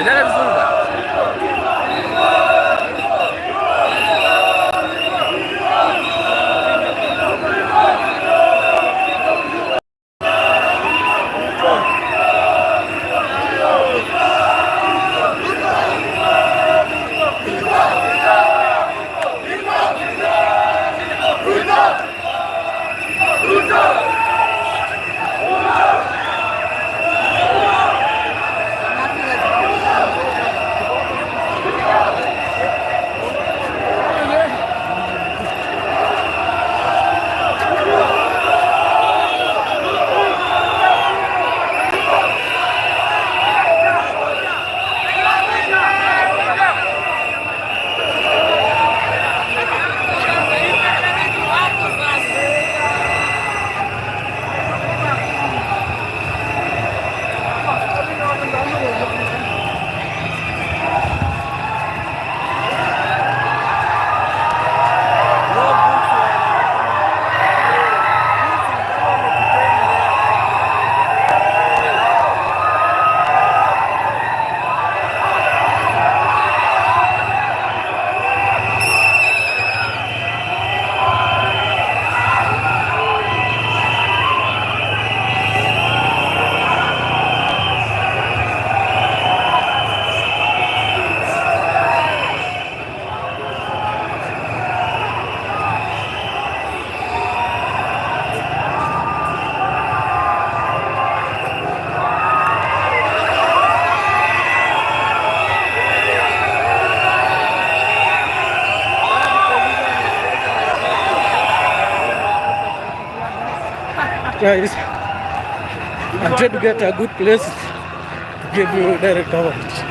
Endelea vizuri bwana. Guys, I'm trying to get a good place to give you direct coverage.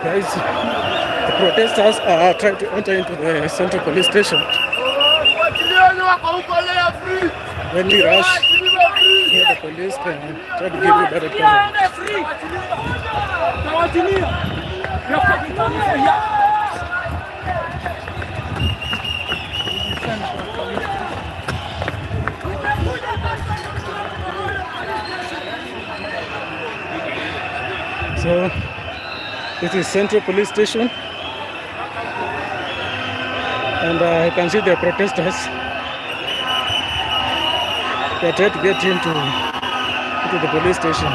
Guys, the protesters are trying to enter into the Central Police Station. When we rush near the police and try to give you direct coverage. So this is Central Police Station, and I can see the protesters. They are trying to get into the police station.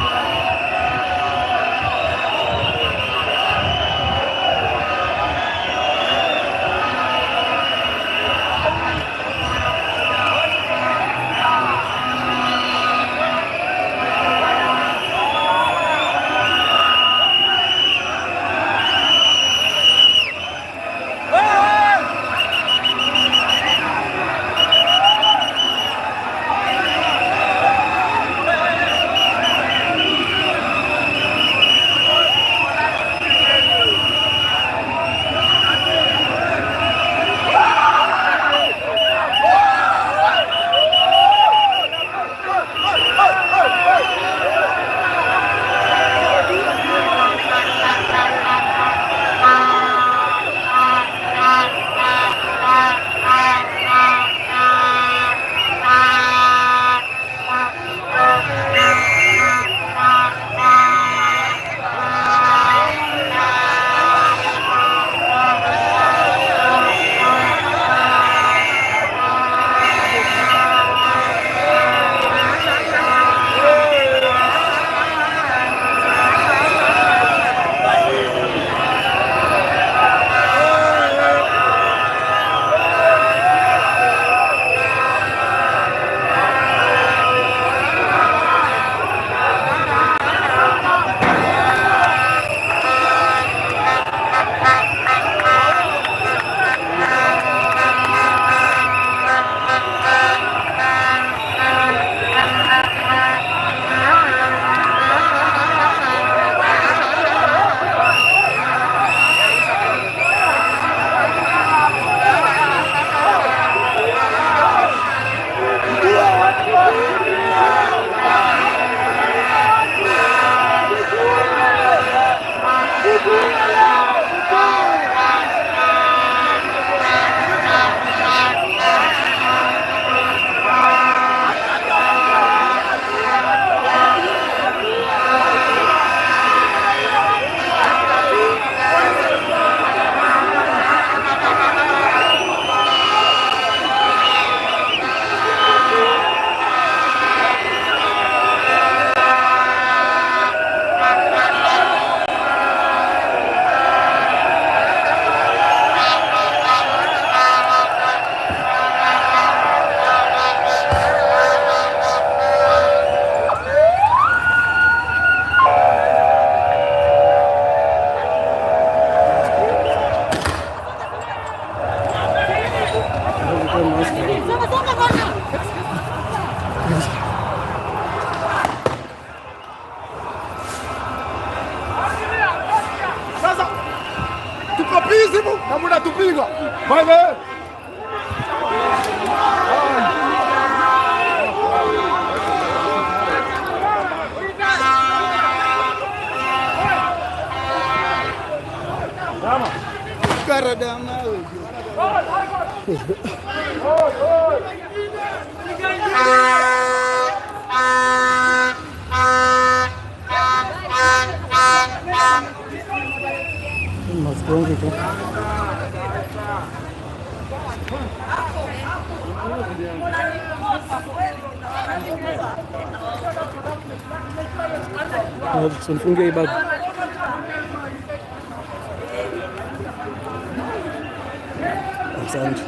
Bye. Mask wengi tu. Nifungie hii bag. Asante.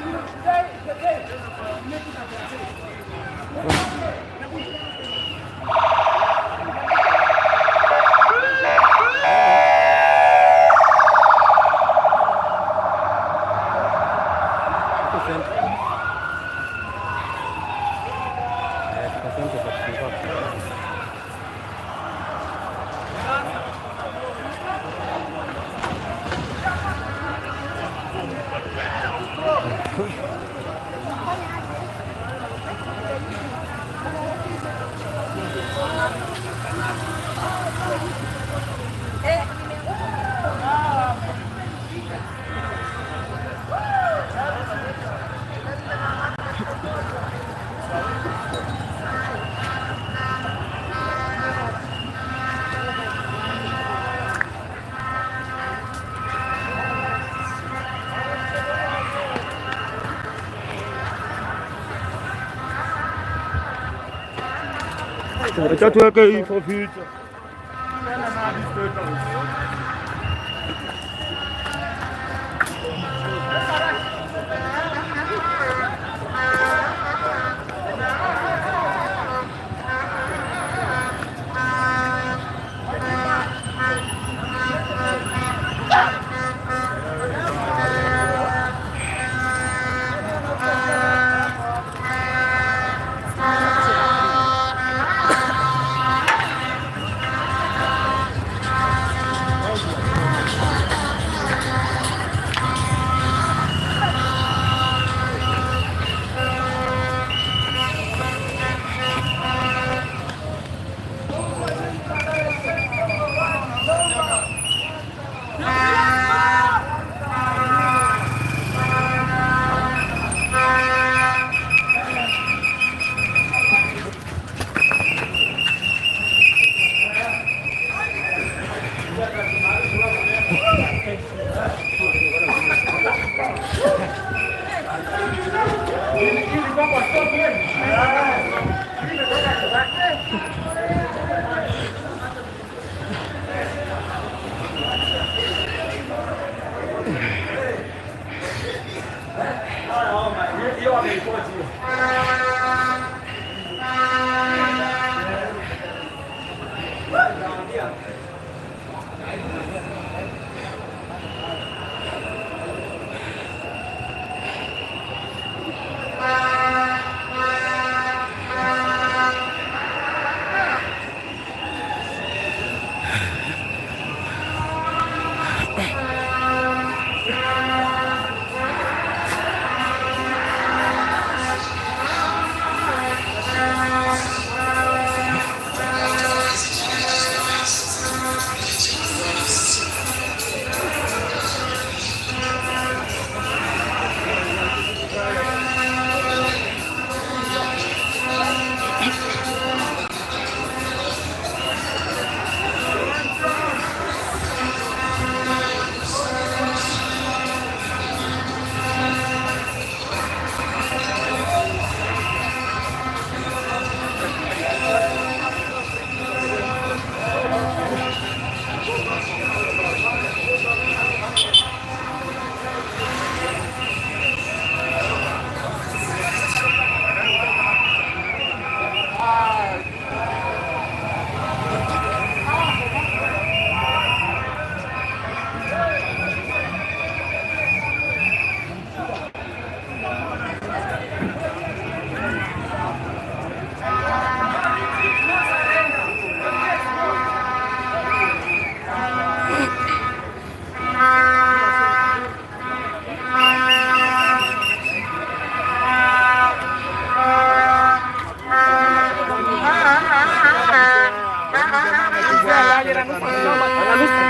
Acha tuweke hii for future.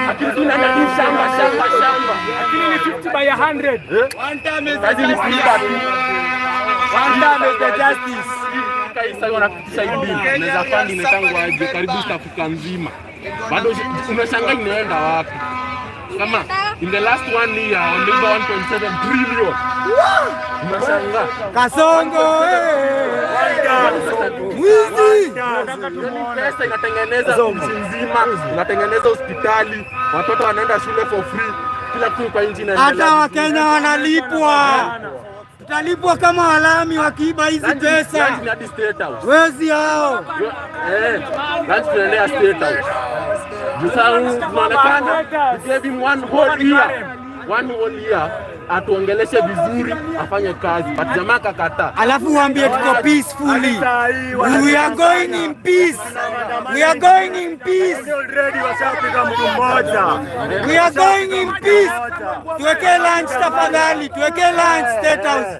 Lakini tunaenda shamba shamba shamba. Lakini ni 50 by 100. One time is the justice. One time is the justice. Sasa wanapitisha hii bill. Unaweza fund inaitangwa aje karibu East Africa nzima. Bado unashangaa inaenda wapi? Kama in the last one year wameiba 1.7 trillion. Unashangaa. Kasongo mwizi. Pesa inatengeneza nchi nzima, inatengeneza hospitali, watoto wanaenda shule for free, kila kitu kwa nchi inaendelea. Hata Wakenya wanalipwa, tutalipwa kama walami wakiiba hizi pesa. Lunch ni hadi State House. Wezi hao. Lunch tunaendea State House. Juu sasa tunaonekana we gave him one whole year. One whole year atuongeleshe vizuri, afanye kazi. But jamaa kakataa. Alafu waambie tuko peacefully. We are going in peace. We are going in peace. Already washapiga mtu mmoja. We are going in peace. Tuweke lunch tafadhali, tuweke lunch State House.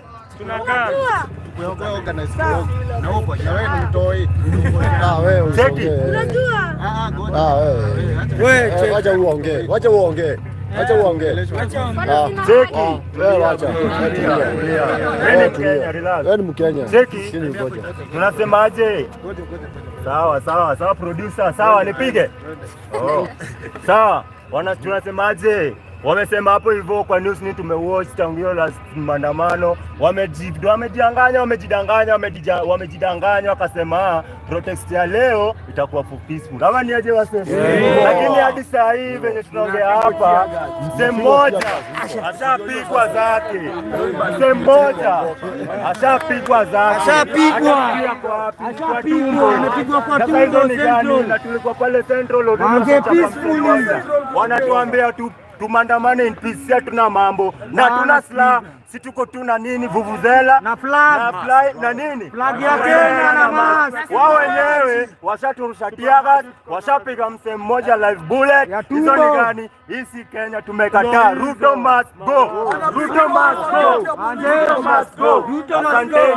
Cheki. We, Wacha uongee, wacha uongee, wacha uongee. Cheki. Wewe wacha. Wewe ni Mkenya, relax. Wewe ni Mkenya. Cheki. Sisi ngoja. Tunasemaje? Sawa sawa sawa, producer, sawa nipige. Oh. Sawa, wana tunasemaje? Wamesema hapo hivyo kwa news ni tumewatch tangu hiyo last maandamano, wamejianganya, wamejidanganya, wamejidanganya wakasema protest ya leo itakuwa for peaceful. Ama ni aje wase? Lakini hadi saa hii venye tunaongea hapa, mzee mmoja ashapigwa zake. Mzee mmoja ashapigwa zake. Ashapigwa. Ashapigwa wapi? Kwa Ashapigwa, tumbo. amepigwa kwa Sasa hizo tumbo, ni gani? Central. Na tulikuwa pale Central Waanze peacefully. wanatuambia tu tumandamane in peace, si hatuna mambo na tuna silaha, si tuko tu na nini, vuvuzela Na flag. na fly na nini, Flag ya Kenya na mask. Wao wenyewe washaturusha tear gas, washapiga msee mmoja live bullet. Ya Hizo ni tumbo. gani? Hii si Kenya, tumekataa. Ruto must go, Ruto must go, Ruto must go. Ruto must go. Asanteni.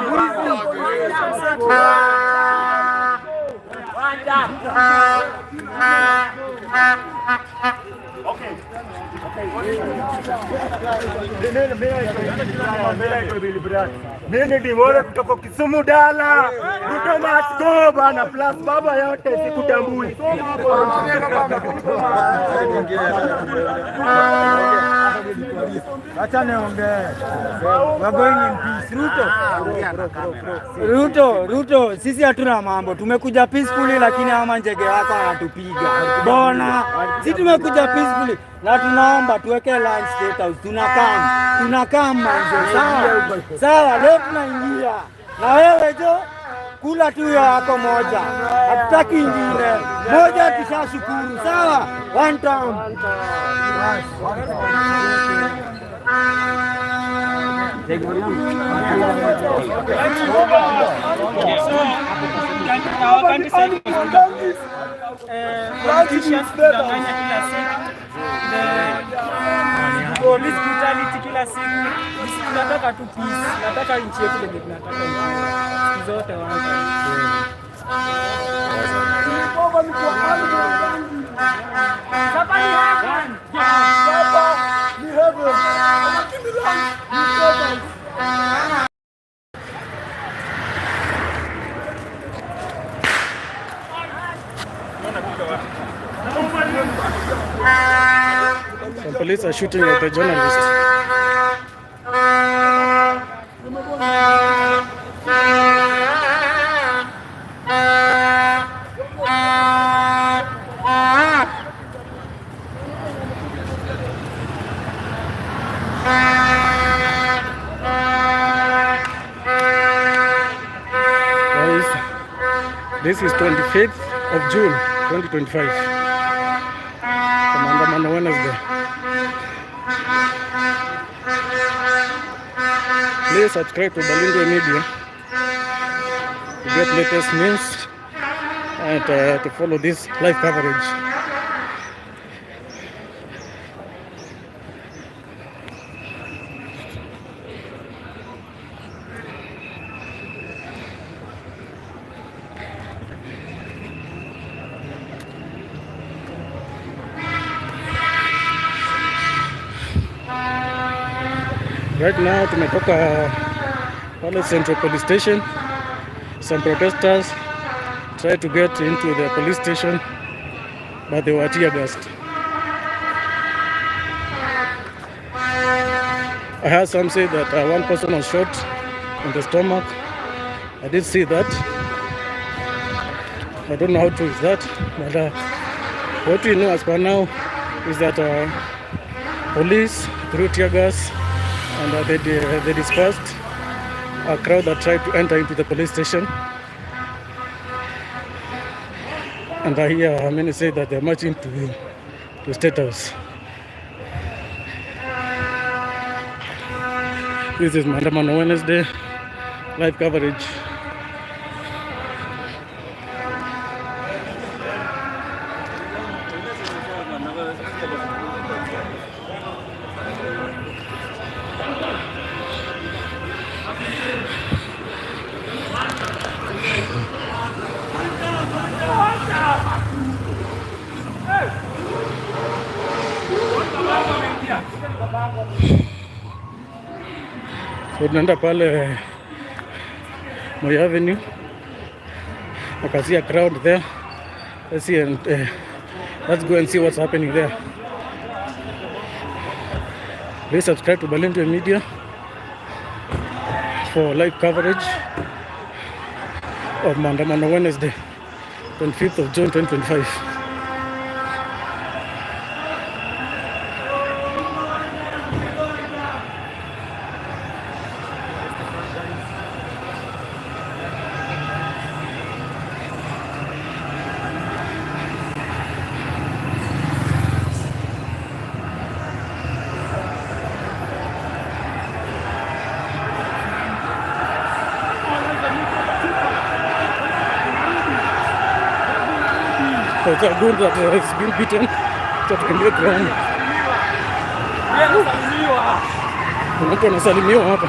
Mimi Dimore kutoka Kisumu Dala. Ruto must go bana, plus baba yote sikutambui. Acha niongee. We are going in peace. Ruto. Ruto, Ruto, sisi hatuna mambo. Tumekuja peacefully lakini hawa njege wako wanatupiga. Bona, sisi tumekuja peacefully na tunaomba tuweke lunch State House. Tunakaa. Tunakaa manze. Sawa. Sawa, leo tunaingia. Na wewe jo kula tu hiyo yako moja. Hatutaki ingine. Moja tushashukuru. Sawa? One time. Our country side politicians kudanganya kila siku, the police brutality kila siku. Sisi tunataka tu peace, tunataka nchi yetu venye tunataka ikuwe. Siku zote wana Some police are shooting at the journalist. Guys, this is 25th of June 2025. Maandamano Wednesday. Please subscribe to Balindwe Media to get latest news and to follow this live coverage. Right now tumetoka pale Central Police Station. Some protesters tried to get into the police station, but they were tear gassed. I heard some say that one person was shot in the stomach. I did see that. I don't know how true is that, but what we know as per now is that police threw tear gas and they dispersed a crowd that tried to enter into the police station. And I hear many say that they're marching to State House. This is Maandamano Wednesday live coverage. So tunaenda pale Moi Avenue. I can see a crowd there. Let's see and let's go and see what's happening there. Please subscribe to Balindwe Media for live coverage of Maandamano Wednesday, 25th of June 2025. It's a goon that has been beaten. Acha tukimbie ground. Kuna mtu anasalimiwa hapa.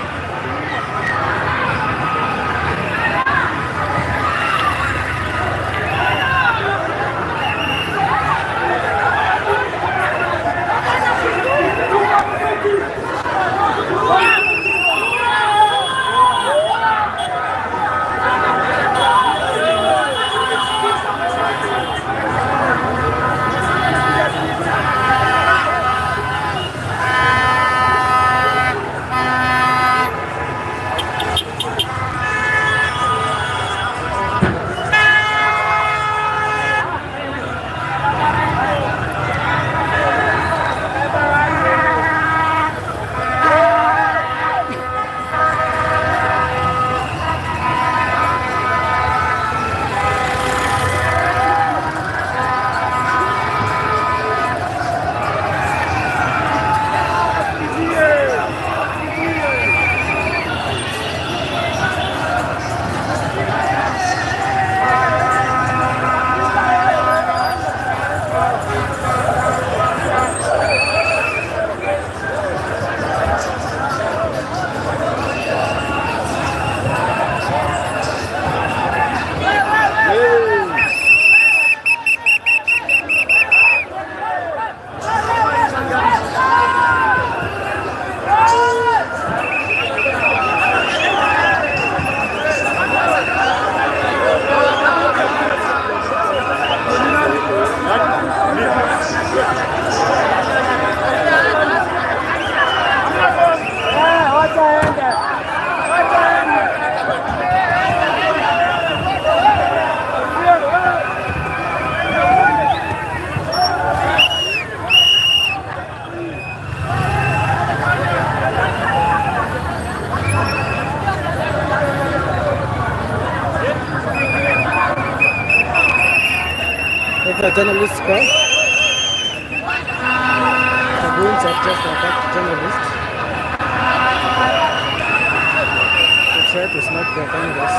It's a journalist car. The goons have just attacked journalists. They try to snatch their cameras.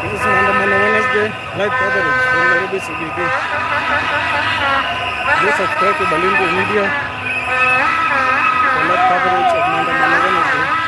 This is Maandamano Wednesday live coverage from Nairobi CBD. Do subscribe to Balingo Media for live coverage of Maandamano Wednesday.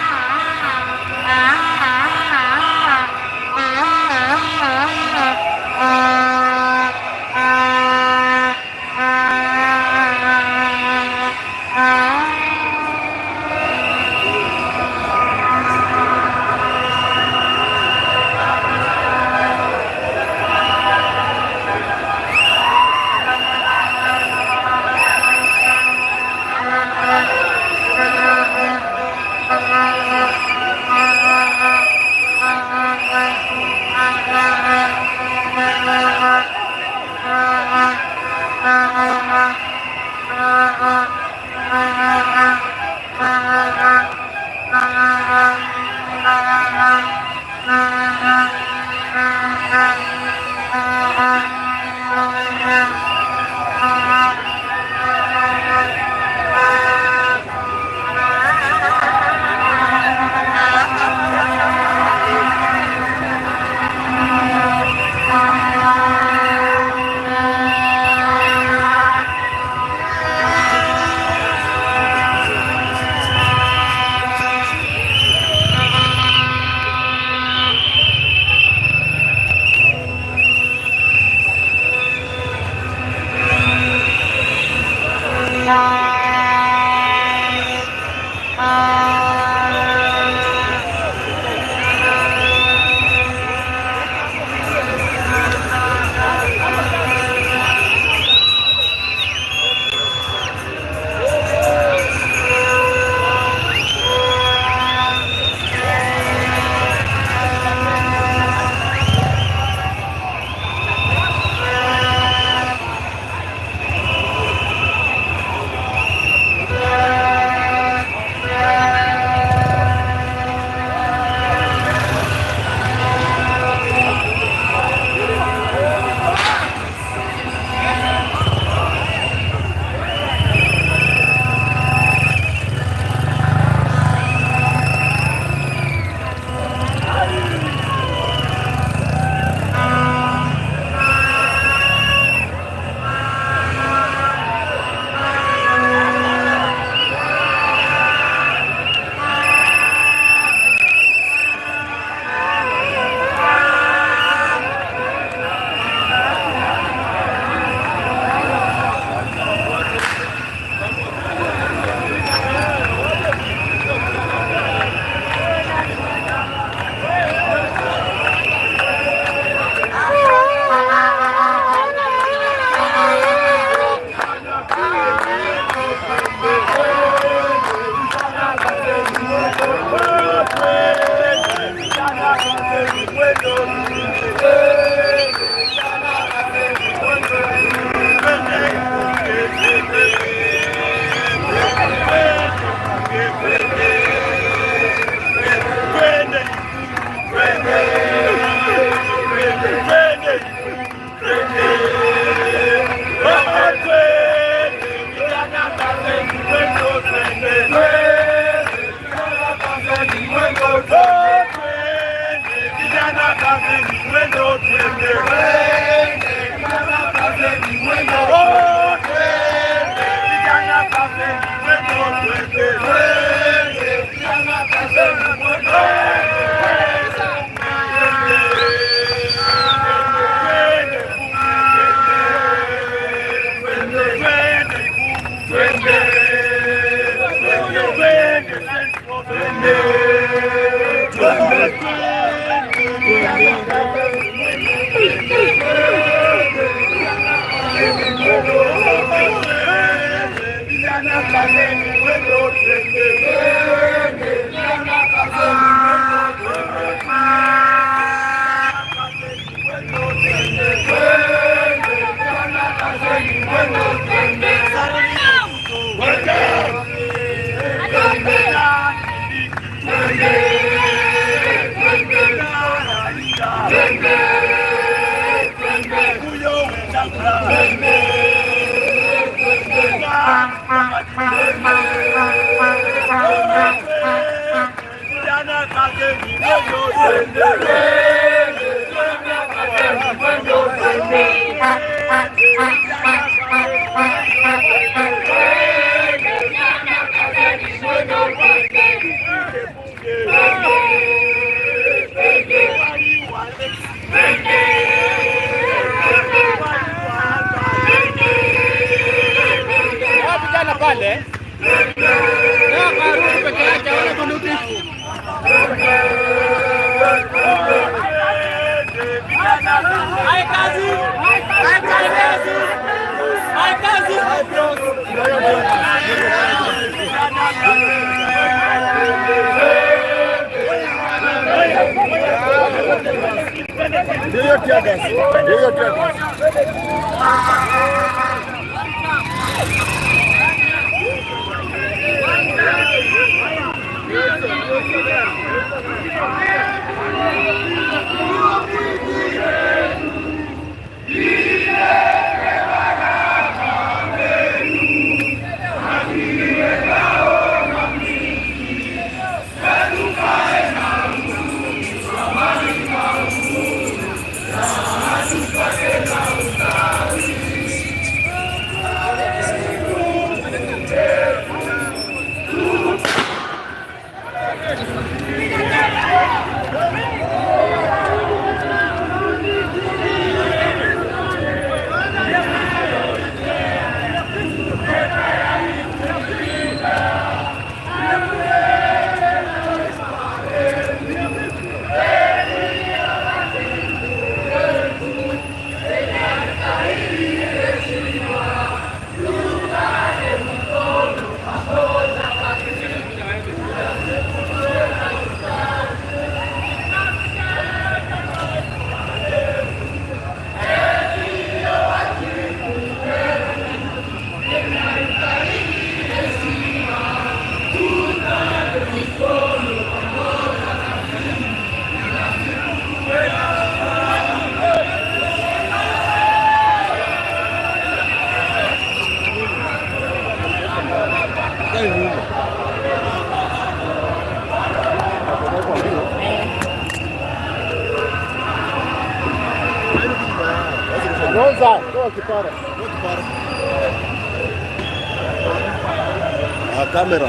Vijana kazeni mwendo twende. Vijana kazeni mwendo twende. Vijana kazeni mwendo twende. Vijana kazeni mwendo. Vijana pale leo karudi peke yake, hawana bunduki. Ndio hiyo tear gas. Ndio hiyo tear gas. Gonza, toa kipara. Toa kipara. Ah, kamera.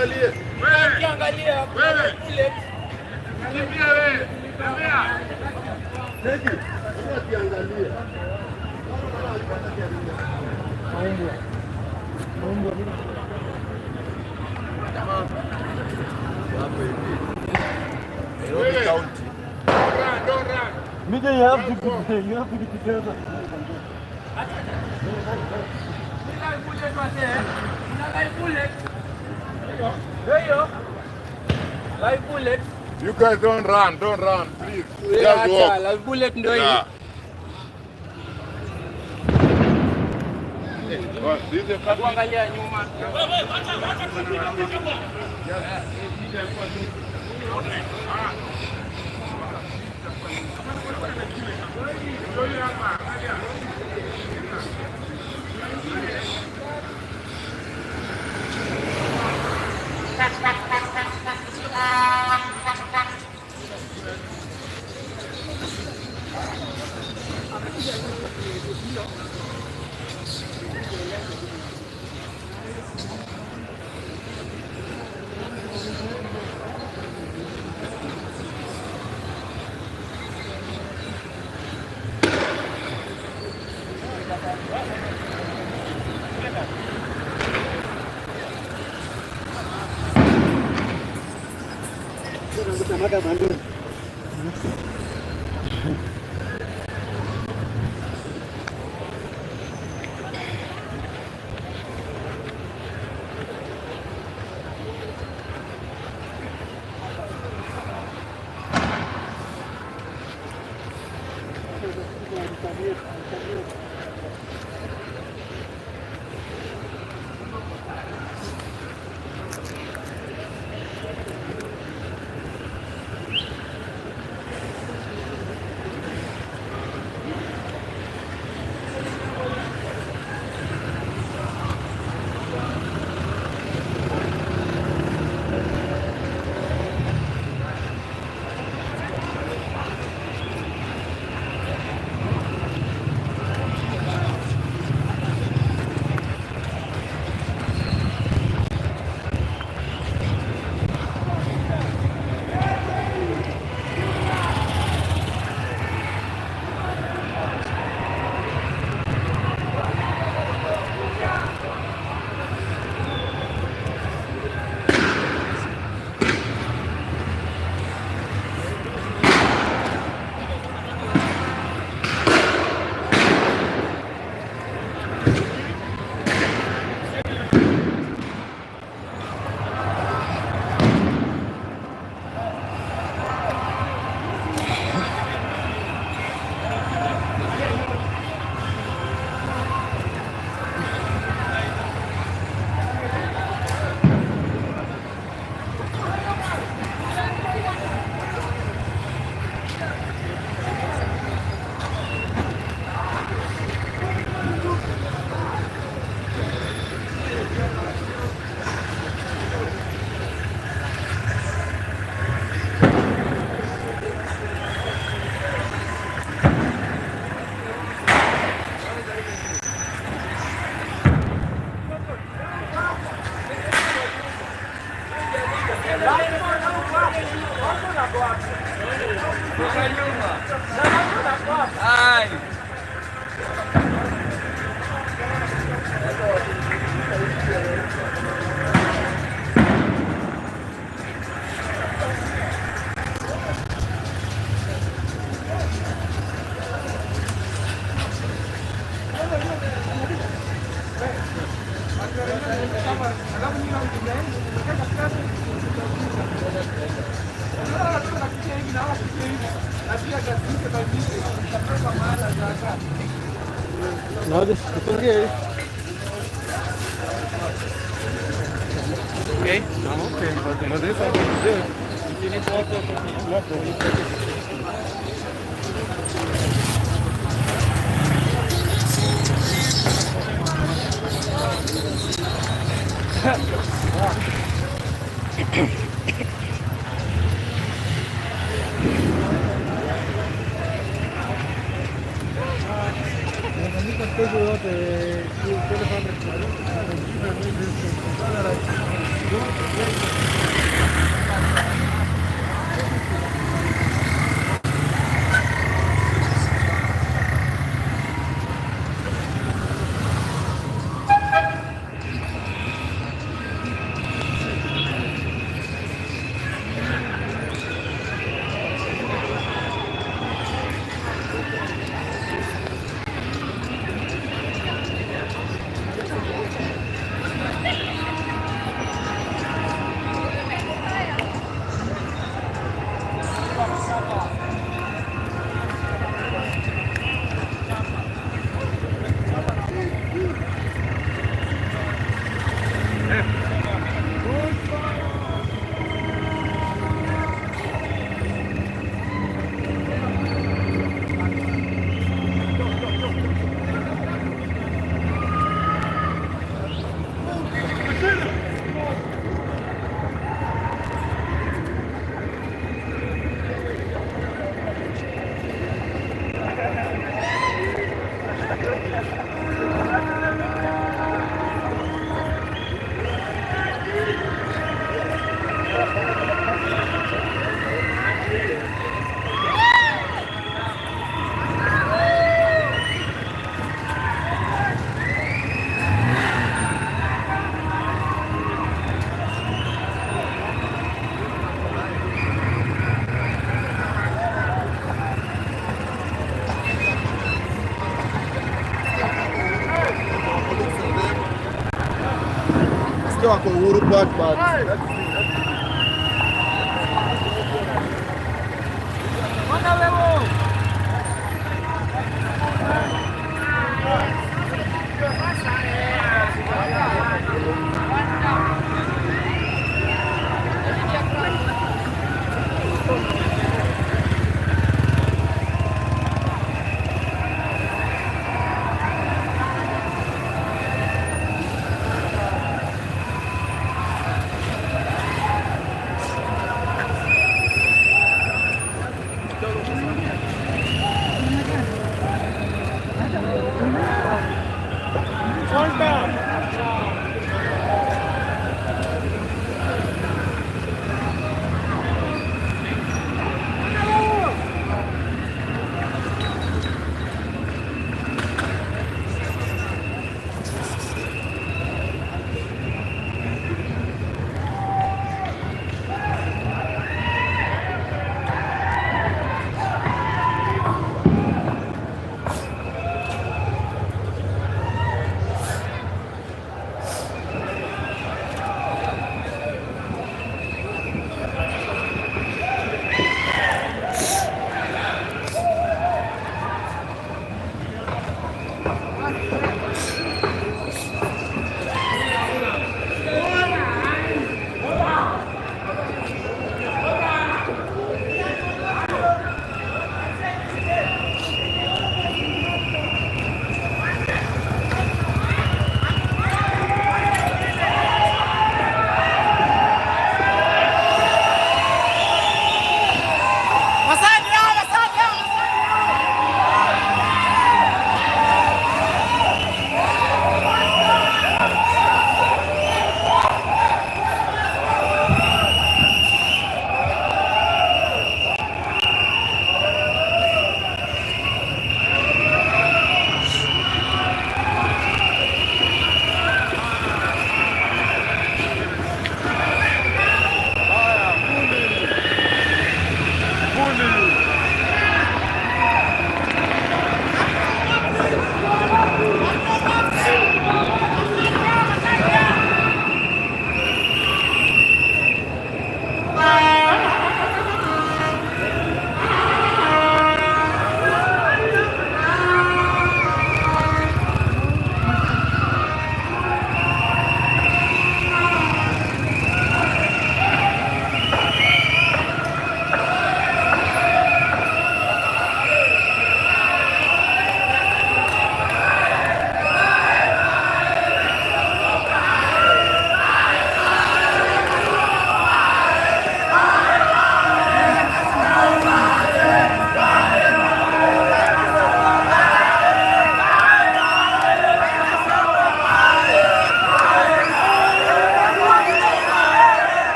Angalie. Wewe angalia. Wewe. Kimbia wewe. Tembea. Cheki. Angalie. Nairobi County. Don't run, don't run. Mija, you have to be together. Live bullet. You guys don't run, please. Just walk. Live bullet ndio hii. Yeah. Well, this is a Kuangalia nyuma. Nasikia wako Uhuru Park but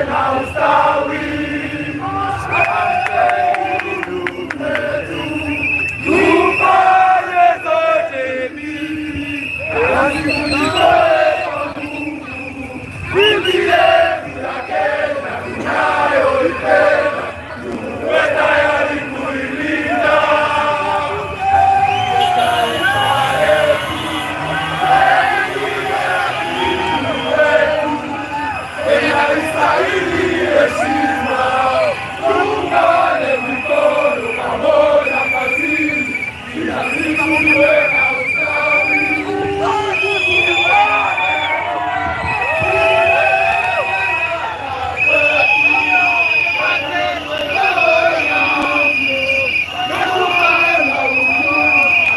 na ustawi. Tufanye zote mbili, tujitoe kwa Mungu. Nchi yetu ya Kenya tunayoipenda, tuwe tayari kuilinda. Taifa letu, inastahili heshima. Tuungane mikono pamoja kazini, kila siku tuwe na ustawi.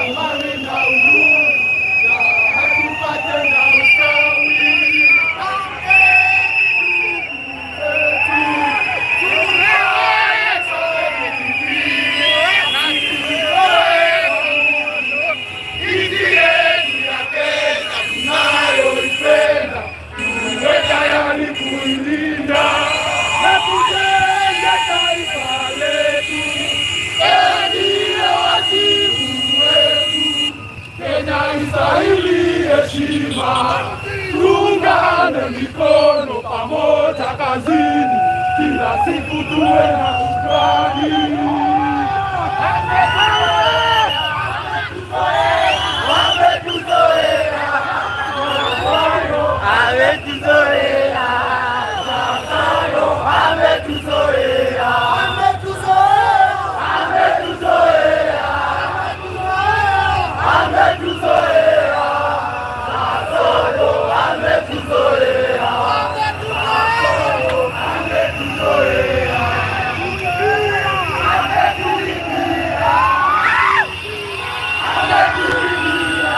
Amani na uhuru, tupate na ustawi. Nchi yetu ya Kenya tunayoipenda, tuwe tayari kuilinda na kujenga taifa letu. Ndiyo wajibu wetu. Kenya istahili heshima, tuungane mikono pamoja kazini, kila siku tuwe na ustawi. Wametuzoea, ametuzoea, ametuzoea, ametuzoea, ametuzoea, ametuzoea, ametuzoea. Ametulipia, ametulipia,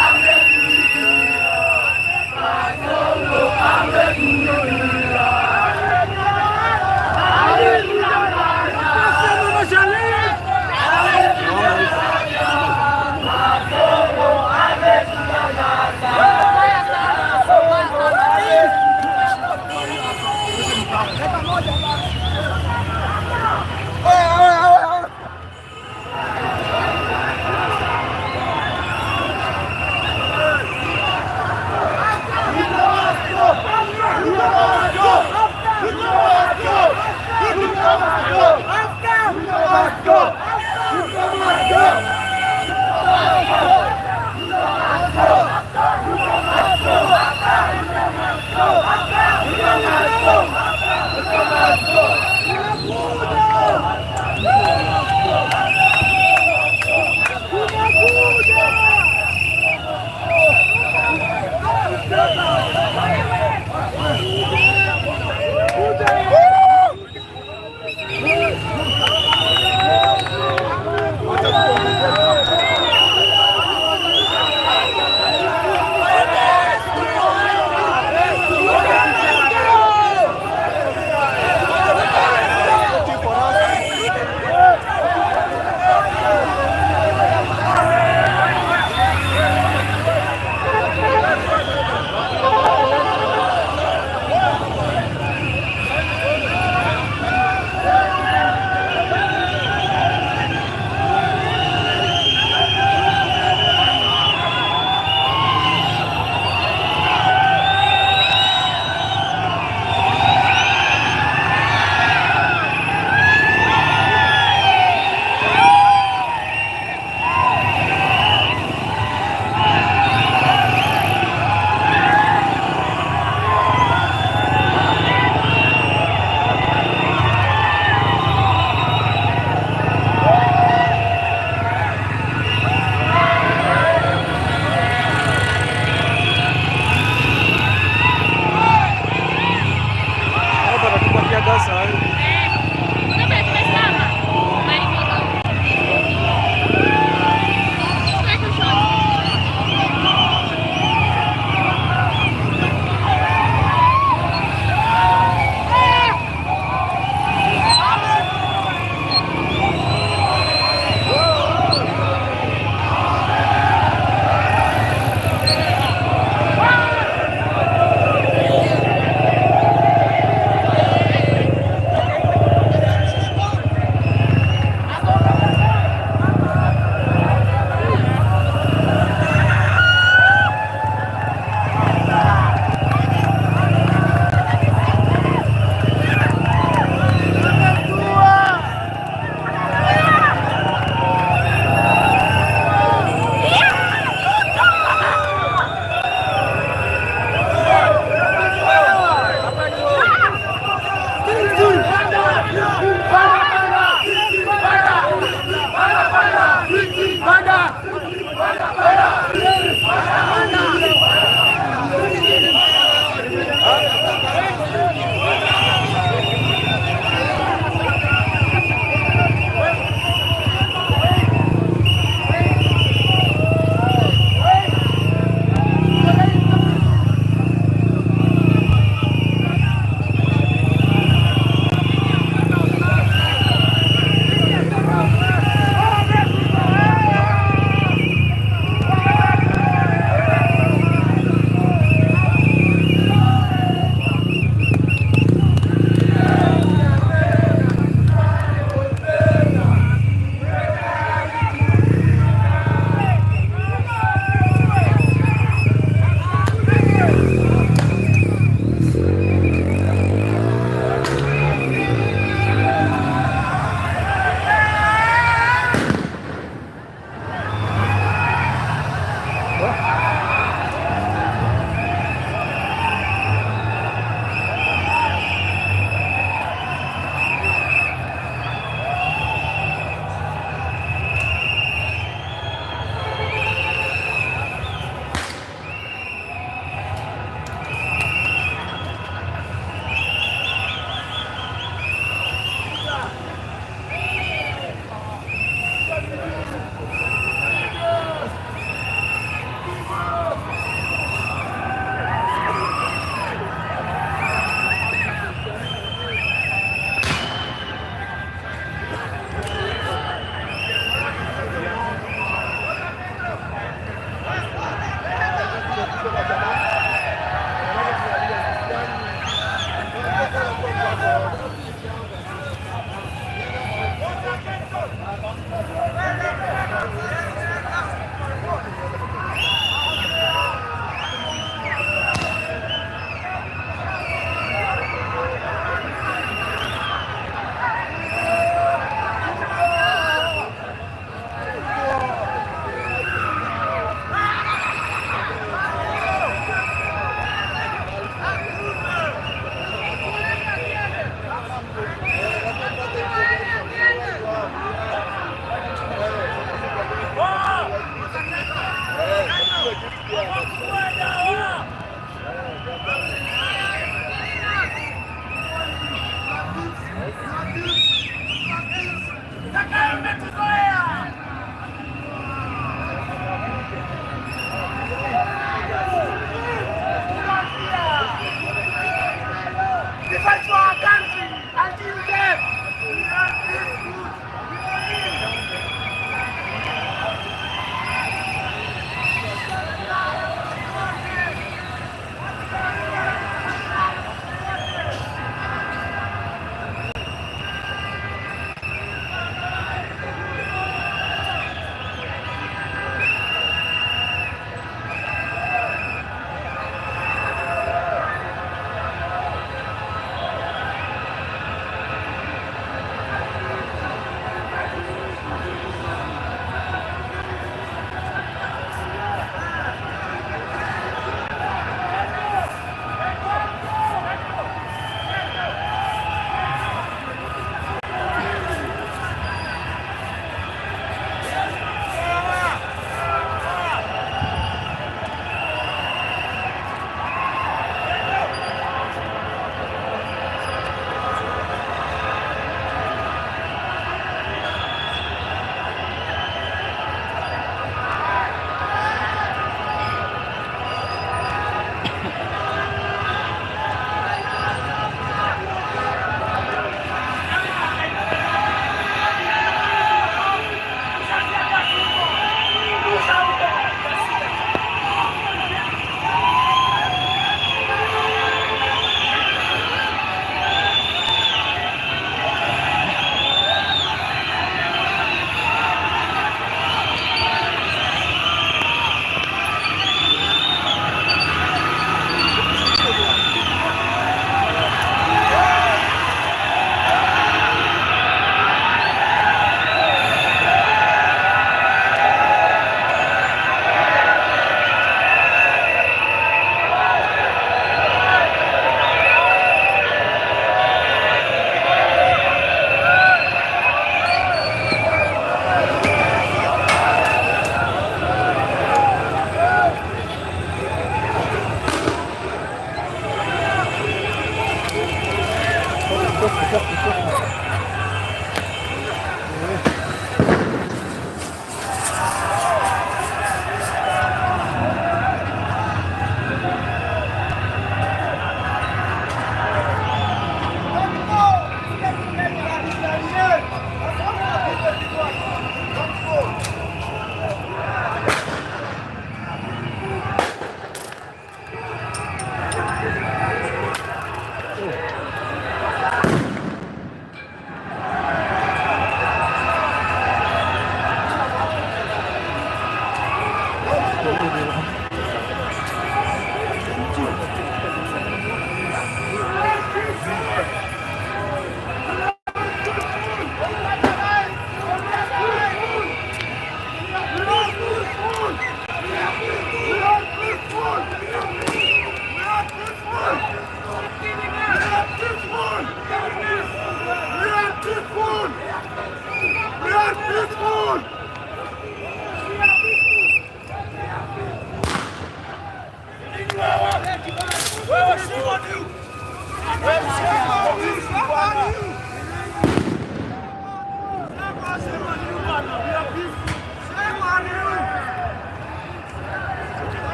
ametulipia.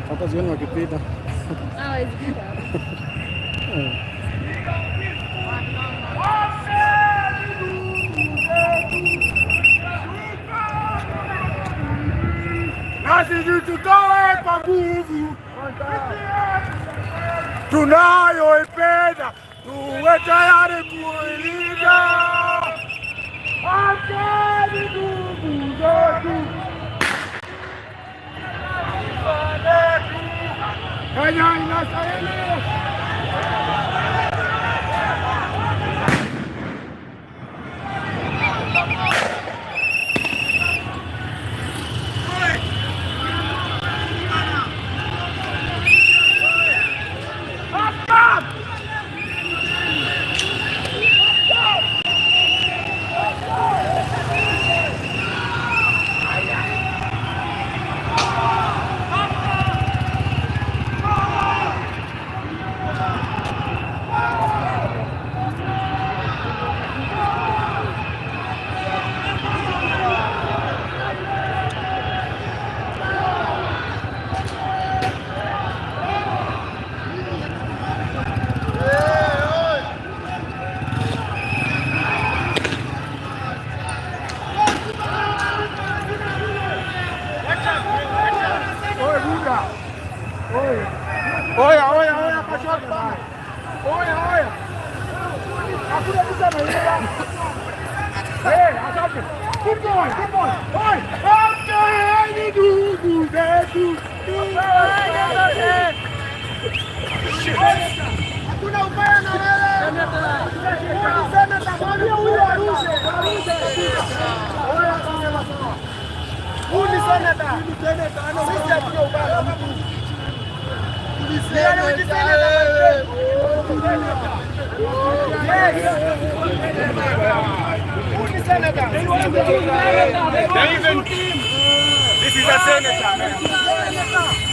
Hata zioni wakipita. Hawezi pita. Nasi tutoe kwa nguvu tunayoipenda, tuwe tayari kuilinda. Amkeni ndugu zetu, Kenya inastahili. Oya, oya, oya, kashoto bana. Oya, oya. Hakuna mtu anaiba. Eh, asante. Keep going, keep going. Oi, okay, ndugu zetu. Hakuna ubaya na wewe. Ulisema tamwambia huyu arushe, arushe kabisa. Oya, sawa sawa. Huyu ni senator. Huyu ni senator. Sisi hatuna ubaya na mtu. This is a senator, man.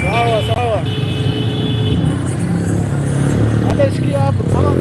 Sawa sawa. Hata shikia hapo. Sawa.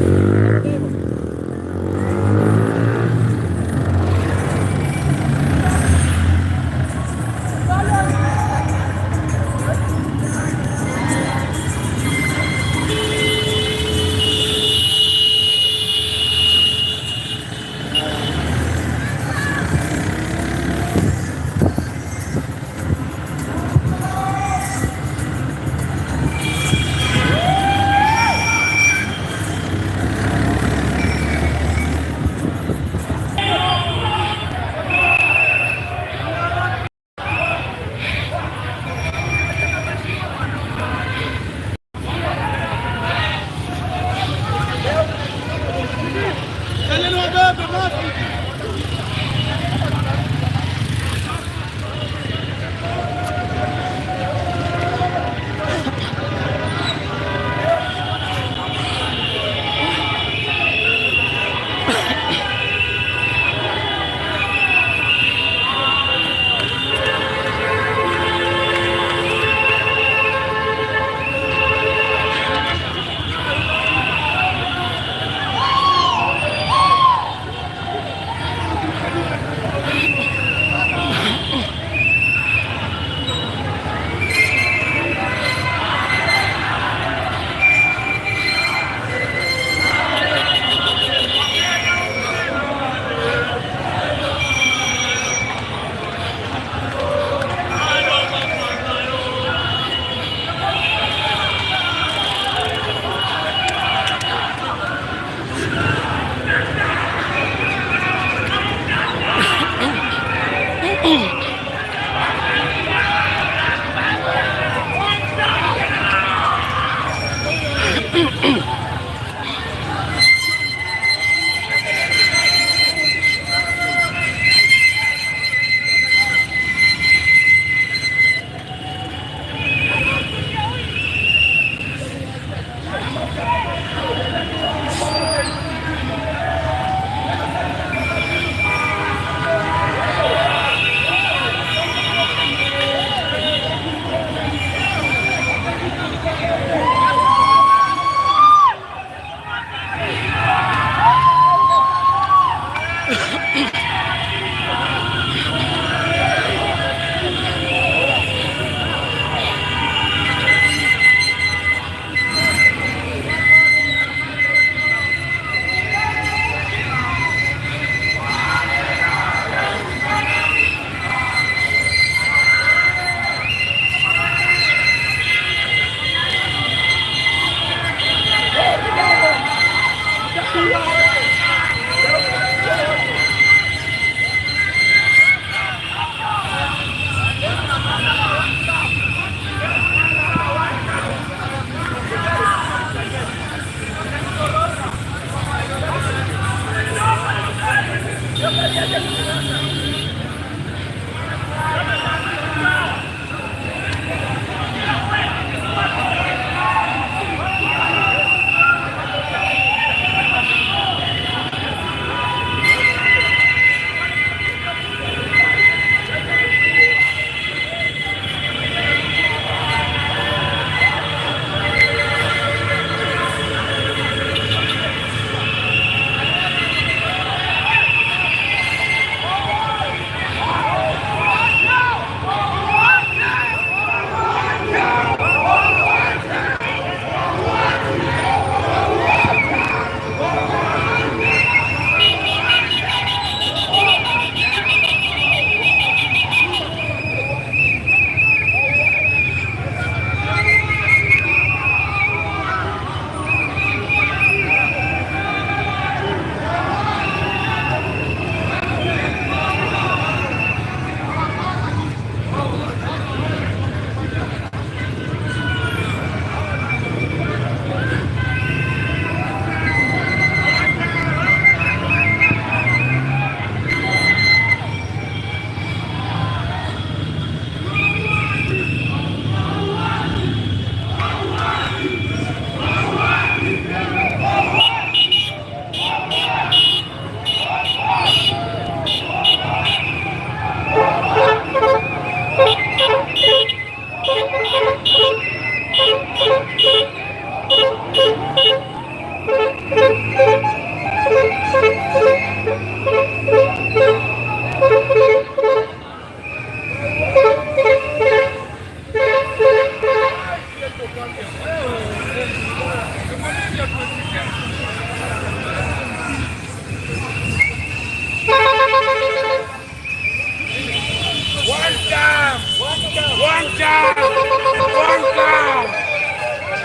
One down. One down.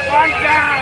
One down.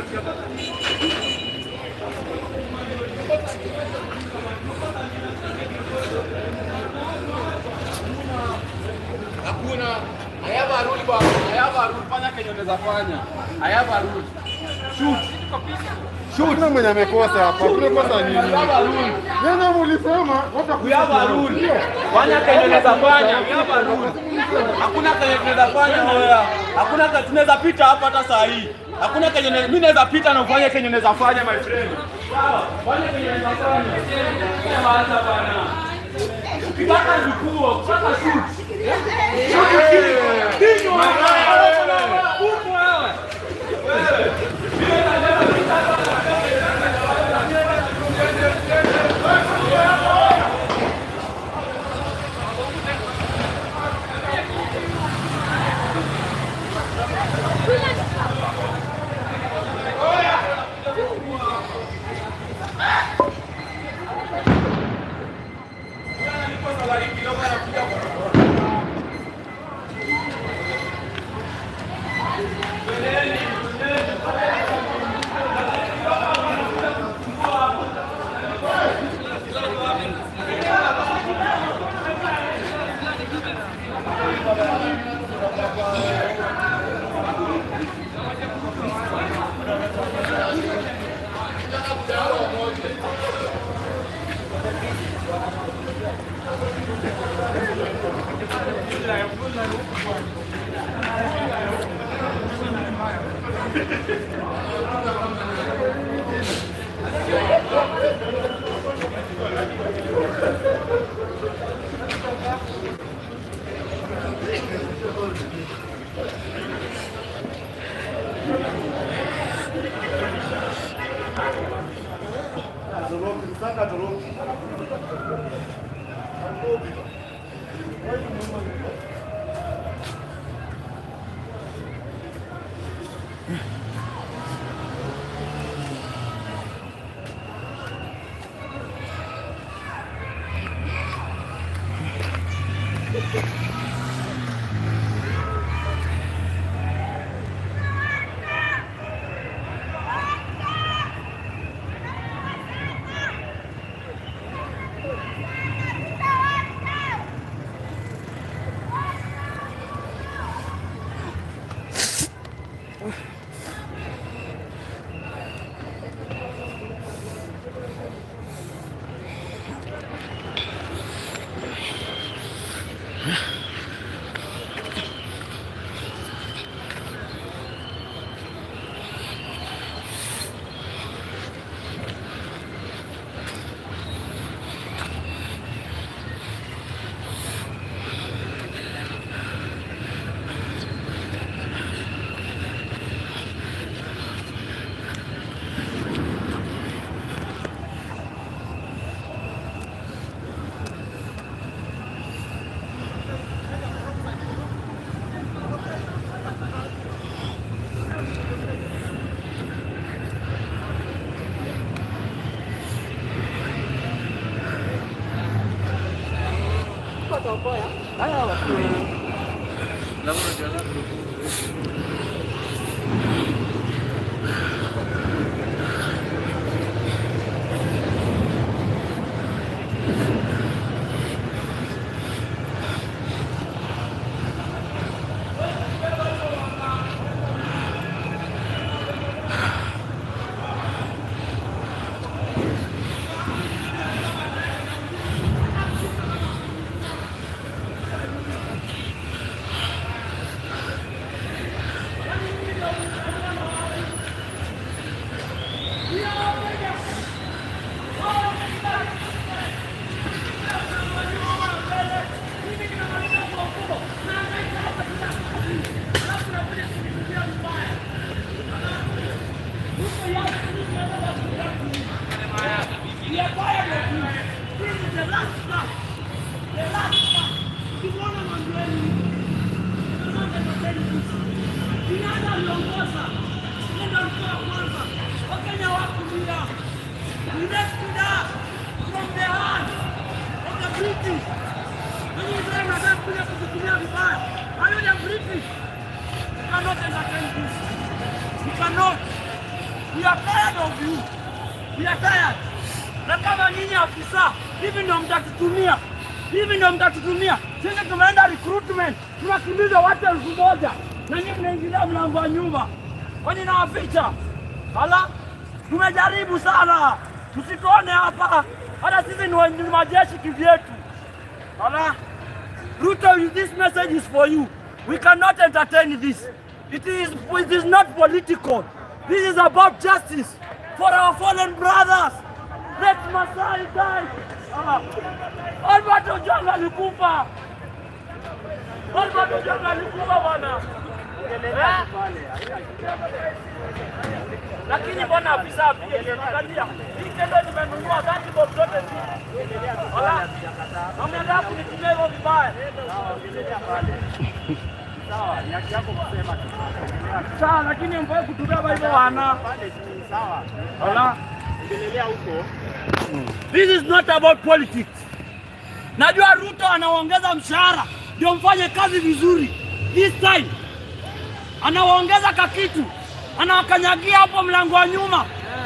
Hizo tear gas. Hakuna. I have a rule bwana. I have a rule. Fanya kenye unaweza fanya. I have a rule. Shoot. Shoot. Hakuna mwenye amekosa hapa. Tumekosa nini? We have a rule. Nyinyi mlisema We have a rule. Fanya kenye unaweza fanya. We have a rule. Hakuna kenye tunaweza fanya wewe. Hakuna kenye tunaweza pita hapa hata saa hii. Hakuna kenye mimi naweza pita na ufanye kenye unaweza fanya, my friend. Sawa? Fanya kenye unaweza fanya. Sema bana. Ukitaka jukuo, ukitaka shoot. Shoot kill. Dingo wewe. Huko wewe. Wewe. Mimi naweza pita hapa. We are tired of you. We are tired. Na kama nyinyi afisa, hivi ndio mtatutumia. Hivi ndio mtatutumia. Sisi tumeenda recruitment, tunakimbiza watu 1000 na nyinyi mnaingilia mlango wa nyuma. Kwani nawaficha? Hala, tumejaribu sana. Msituone hapa. Hata sisi ni majeshi kivyetu. Hala, Ruto, this message is for you. We cannot entertain this. It is not political. This is about justice for our fallen brothers. Let Masai die. Albert Ojwang alikufa. Albert Ojwang alikufa bwana. Lakini bwana afisa apige. Angalia. Hii kendo nimenunua 30 bob zote hizi. Wala. Ameanza kunitumia hivyo vibaya. Sawa, ni haki yako kusema tu. Sawa, lakini mfai kutubeba hivyo wana. Sawa. Wala. Endelea huko. This is not about politics. Najua Ruto anaongeza mshahara ndio mfanye kazi vizuri. This time anawaongeza kakitu, anawakanyagia hapo mlango wa nyuma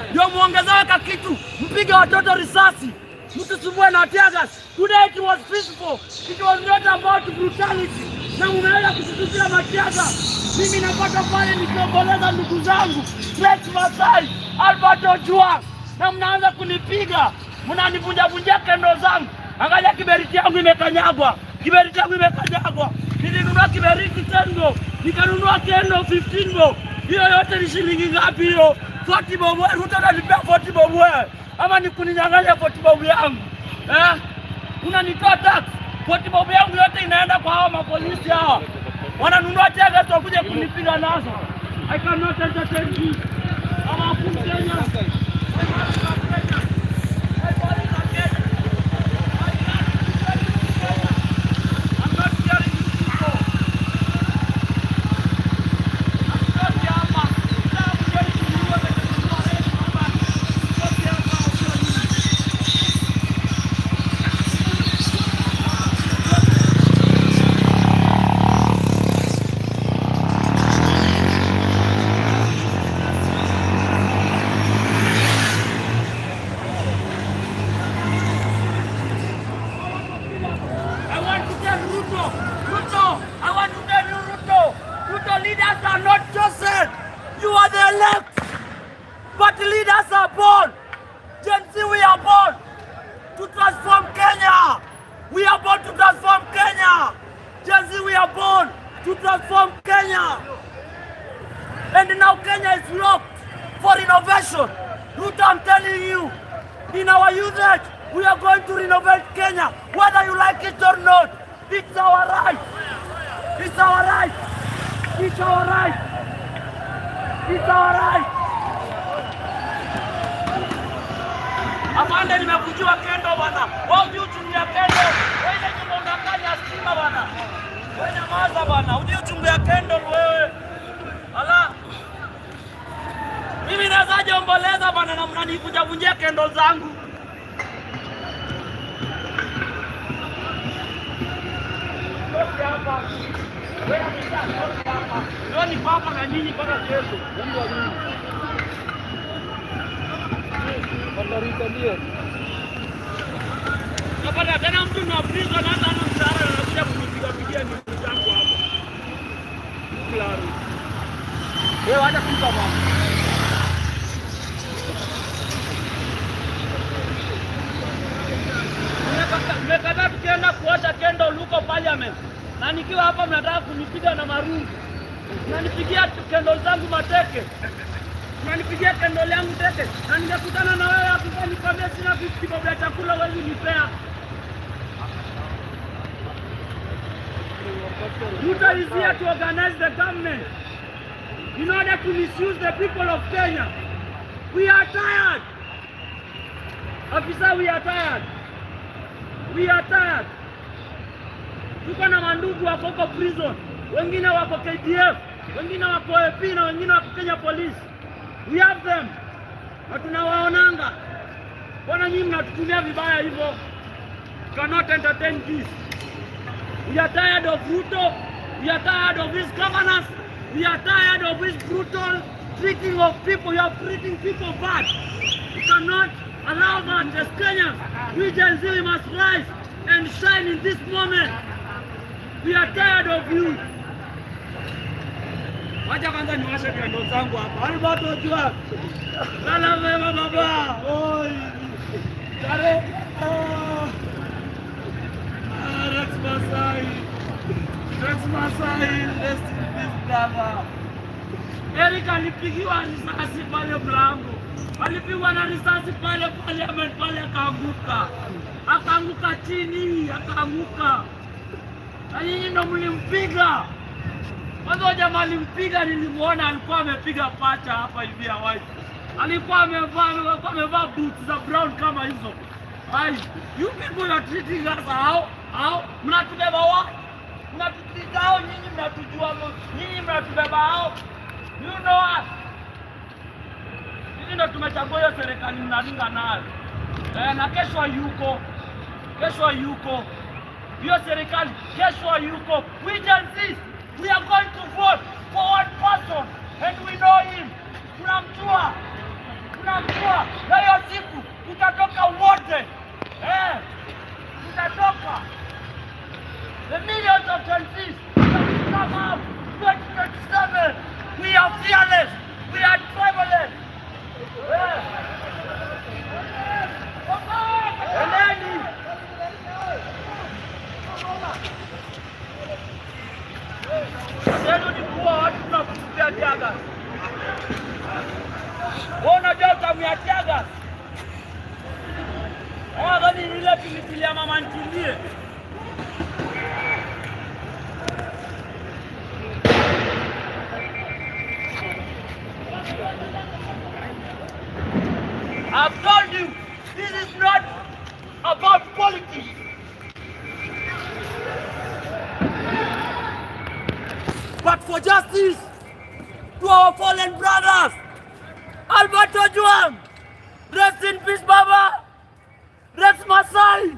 ndio muongezewe kakitu, mpige watoto risasi, mtusumbue na tear gas. Today it was peaceful. It was not about brutality. Na mnaweza kushtukia matear gas. Mimi napata pale nikiomboleza ndugu zangu Rex Masai, Albert Ojwang, na mnaanza kunipiga, mnanivunja vunja kendo zangu. Angalia kiberiti yangu imekanyagwa, kiberiti yangu imekanyagwa. Nilinunua kiberiti 10 bob, nikanunua kendo 15 bob. Hiyo yote ni shilingi ngapi hiyo? 40 bob. Ruto ananipea 40 bob wewe, ama ni kuninyang'anya 40 bob yangu eh? Unanitoa tax 40 bob yangu yote inaenda kwa hawa mapolisi hawa, wananunua tear gas wakuja kunipiga nazo. I cannot entertain this. I'm a full Kenya. I'm not hearing you people. I'm not here. I want to tell Ruto, Ruto, I want to tell you, Ruto, Ruto, leaders are not chosen. You are the elect. But leaders are born. Gen Z, we are born to transform Kenya. We are born to transform Kenya. Gen Z, we are born to transform Kenya. And now Kenya is locked for renovation. Ruto, I'm telling you, in our youth age, we are going to renovate Kenya, whether you like it or not. It's our right. It's our right. It's our right. It's our right. Afande, nimekujua kendo bwana. Wewe hujui uchungu ya kendo. Wewe ile nyumba unakanya stima bwana. Wewe nyamaza bwana. Hujui uchungu ya kendo wewe. Ala. Mimi nawezaje omboleza bwana na mnanivunja vunjia kendo zangu? Toki hapa. Wewe afisa, toki hapa. Leo ni papa na nyinyi mpaka kesho. Mungu wa nyinyi. Napata tena mtu na prison hata hana mshahara anakuja kunipiga pigia miguu zangu hapa. Claro. Wewe acha kupa bwana. Mmekataa tukienda kuosha kendo huko parliament. Na nikiwa hapa mnataka kunipiga na marungu. Mnanipigia kendo zangu mateke. Unanipigia kendo yangu teke. Na ningekutana na wewe hapo nikwambia sina 50 bob ya chakula wewe nipea. Ruto is here to organize the government in order to misuse the people of Kenya. We are tired. Officer, we are tired. We are tired. Tuko na mandugu wako huko prison, wengine wako KDF, wengine wako AP na wengine wako Kenya Police. We have them. Na tunawaonanga. Mbona nyinyi mnatutumia vibaya hivyo? Cannot entertain this. We are tired of Ruto. We are tired of his governance. We are tired of his brutal Treating of people, you are treating people bad. You cannot allow that as Kenyans. We Gen Z must rise and shine in this moment. We are tired of you. Wacha kwanza niwashe kando zangu hapa. Albert Ojwang. Lala mema baba. Oi. Tare. Ah. Rex Masai. Rex Masai, rest in peace brother. Eric alipigiwa risasi pale mlango. Alipigwa na risasi pale parliament pale akaanguka. Akaanguka chini, akaanguka. Na nyinyi ndo mlimpiga. Kwanza jamaa alimpiga, nilimuona alikuwa amepiga pacha hapa hivi ya white. Alikuwa amevaa boots za brown kama hizo. Ai, you people are treating us how? How? Mnatubeba wapi? Mnatutreat hao, nyinyi mnatujua, nyinyi mnatubeba hao. You know us. Sisi ndo tumechagua hiyo serikali mnaringa nayo. Na kesho yuko. Kesho yuko. Hiyo serikali kesho yuko. We Gen Z, we are going to vote for one person and we know him. Tunamjua. Tunamjua. Na hiyo siku tutatoka wote. Tutatoka. The millions of Gen Zs that come out 2027. We are fearless. We are tribeless. Eleni. Yenu ni kuwa watu tunakutupia tear gas. Wewe unajua utamu ya tear gas? Gani ile pilipili ya mama ntilie. I've told you, this is not about politics. But for justice to our fallen brothers, Albert Ojwang, rest in peace, Baba. Rex Masai,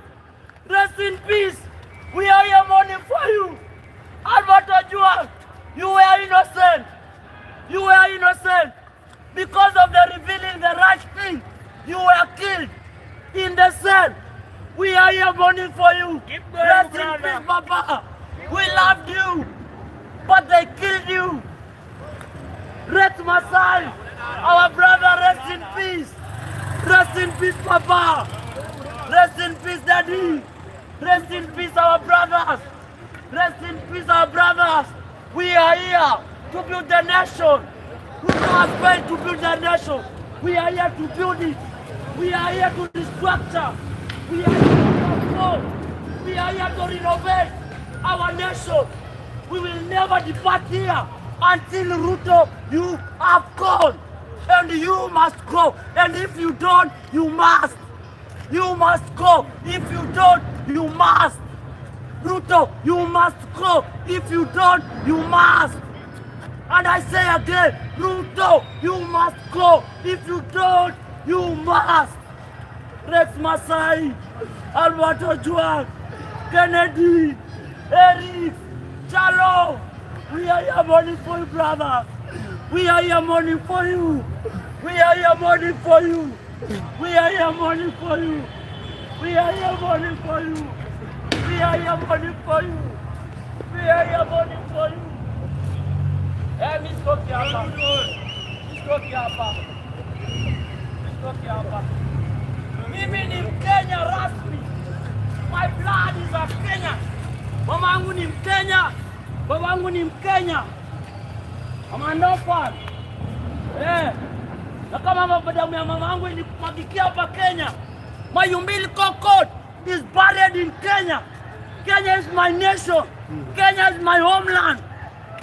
rest in peace. We are here mourning for you. Albert Ojwang, you were innocent. You were innocent. Because of the revealing the right thing, you were killed in the cell. We are here mourning for you. Rest in peace, Papa. We loved you, but they killed you. Rex Masai, our brother, rest in peace. Rest in peace, Papa. Rest in peace, Daddy. Rest in peace, our brothers. Rest in peace, our brothers. We are here to build the nation. Ruto has failed to build the nation. We are here to build it. We are here to restructure. We are here to transform. We are here to renovate our nation. We will never depart here until Ruto, you have gone. And you must go. And if you don't, you must. You must go. If you don't, you must. Ruto, you must go. If you don't, you must. And I say again, Ruto, you must go. If you don't, you must. Rex Masai, Albert Ojwang, Kennedy, Eric, Chalo, we are here mourning for you, brother. We are here mourning for you. We are here mourning for you. We are here mourning for you. We are here mourning for you. We are here mourning for you. We are here mourning for you. Mimi sitoki hapa. Mimi sitoki hapa. Mimi sitoki hapa. Mimi ni Mkenya rasmi. My blood is a Kenya. Mama yangu ni Mkenya. Baba yangu ni Mkenya. I'm an orphan. Na kama damu ya mama yangu ilimwagikia hapa Kenya. My umbilical cord is buried in Kenya. Kenya is my nation. Kenya is my homeland.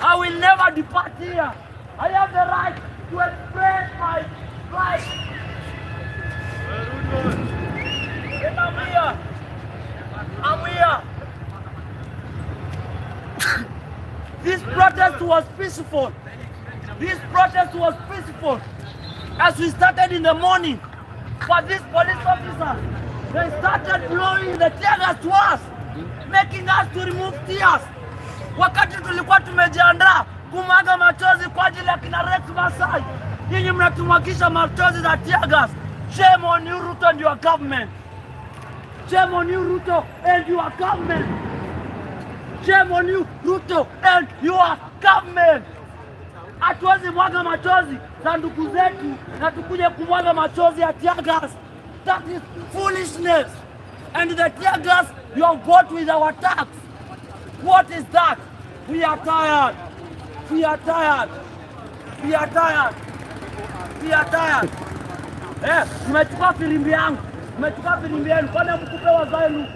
I will never depart here. I have the right to express my right. And I'm here. I'm here. This protest was peaceful. This protest was peaceful. As we started in the morning, but these police officers, they started blowing the tear gas to us, making us to remove tears. Wakati tulikuwa tumejiandaa kumwaga machozi kwa ajili ya kina Rex Masai. Nyinyi mnatumwagisha machozi za tear gas. Shame on you, Ruto, and your government. Shame on you, Ruto, and your government. Shame on you, Ruto, and your government. Hatuwezi mwaga machozi za ndugu zetu na tukuje kumwaga machozi ya tear gas. That is foolishness. And the tear gas you have bought with our tax. What is that? We are tired. We are tired. We are tired. We are tired. Eh, mmechukua firimbi yangu, mmechukua firimbi yenu, kwani mkupe wazenu?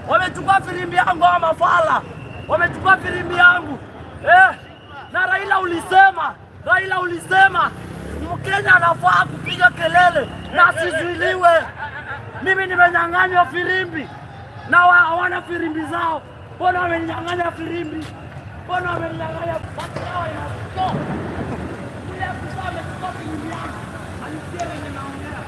Wamechukua firimbi yangu hawa mafala, wamechukua firimbi yangu eh. Na Raila ulisema, Raila ulisema Mkenya anafaa kupiga kelele na asizuiliwe. Mimi nimenyang'anywa firimbi na hawana firimbi zao. Mbona wamenyang'anya firimbi? Mbona wamenyang'anya? Basi yao inatoka. Yule afisa amechukua firimbi yangu, alisikia venye naongea.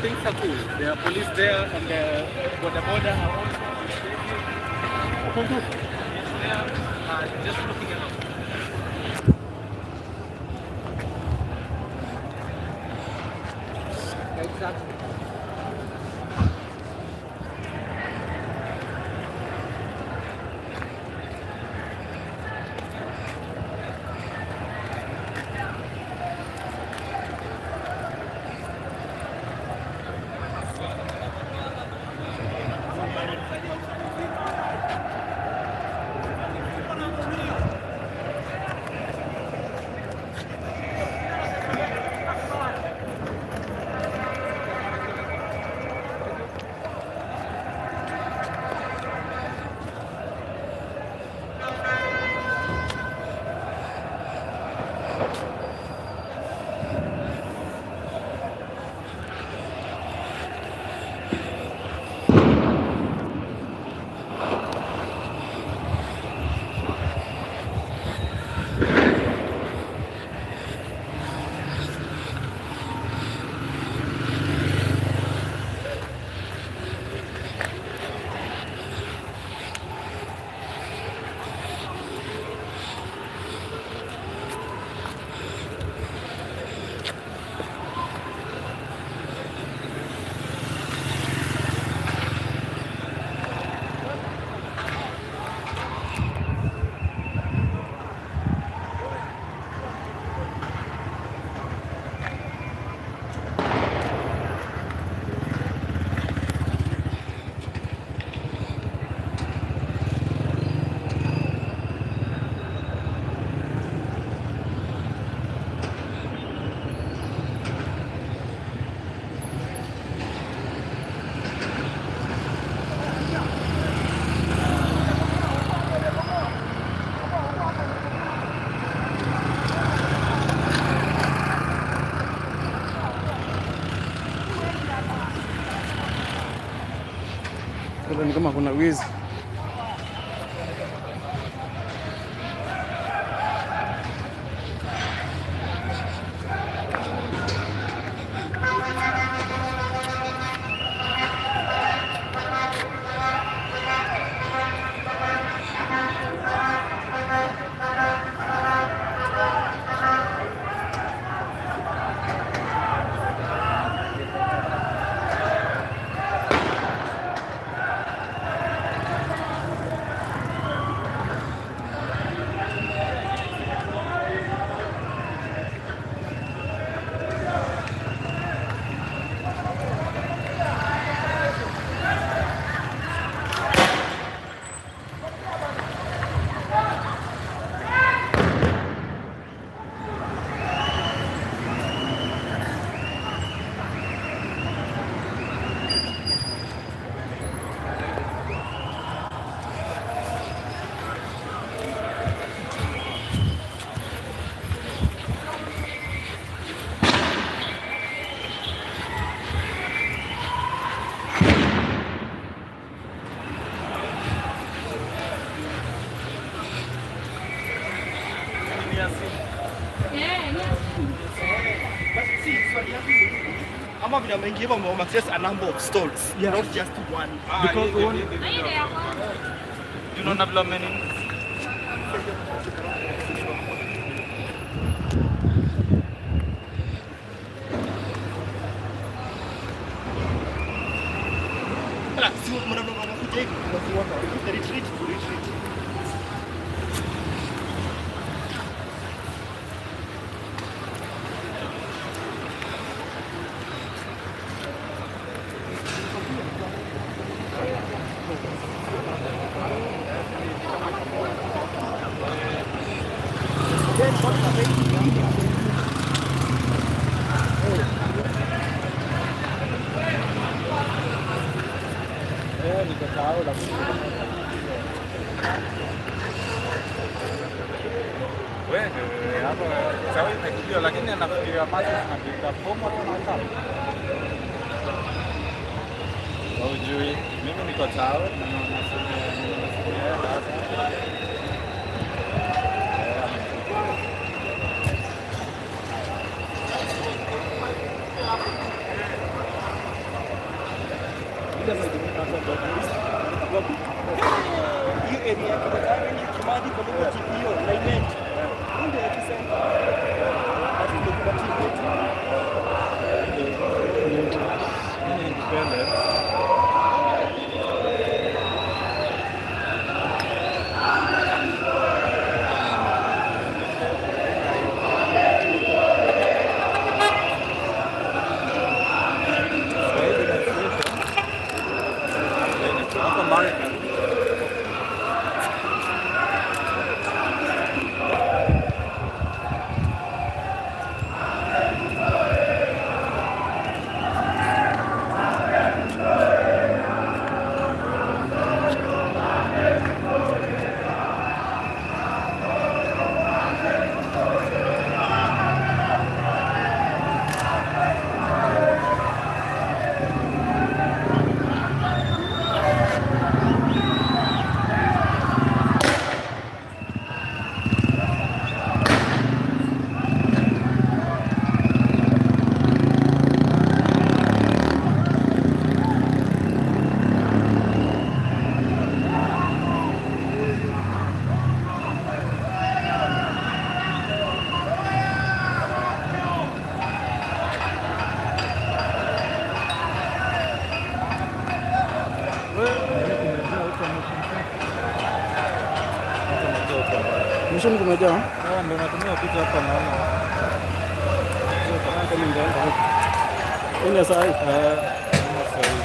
Things are cool. There are police there and the border border are also there, just looking around. Exactly. Ni kama kuna wizi. Ama vile wameingia hivyo wame access a number of stalls, Yeah. not just one. Because one You know vile wameni Ala, si wanakuja hivi, unafuata. If they retreat, you retreat. Wewe hapo sawa imekuja lakini anafikiria macho zinapita fomo kama kama. Hujui, mimi niko sawa na nasema sasa. Hiyo area ya Kimathi ni Kimathi kwa sababu GPO na event. Ndio epicenter. Basi ndio kuna team yetu. Independent. Hapa Marekani. Mwishoni kumejaa. Ah, ndio natumia picha hapa naona. Kama ndio. Ina saa hii. Kama saa hii.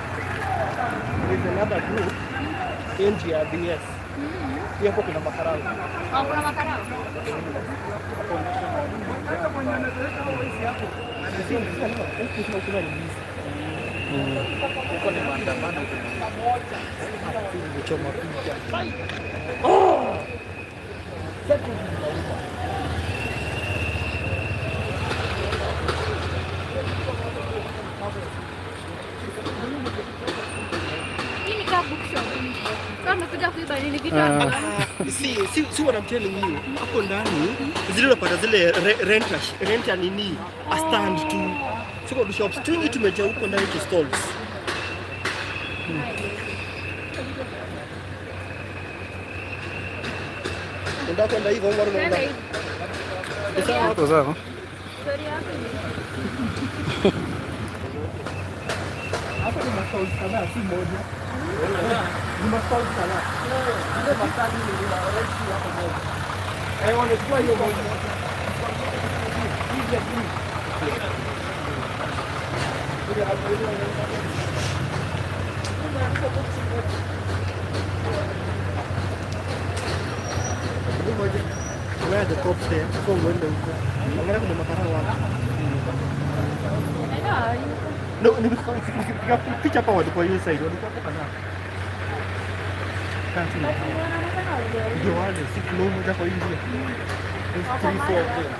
There is another group, NGRDS. Hiyo hapo kuna makarao. Ah, kuna makarao. Huko ni maandamano. Kuchoma picha. Oh! Hii ni kama bookshop. Sasa umekuja kuiba nini vitabu? Si what I'm telling you. Hapo ndani zile unapata zile rent ya nini? A stand tu. Siko tu shops twingi tumejaa huko ndani tu stalls. Unataka kwenda hivyo au unaenda? Iko sawa. Story yako ni Hapa ni mastalls kadhaa, si moja. Ni mastalls kadhaa. Ile mastandi ni ile rent hapo moja. Eh, wanachukua hiyo moja. Hii ya green. Ile hapo ile. Where are the cops there? Before uende huko. Angalia kuna makarao wapi. No, nikipiga picha hapa walikuwa hiyo side, walikuwa hapo kadhaa. Ndio wale, si kilo moja kwa hii njia. There's 3, 4 of them.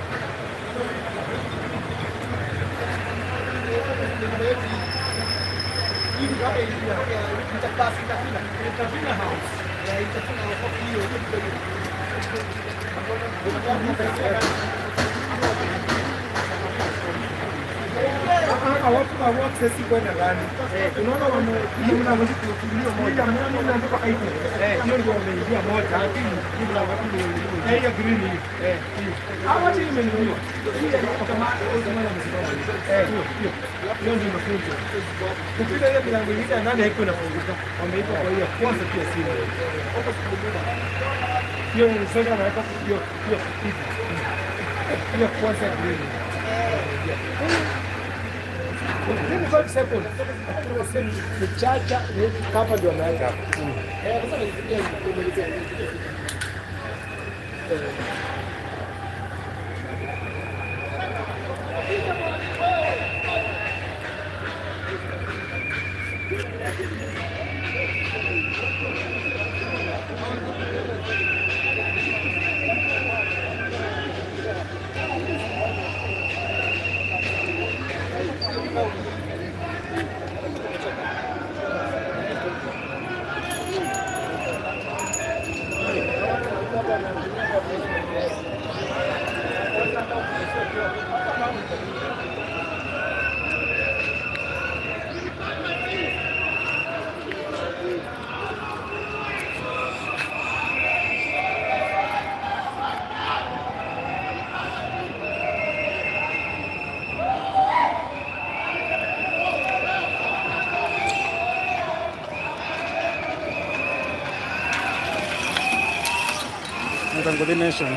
Mtangodi Nation.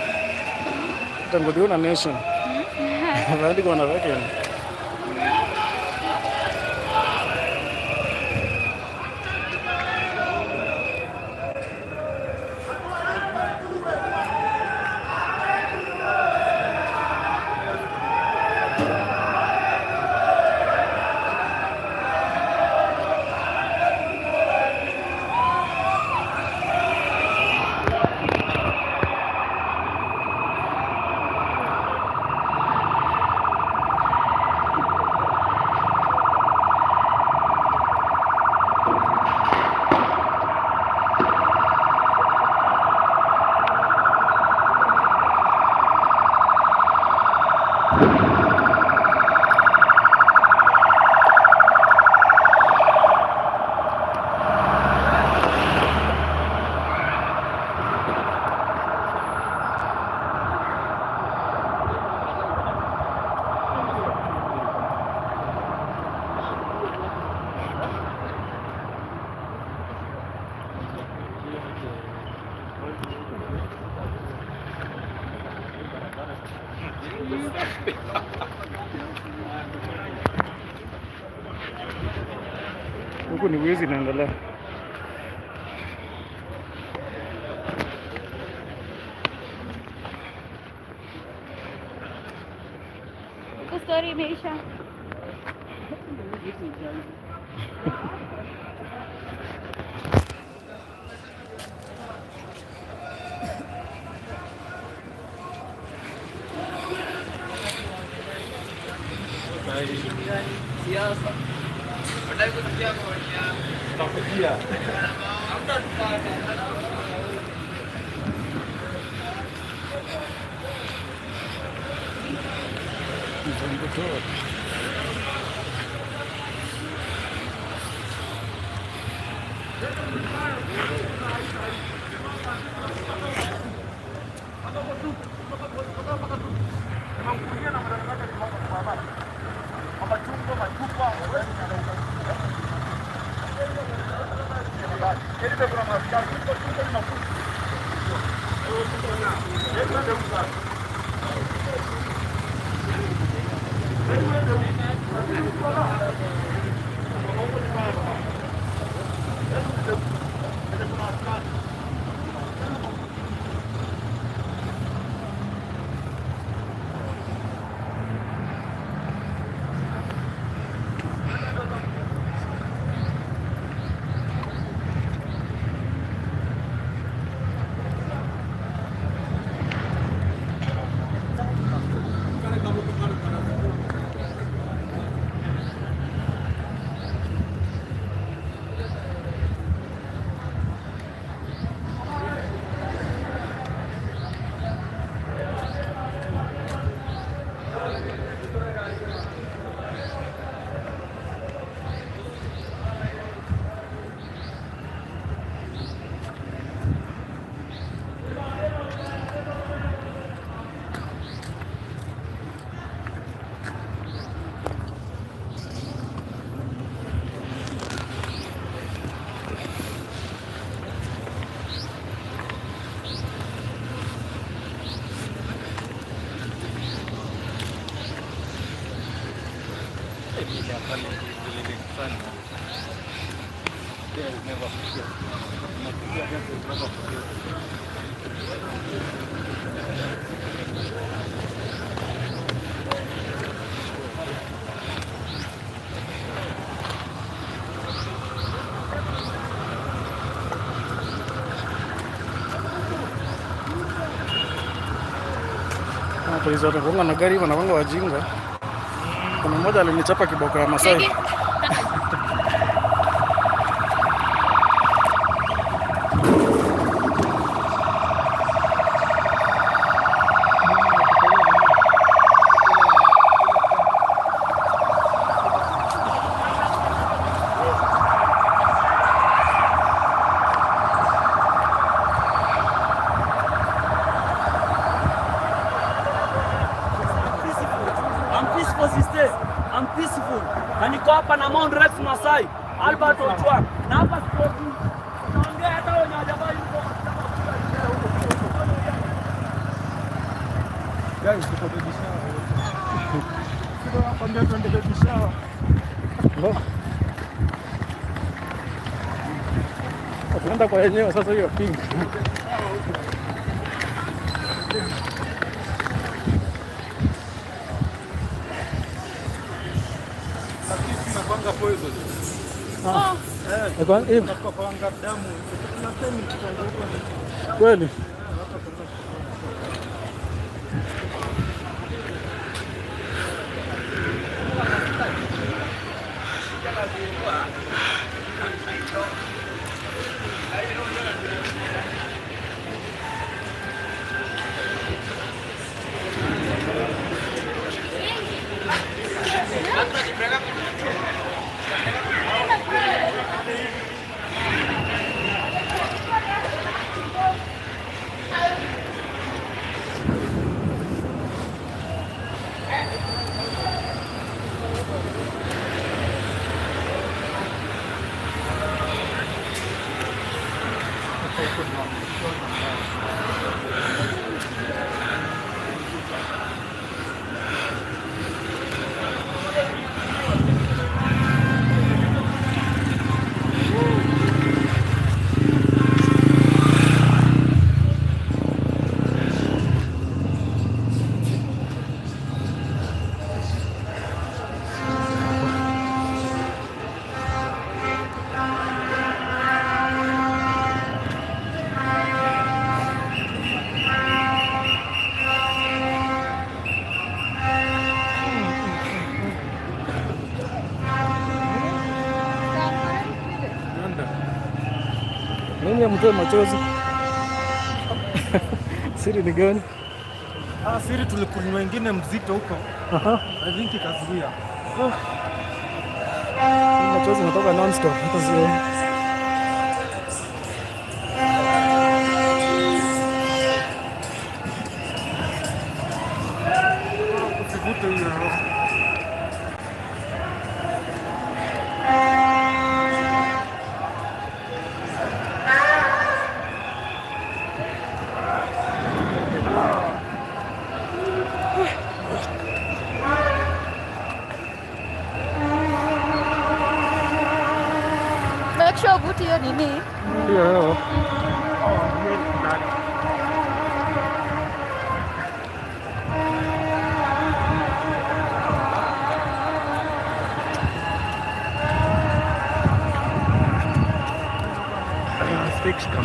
Mtangodi una nation. Vaandika wanawake. Huku ni wizi inaendelea. Haijaisha. Polisi watagonga na gari wanagonga wajinga. Kuna mmoja alinichapa kiboko ya Masai. I'm peaceful sister. I'm peaceful. Na niko hapa na Mount Rex Masai, Albert Ojwang. Na hapa sikoki. Naongea hata wenye hawajavaa uniform. Guys, tuko baby shower. Tuko nakwambia tuende baby shower. Mbona? Tunaenda kwa yenyewe sasa hiyo pink. Lakini tunakwanga poison. Ah. Kwa hivi Tunakwanga damu. Tunasema tunakwanga huko. kweli. Nyinyi mtoe machozi. Siri ni gani? Ah, siri tulikunywa wengine mzito huko. Aha. I think ikazuia. Machozi natoka non-stop. Hata sio. Usivute hiyo roho. Make sure uvute hiyo nini. Hiyo hewa.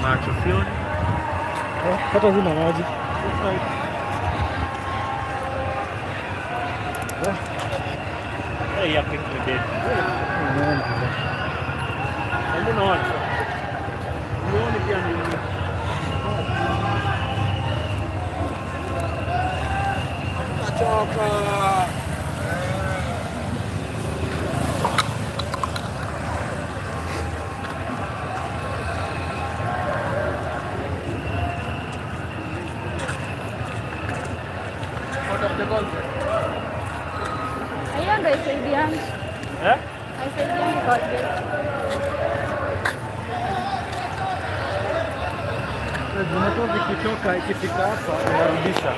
Macho sioni. Hata sina maji. Hey, ya pink ni dead. Mbona watu? Muone pia mimi. Choka. Hiyo ndo haisaidiangi. Eh? Haisaidiangi Colgate. Zimekuwa vikitoka ikifika hapa inarudisha.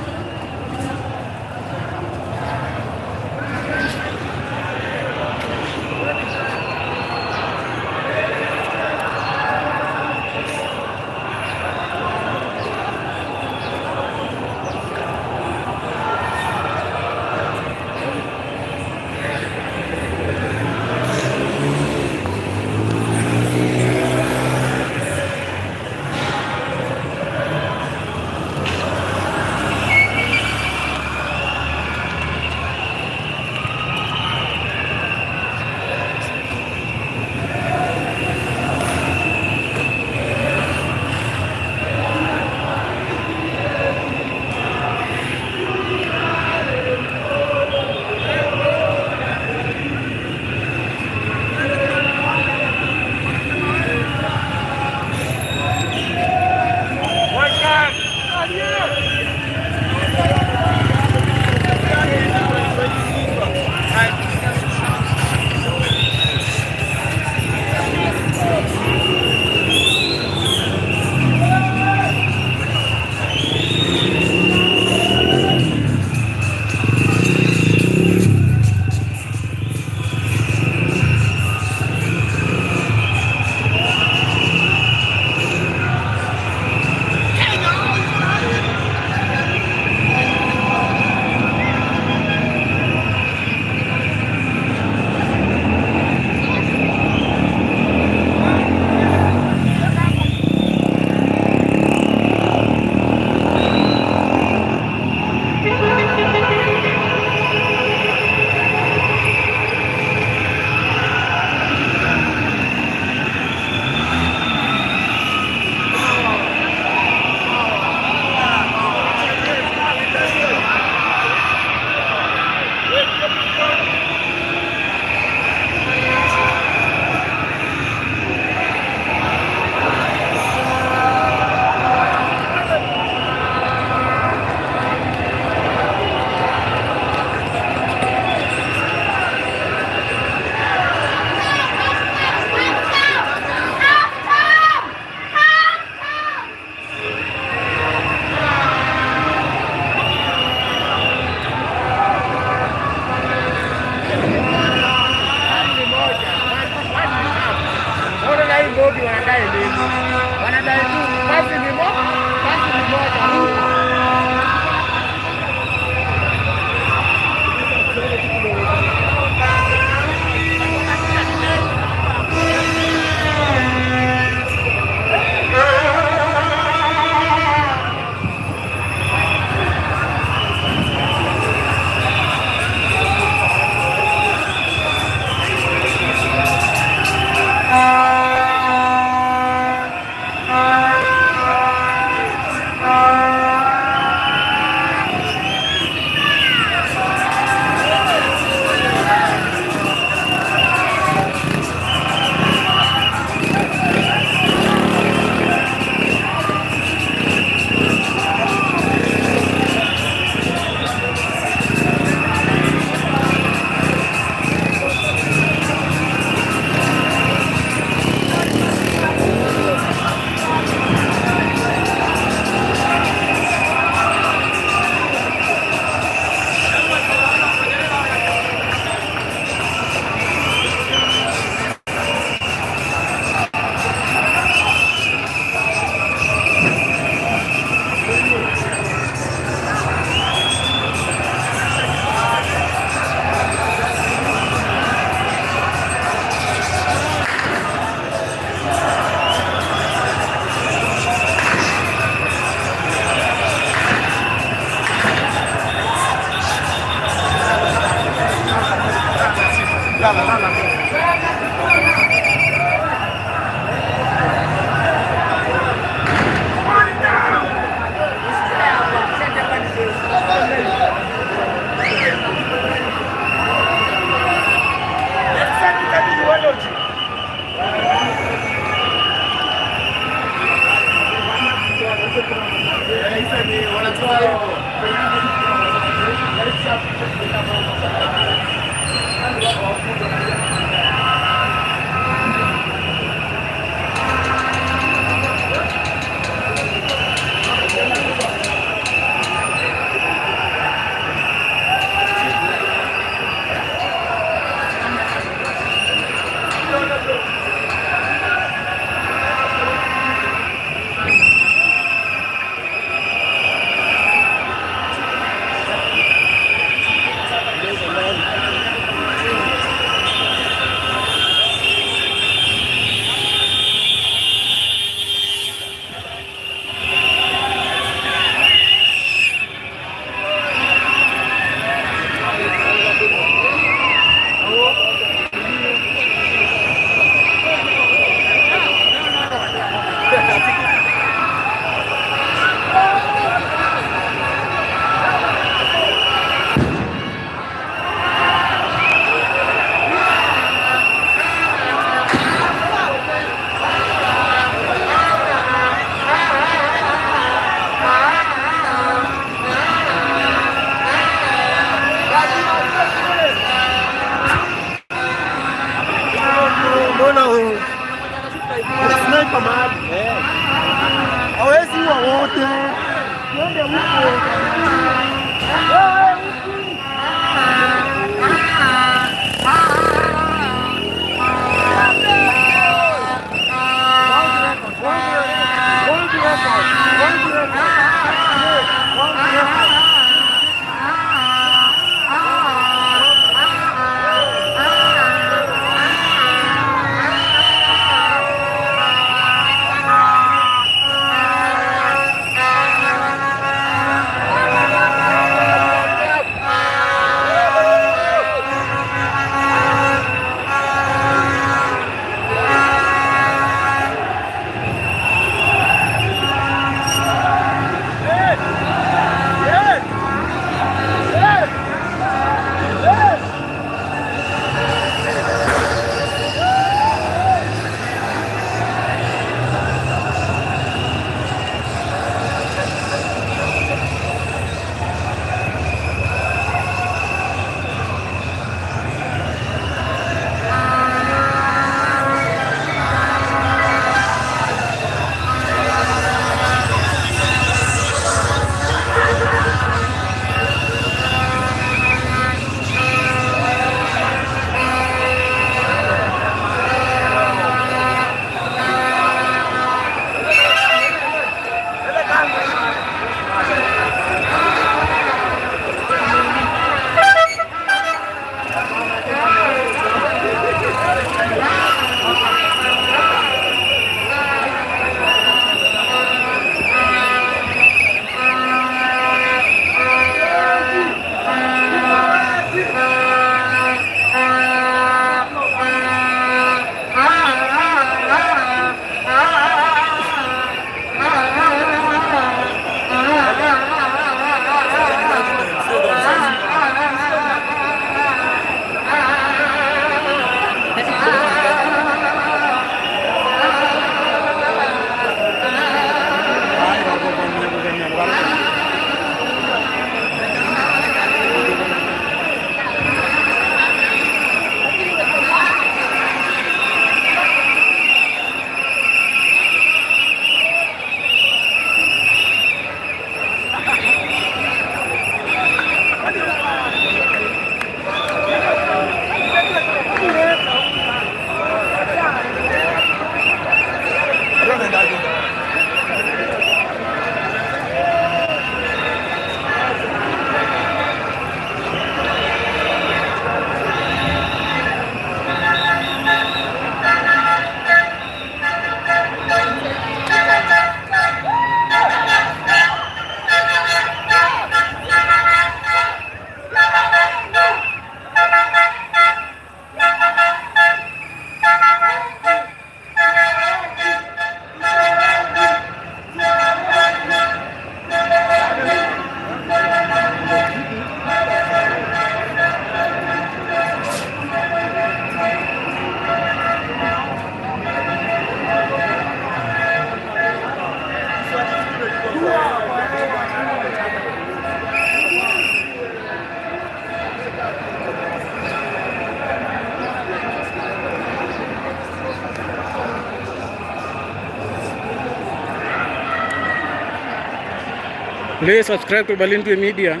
Please subscribe to Balindwe Media.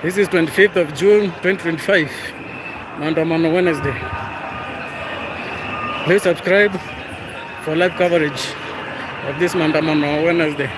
This is 25th of June 2025, Maandamano Wednesday. Please subscribe for live coverage of this Maandamano Wednesday.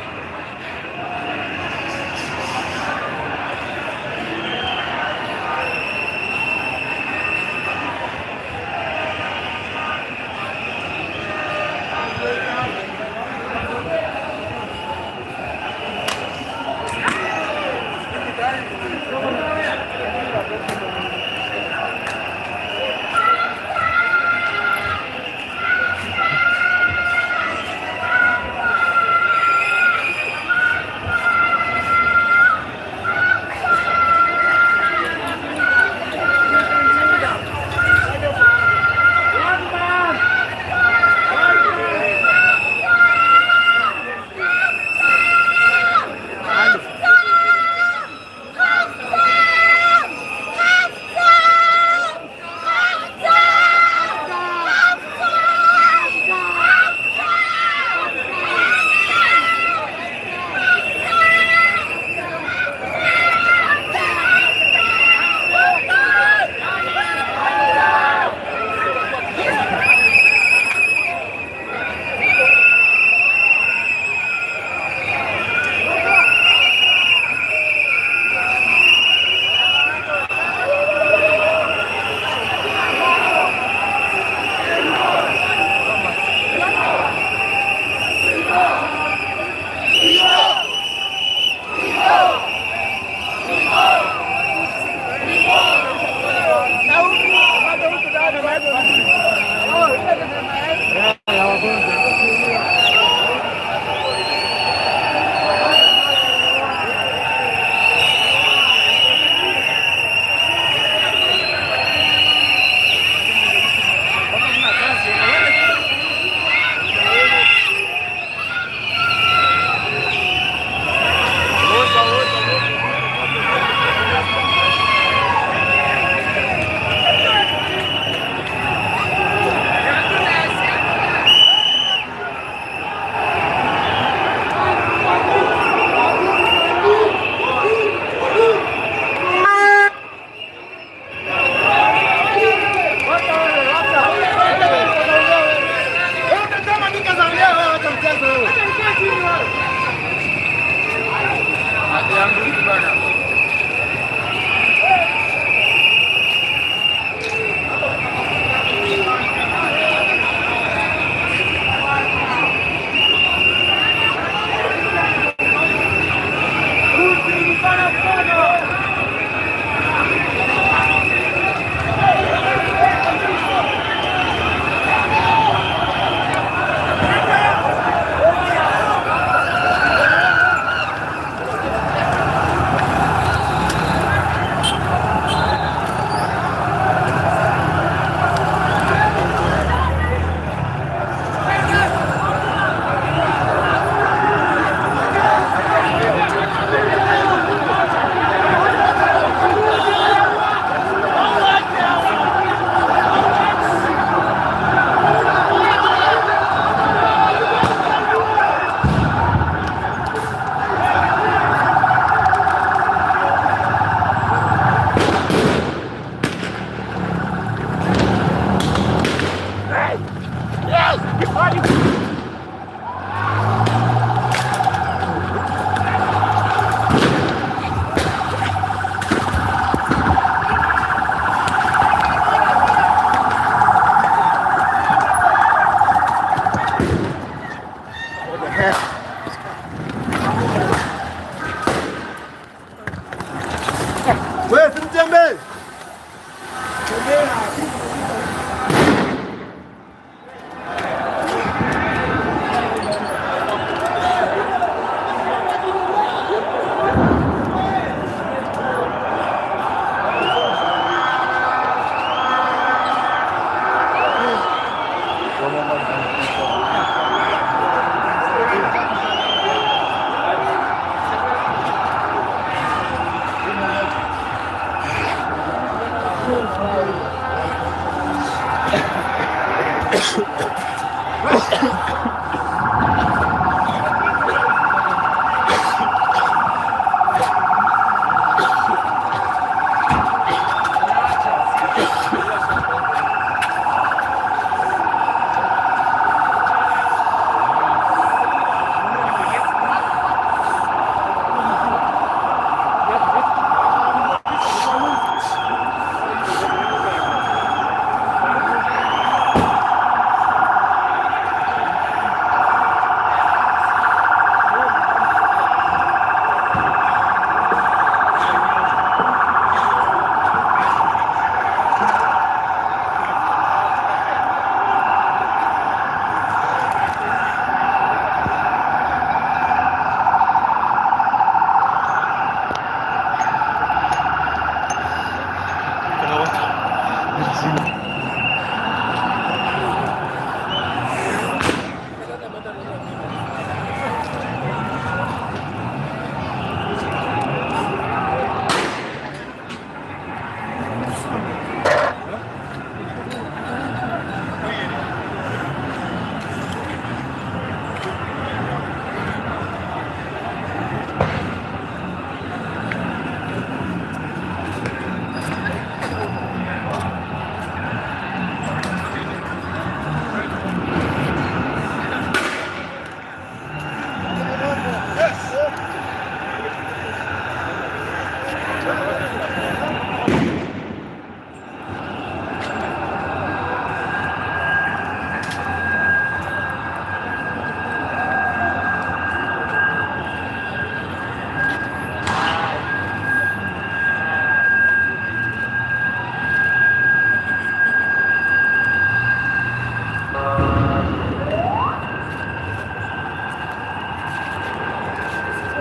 Wewe simtembee.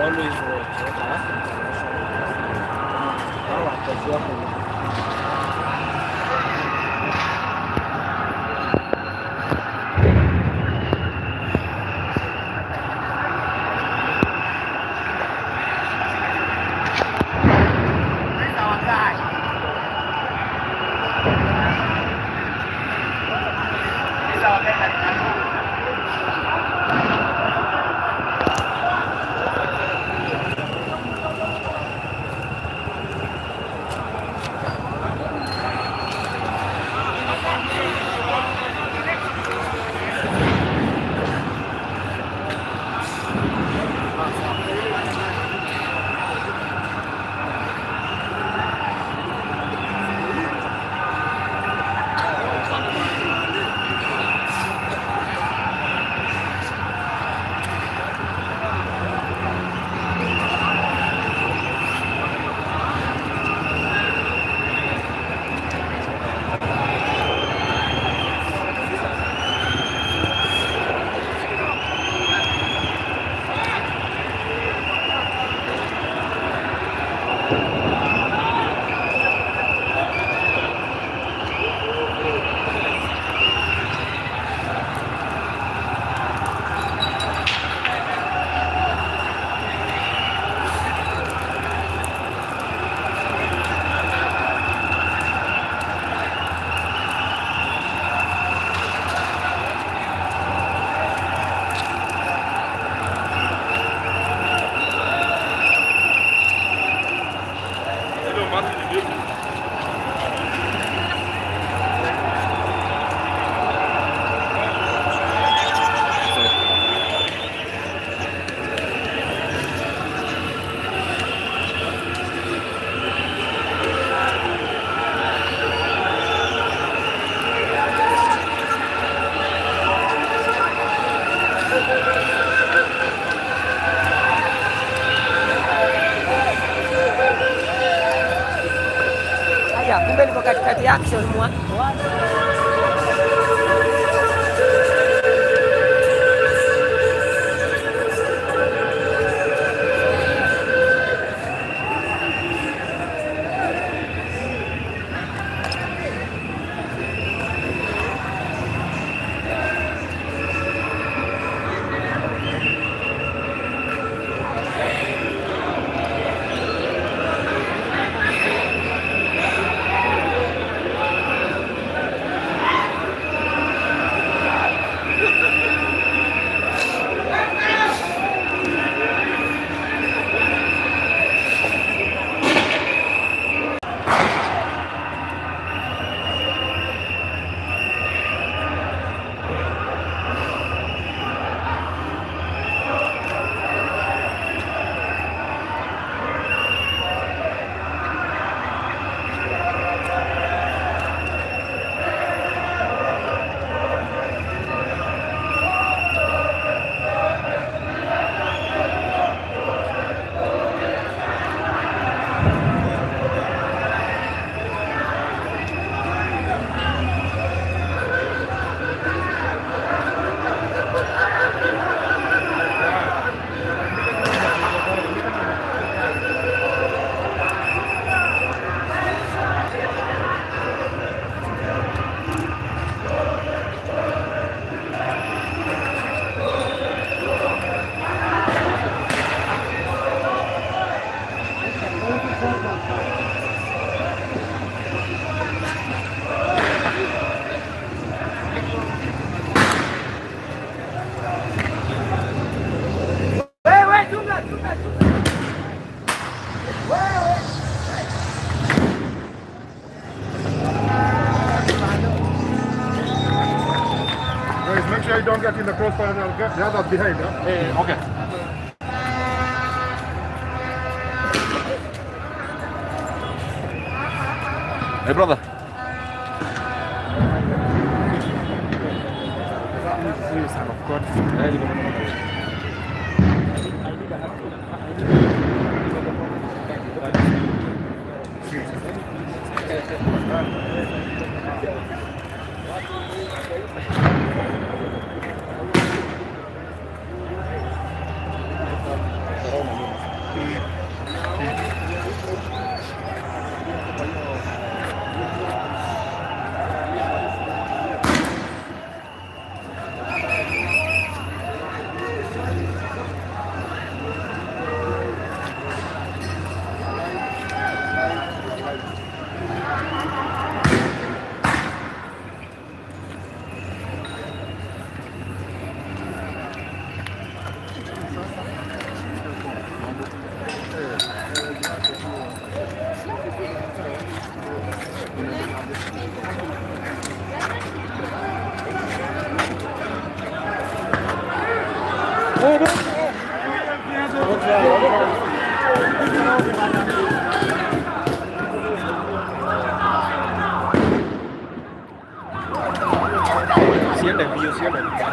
Always watch what international. Hao watajua kuna Haya, kumbe niko katikati ya action mwa. Wewe chunga chunga chunga. Wewe. Guys, make sure you don't get in the crossfire and I'll get the others behind. Huh? Okay. Hey brother. Son of God. Siende mbio, siende mbio.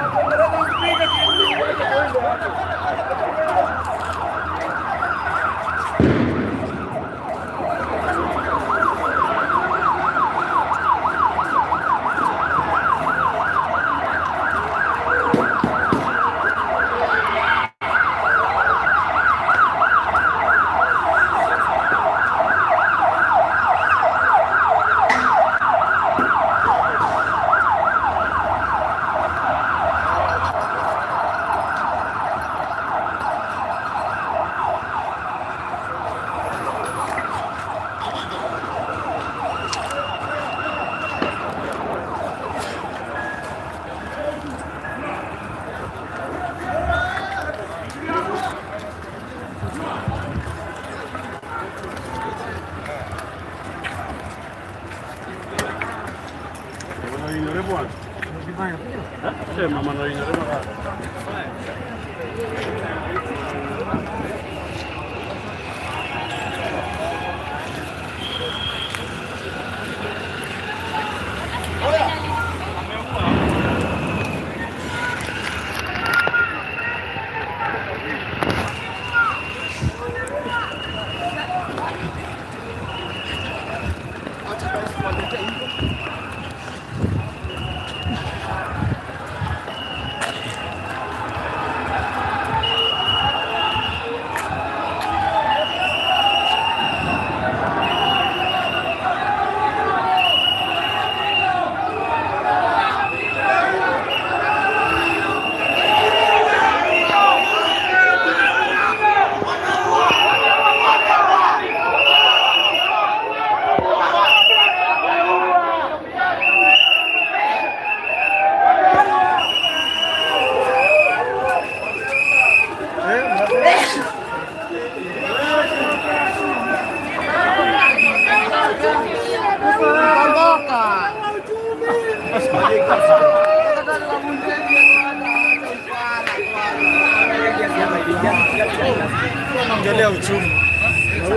Ongelea uchumi.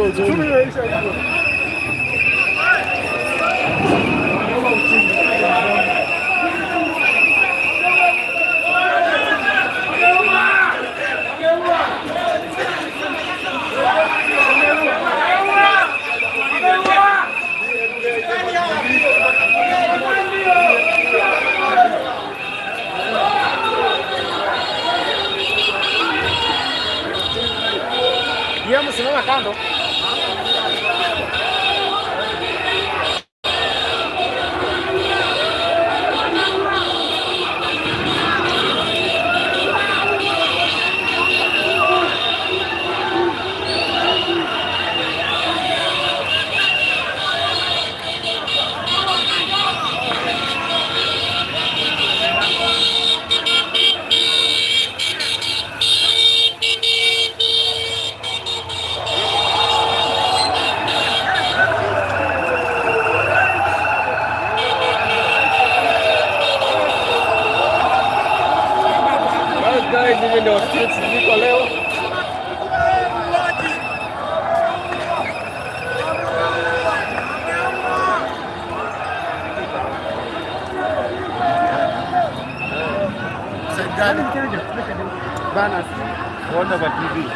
Uchumi imeisha hivyo. Yeye msimama kando. Inaonekana kuona kwa TV.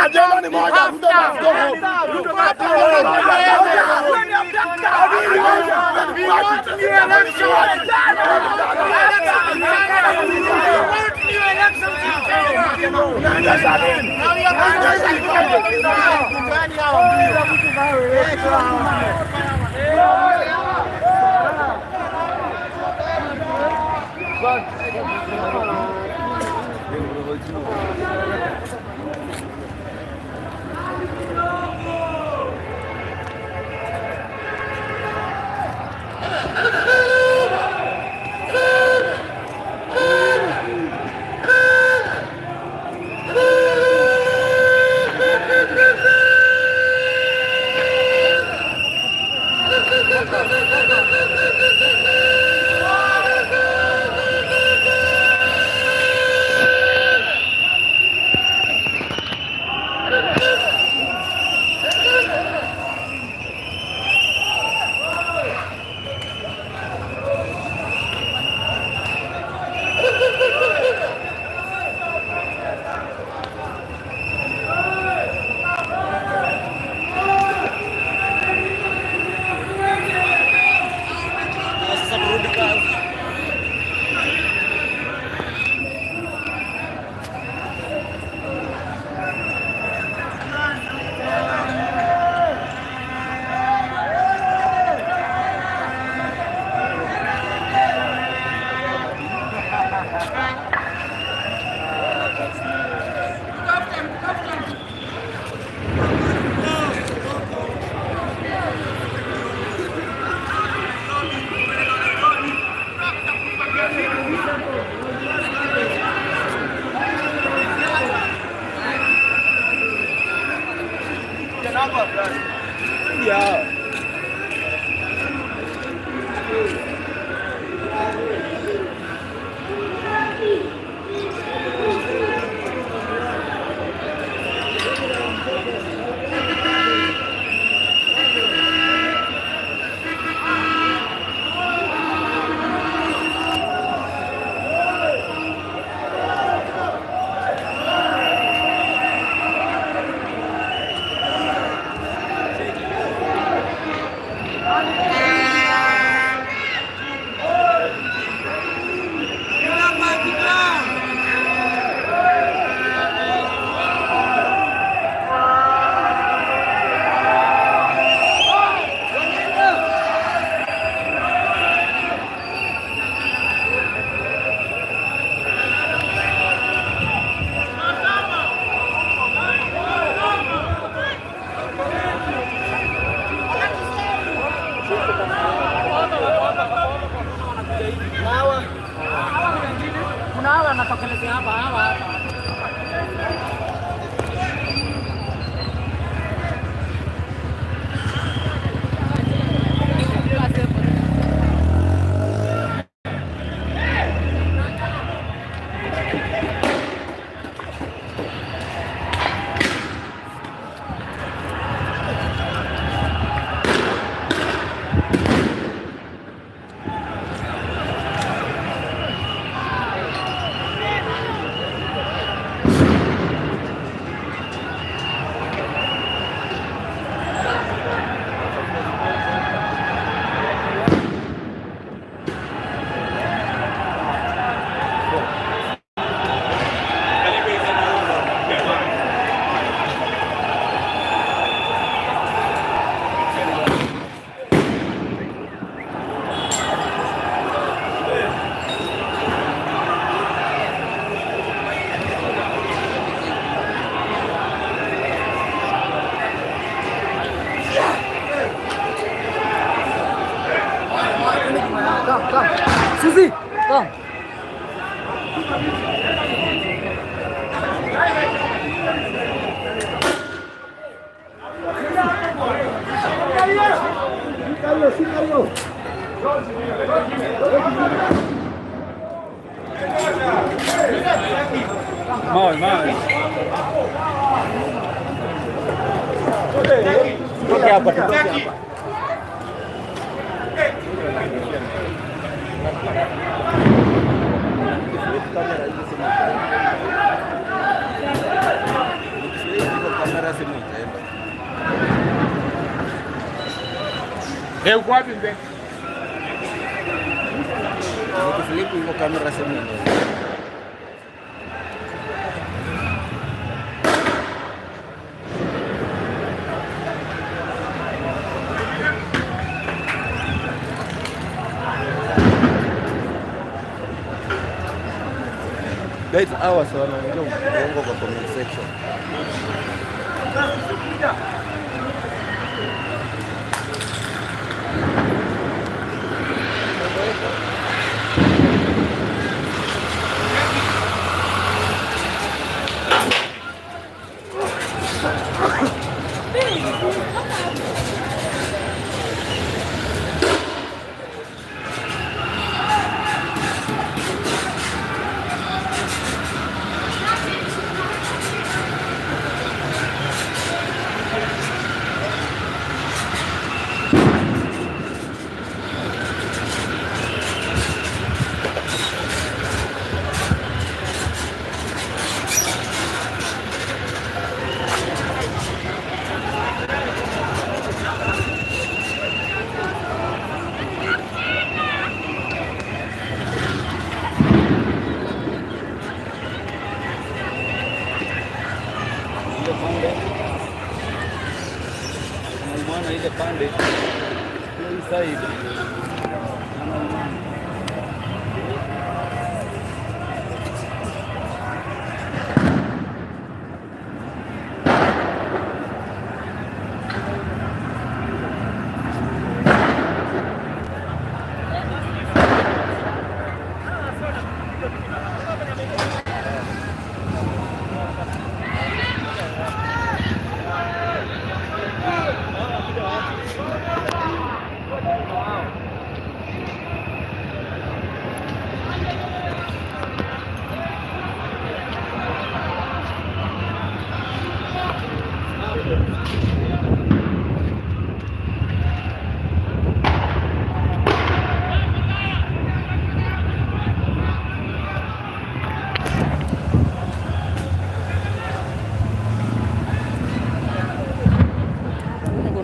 Ajenda ni moja, Ruto must go home. Kuna hawa wanatokelezea hapa hawa hapa. Come, come. Suzy, come. Mawe, mawe. Toke hapa, toke hapa. Eh, uko wapi mzee? Nikiflip hivyo kamera simu inaenda. Guys, hawa si wanaongea uongo kwa comment section. Ile pande. Unaona ile pande. Hii side.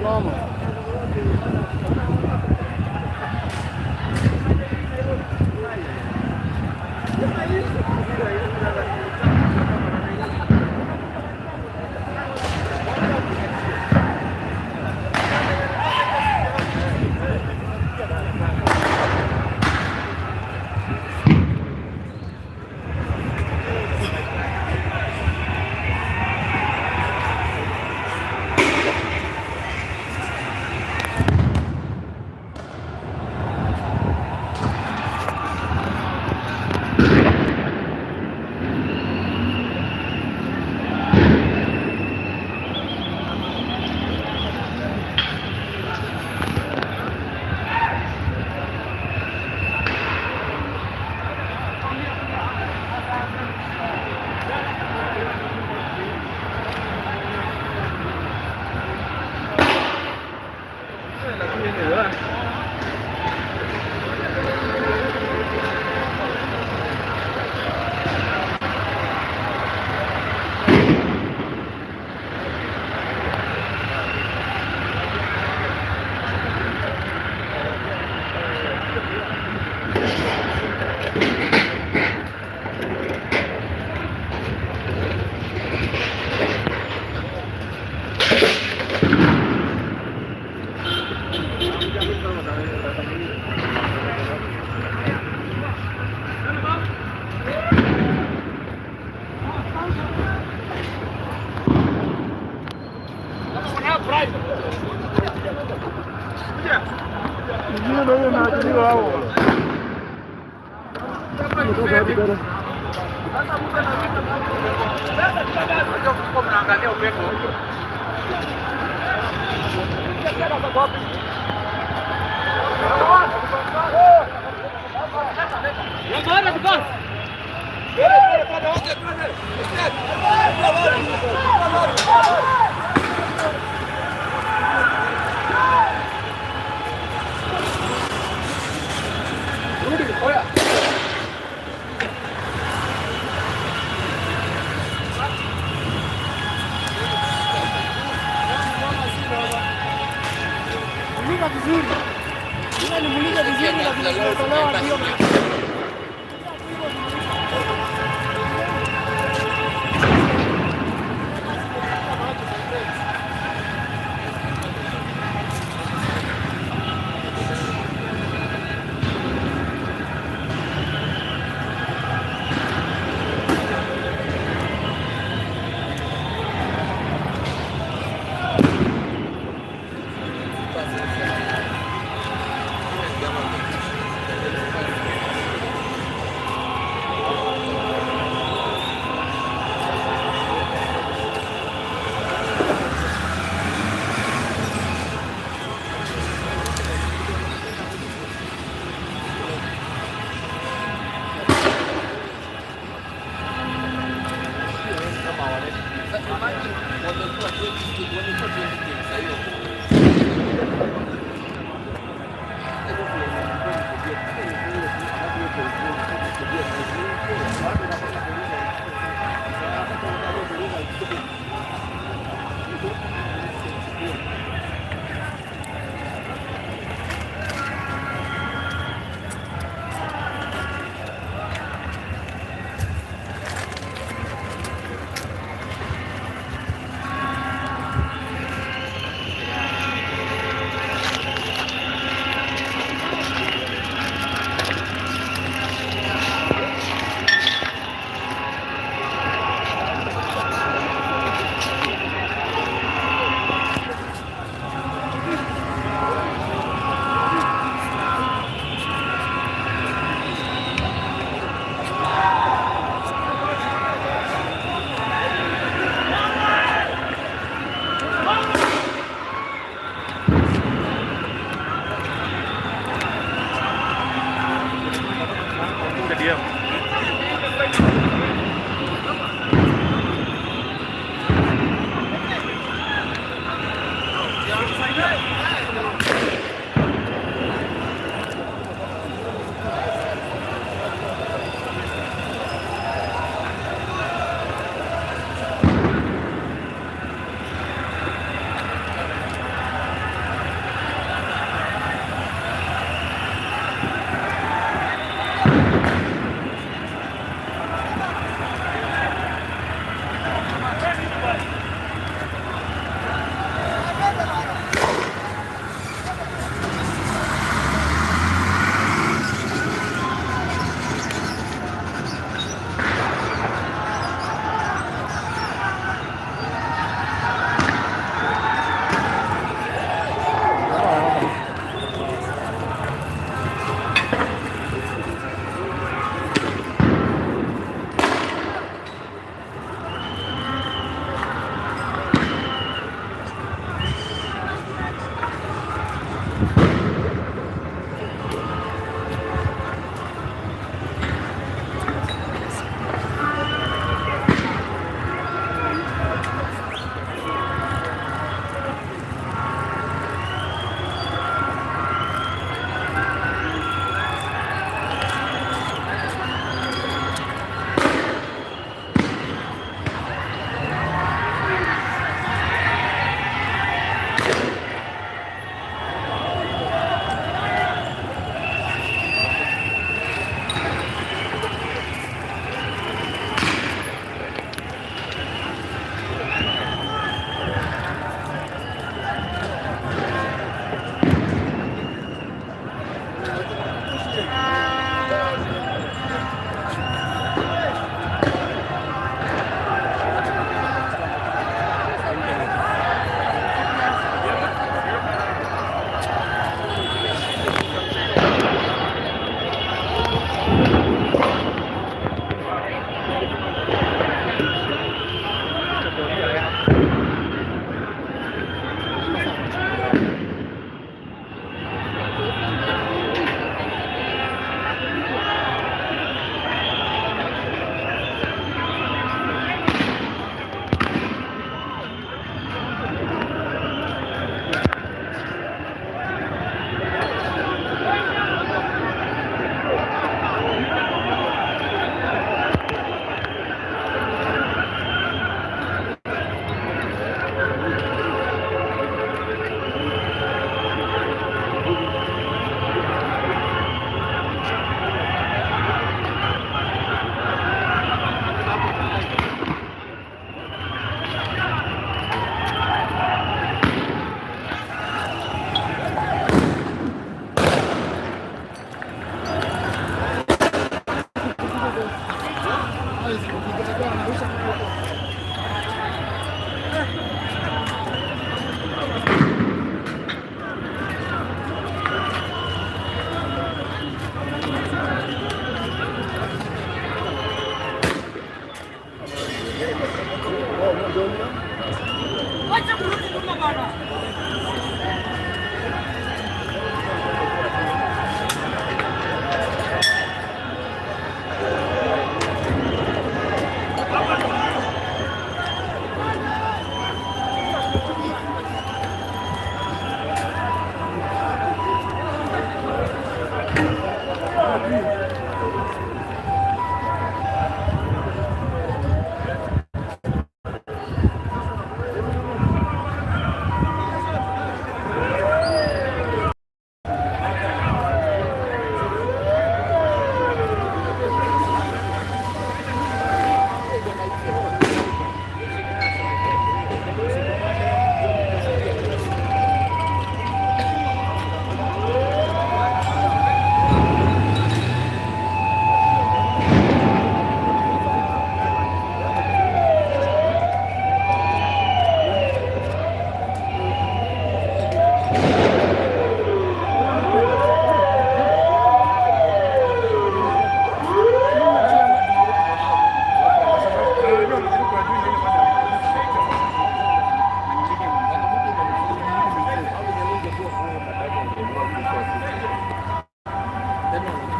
Noma.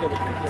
Thank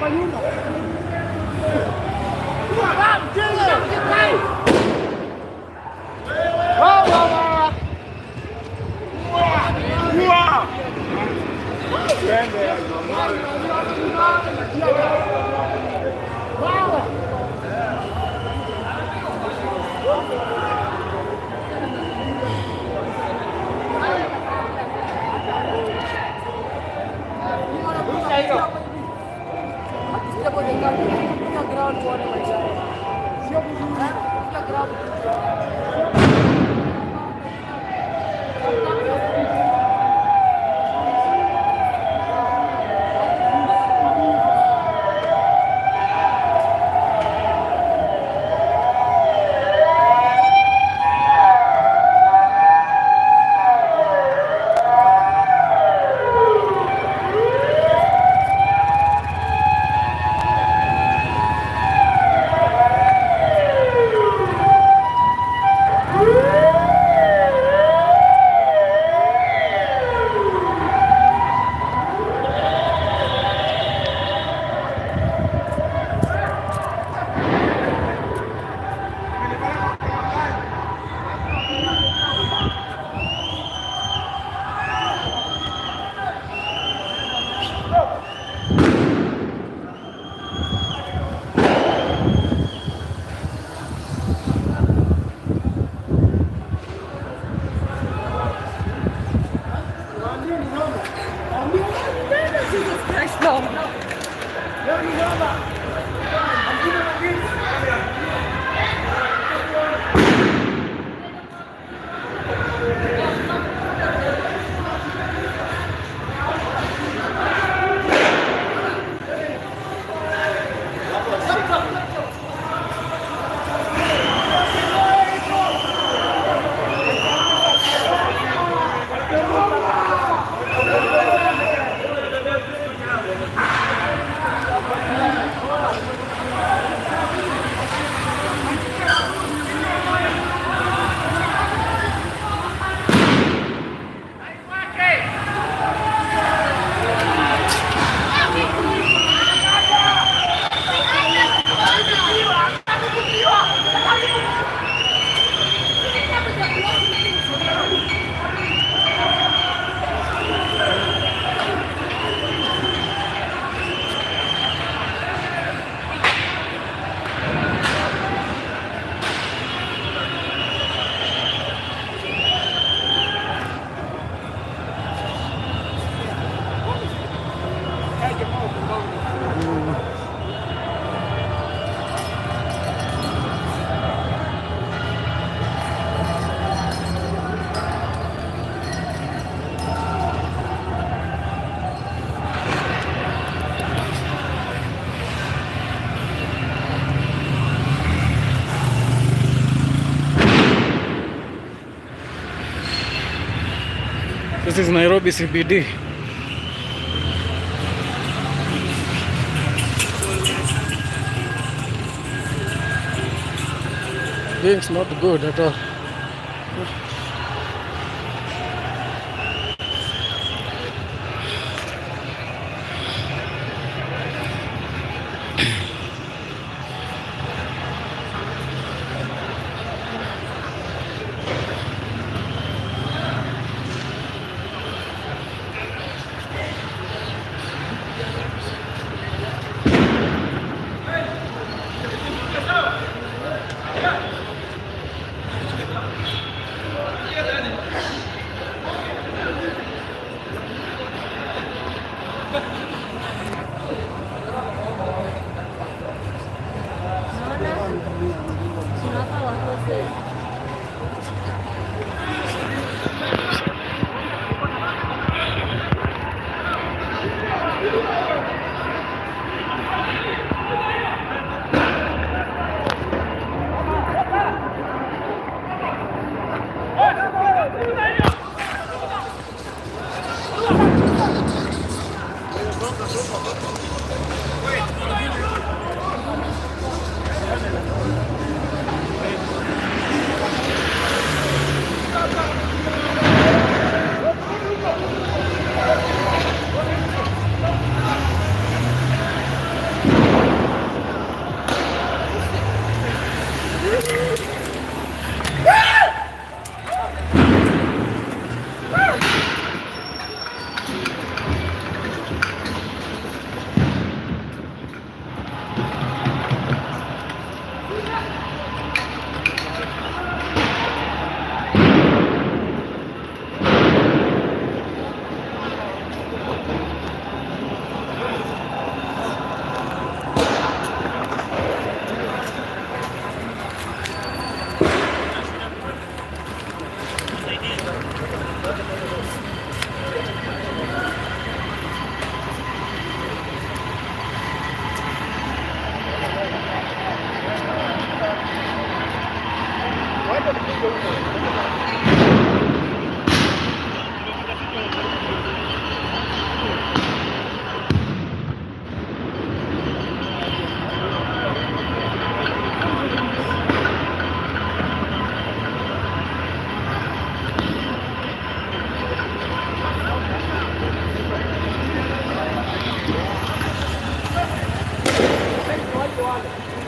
Kwa nyumba. Jesus Christ, no. This is Nairobi CBD. Things not good at all. Kuna hapa wakose. Wanarudi.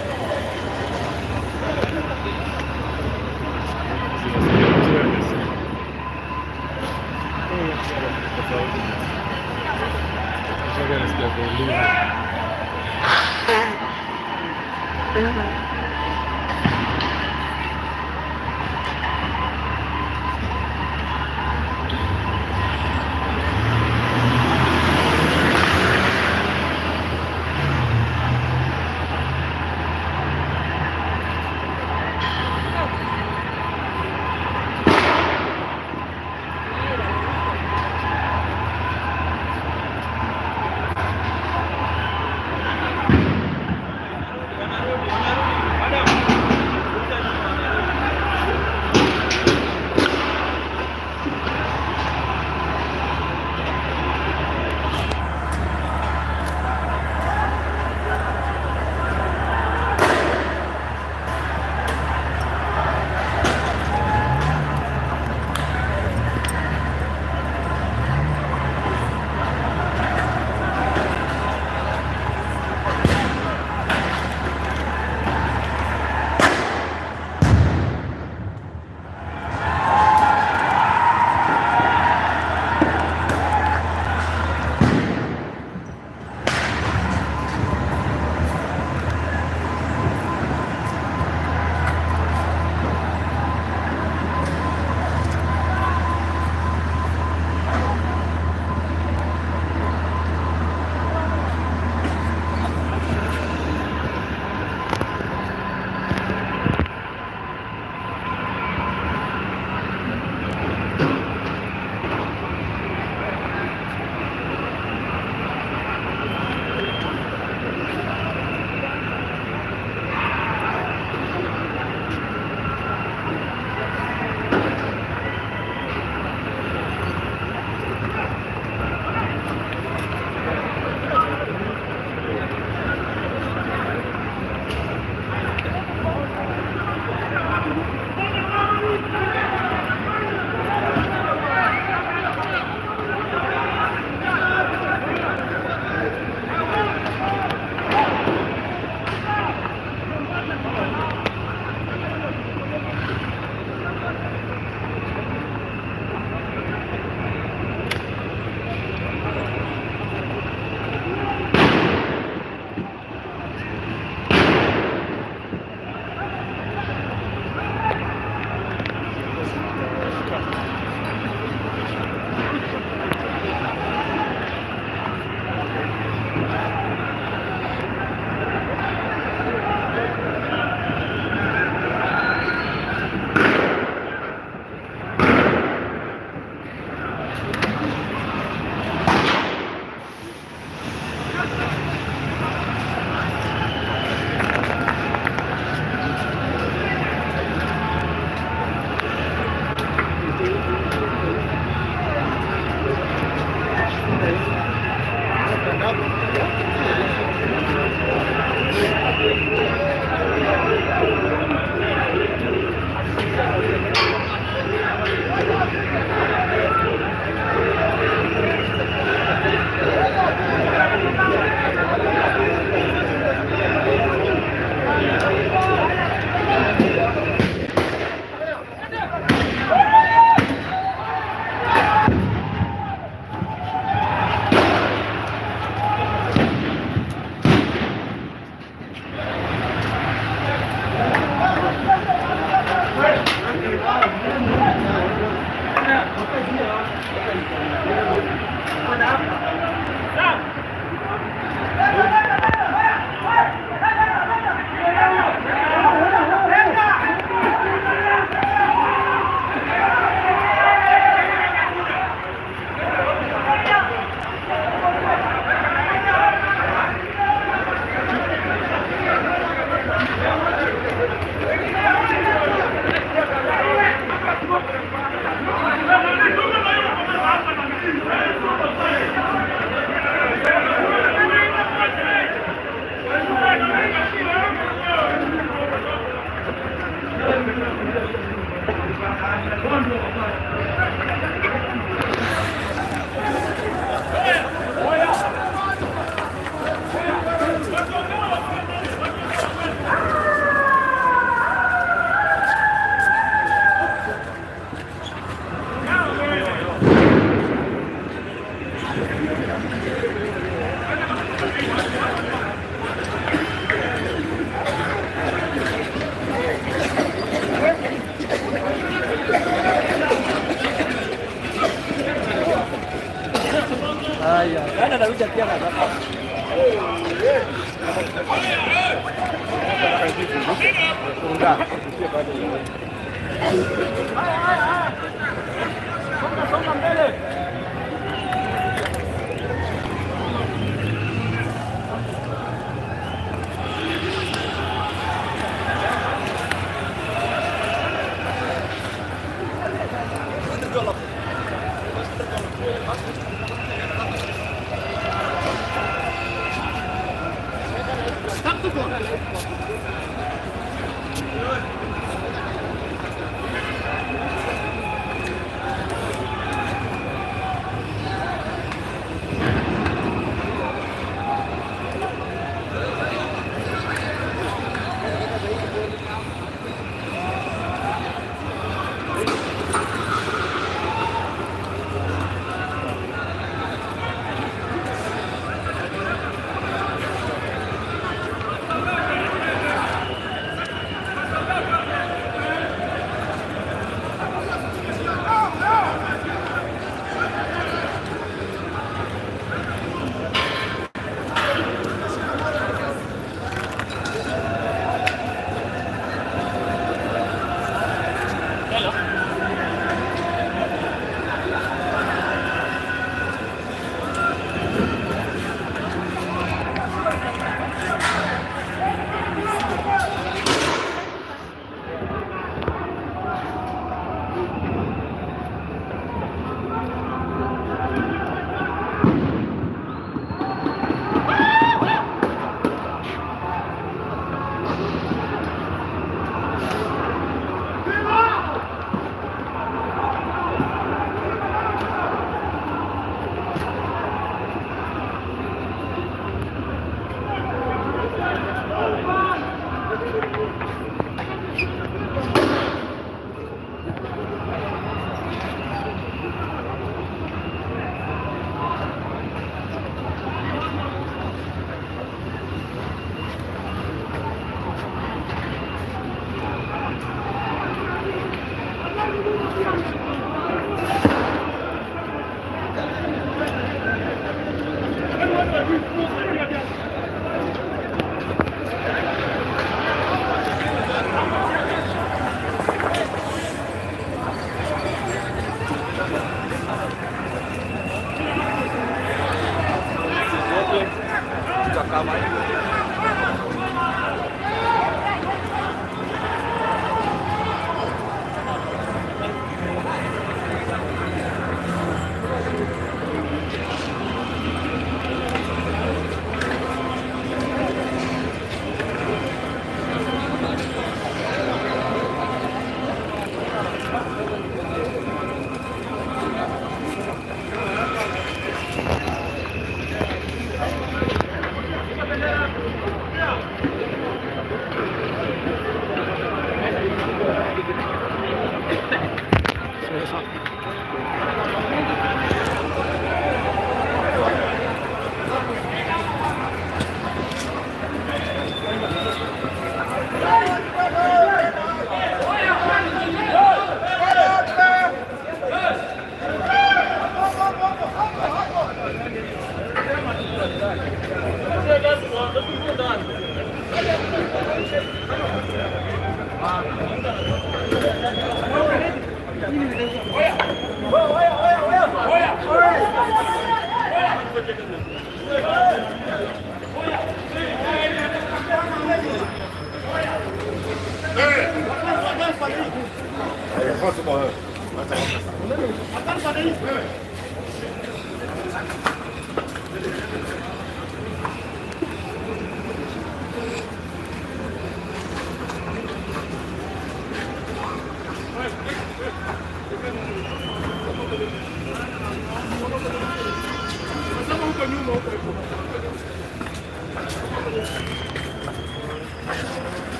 Songa mbele.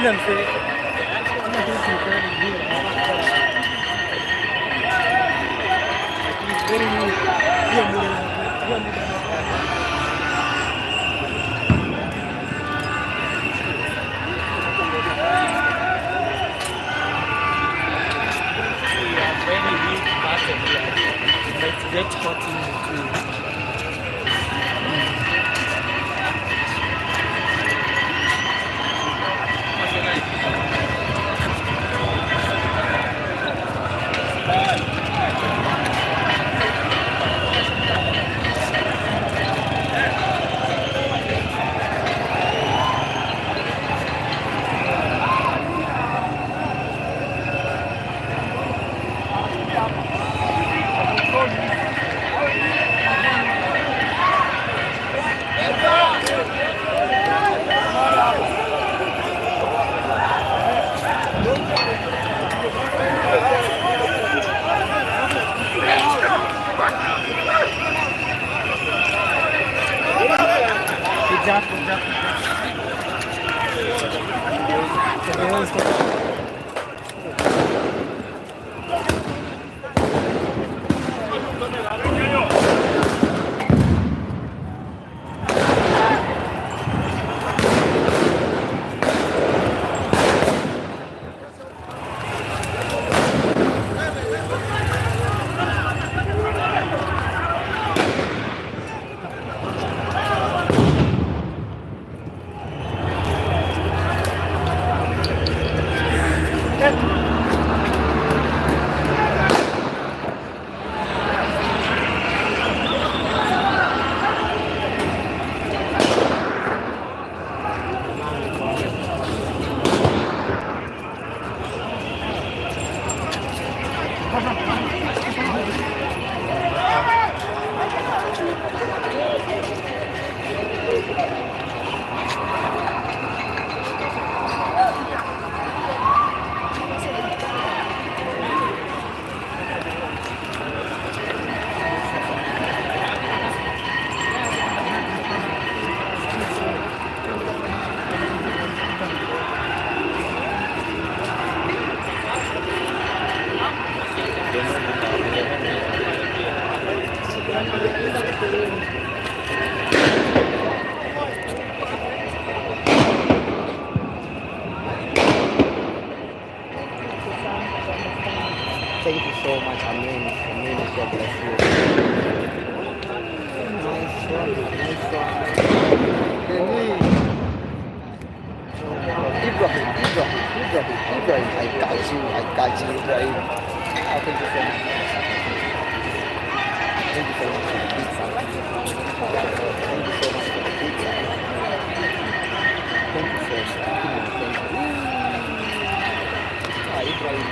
Usiulize mzee. Very weak person here. It might get caught in between. Thank you so much. Amen. Amen. God bless you. Nice one. Nice one. Ibrahim, Ibrahim, Ibrahim, Ibrahim. I got you. I got you, Ibrahim. Oh, thank you so much. Thank you so much for the pizza. Thank you so much for the pizza. Thank you so much. Thank you. Ah, Ibrahim.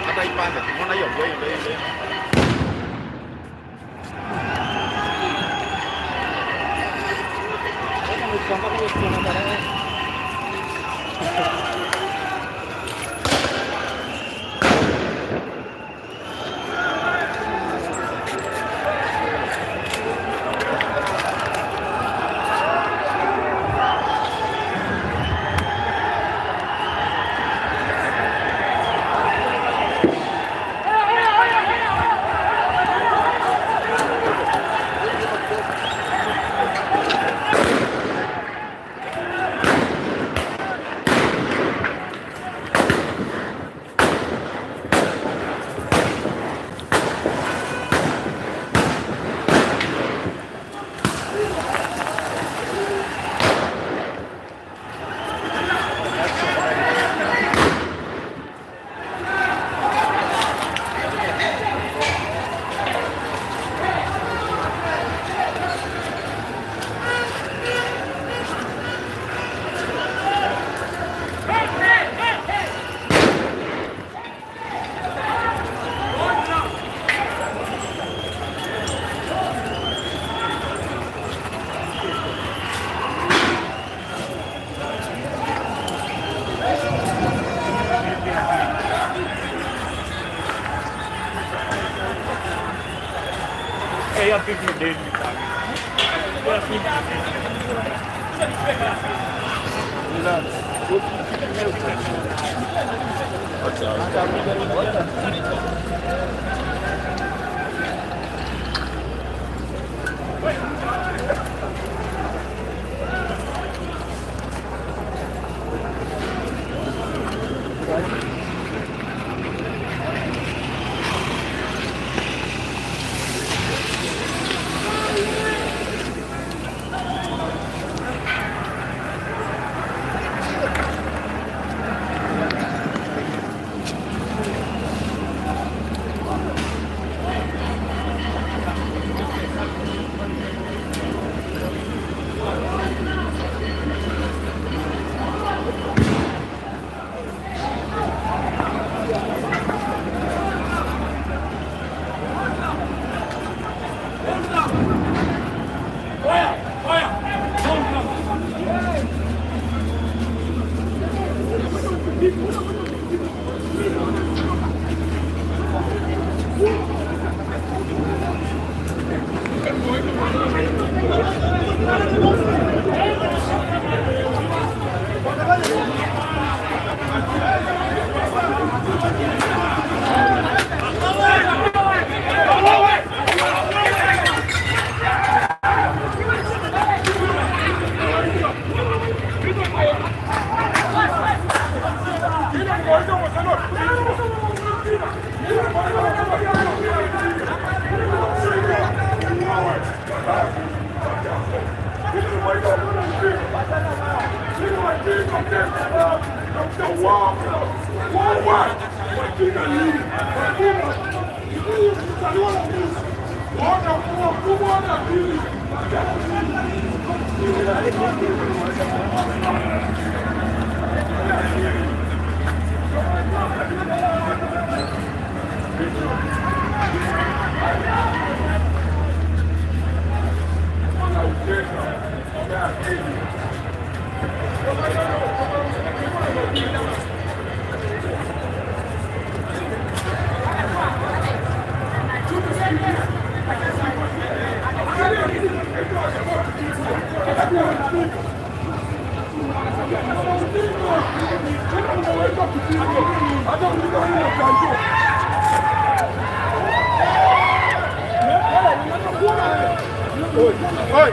Hata ipande. Mbona hiyo ndio hiyo hiyo.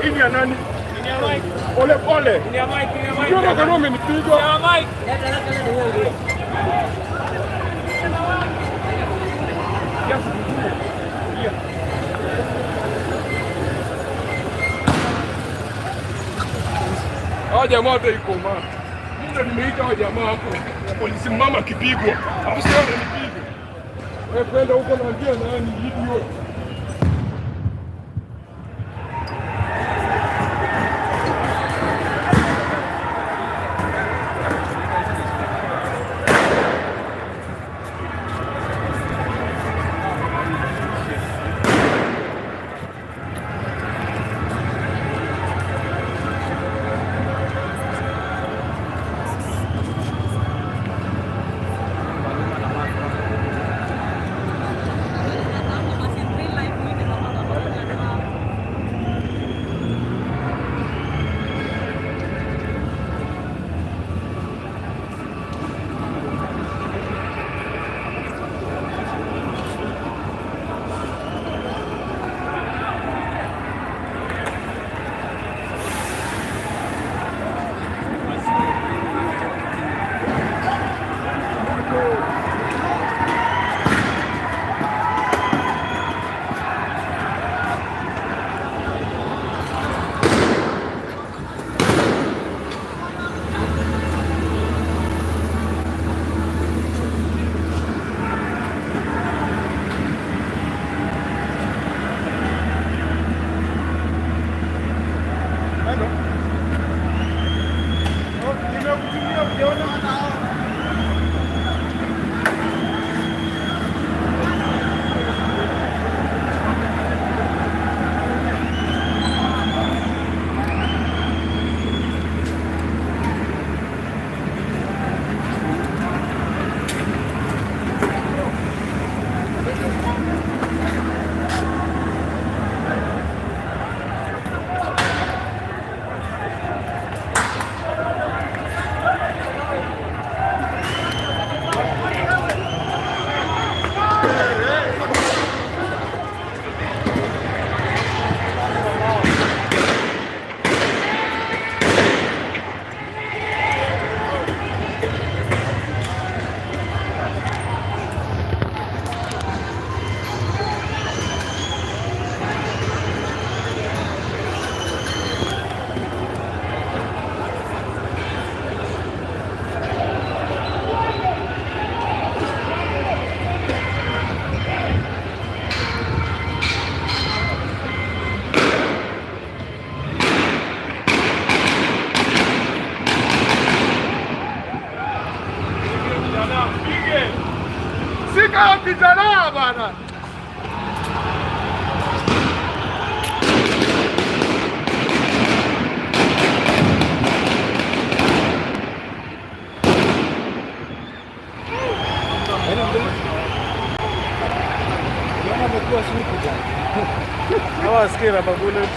Hii ni ya nani? Pole pole. Ukiona kama umenipiga. Hawa jamaa hata iko ma. Mimi ndo nimeita hawa jamaa hapo. Polisi mama akipigwa. Hapo sasa ananipiga. Wewe kwenda huko naambia nani idiot. Sika kijana bana. Hawasikii rubber bullet.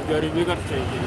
Ukiharibika tutaingia.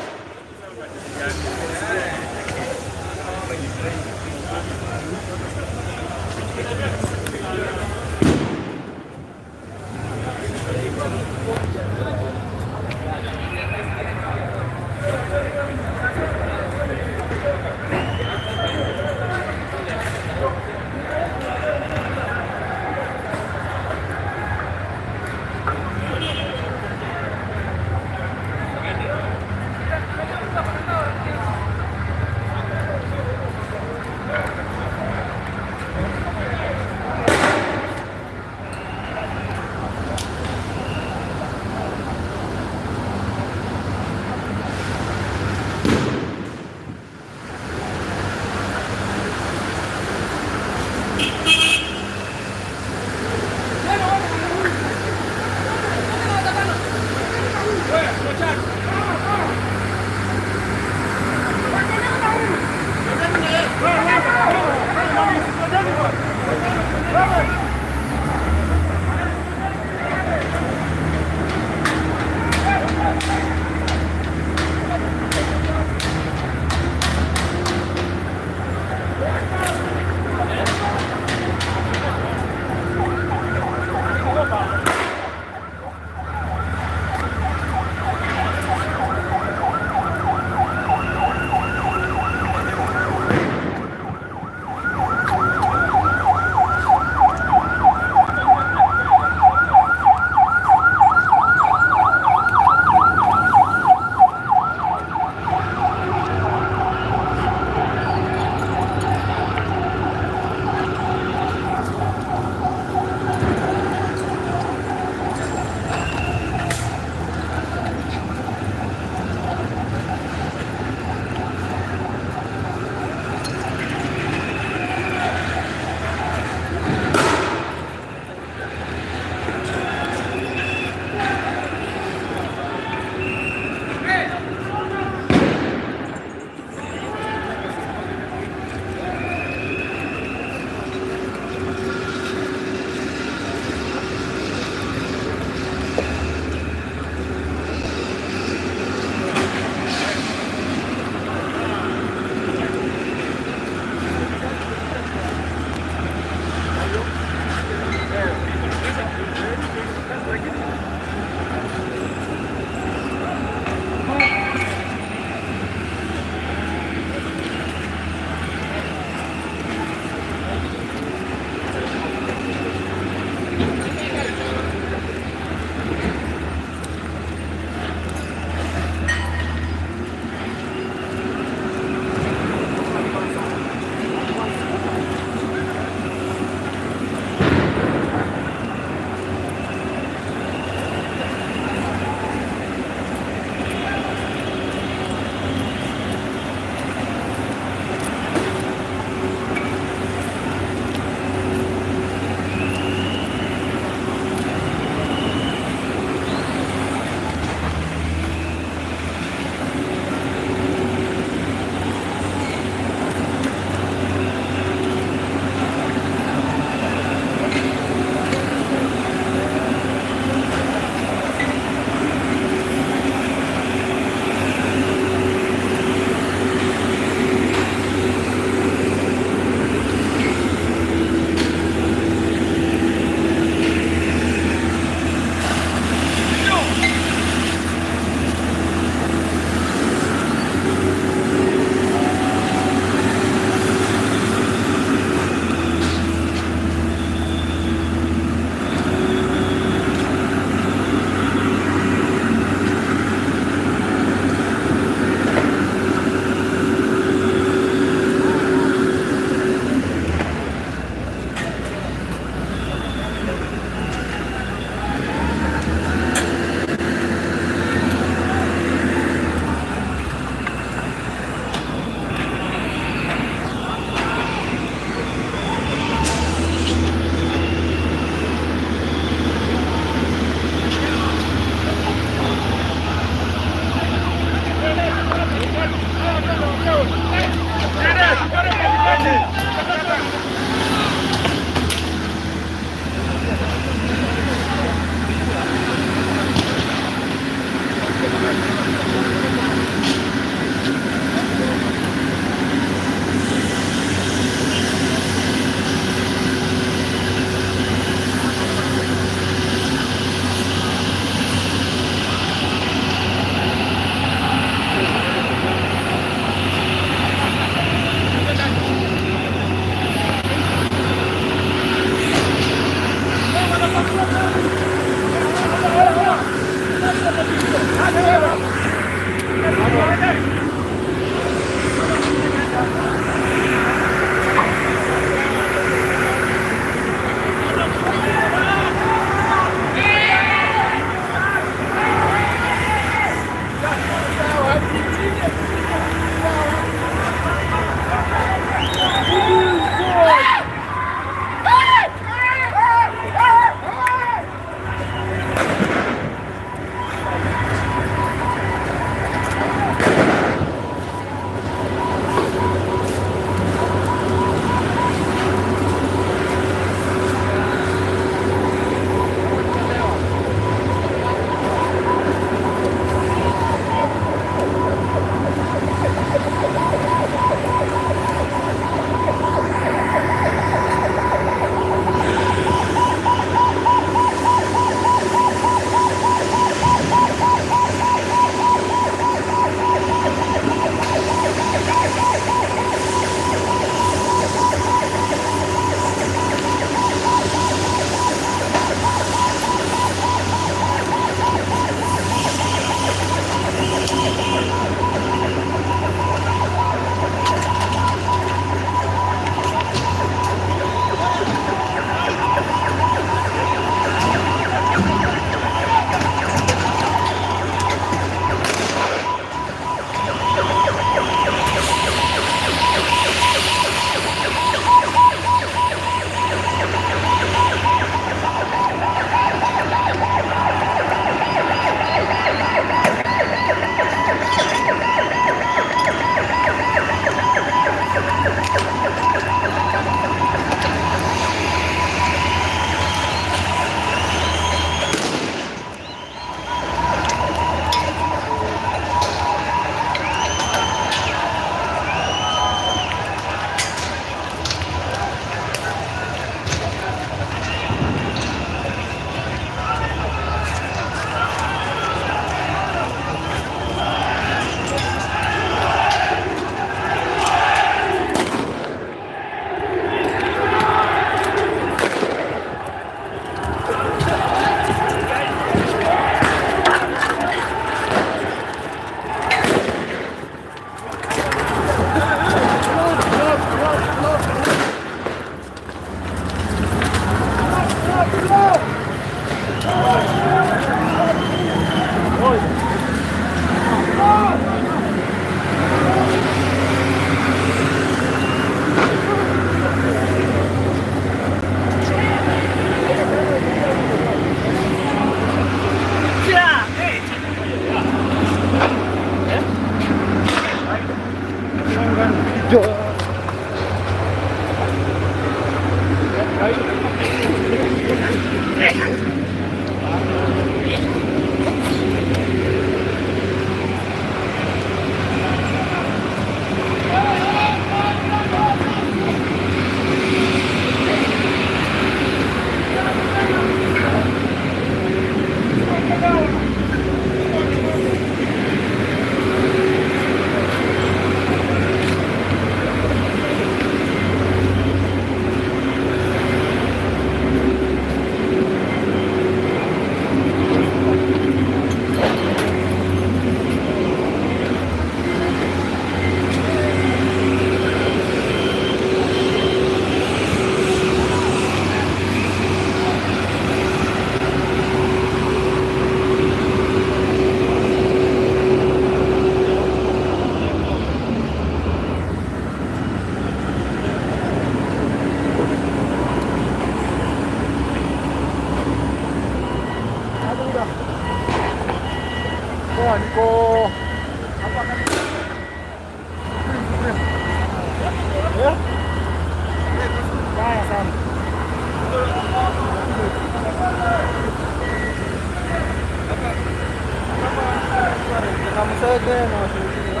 Tuongee na watu wengine.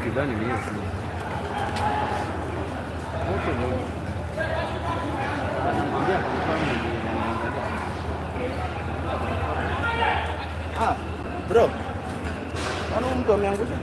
Ukidhani ni Yesu. Wote ni anamwambia kwa mfano ni anaangalia. Ah, bro. Mbona mtu ameangusha?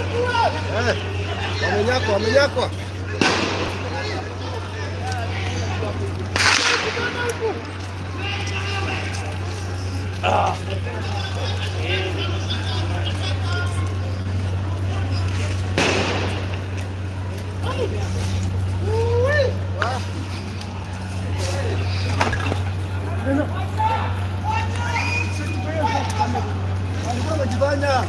Eh, wamenyakwa, wamenyakwa. Alikuwa amejifanya.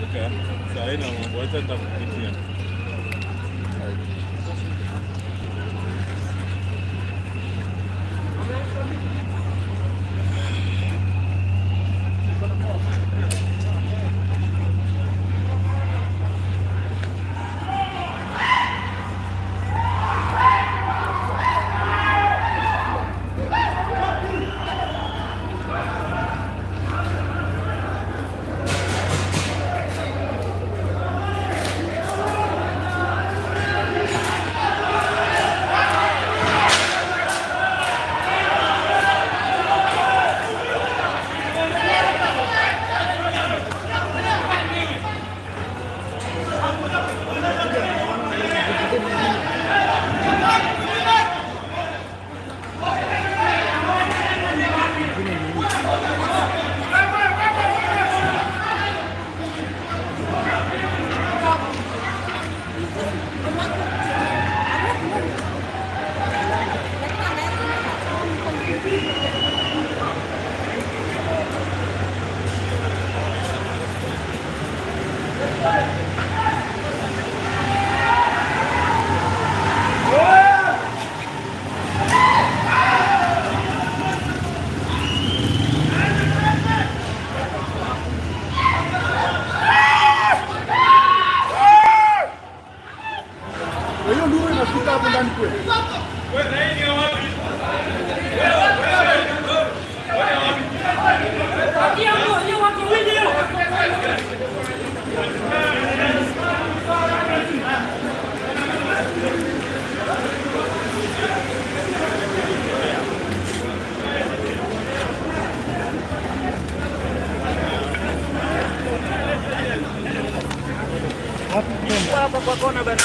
Okay. Sahi na mambo, acha nitakupitia. Hiyo nduru inafika hapo ndani kweli. Hapa kwa kona bana.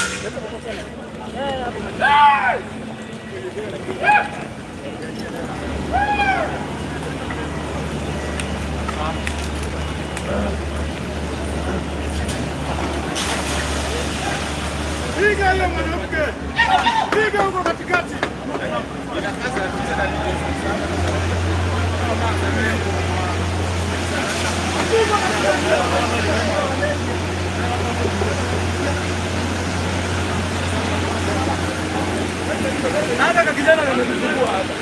Piga hiyo mwanamke. Piga huko katikati. Hata kijana amekuchukua hapa.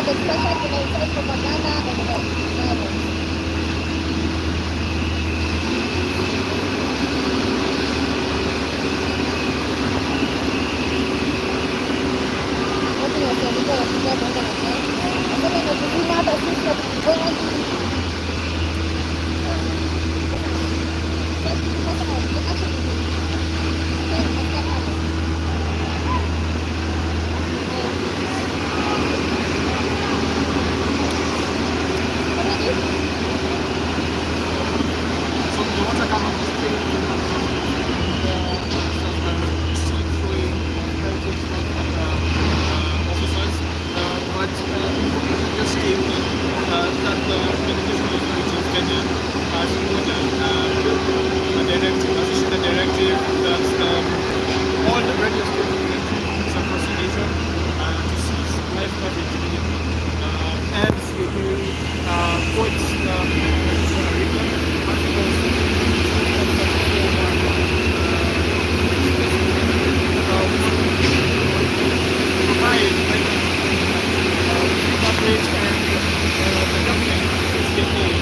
Expression will incite propaganda and violence. Watu wasiandike wakikaa kwenda na chai. Nasema imetuzima hata sisi hatukuoni. So the water come up straight from the chiefly heritage officers, but information just came in that the Education Authority of Kenya has ordered a directive, has issued a directive that all the radio stations and TVs across the nation to cease live coverage immediately. And to quote provide coverage and the government is getting.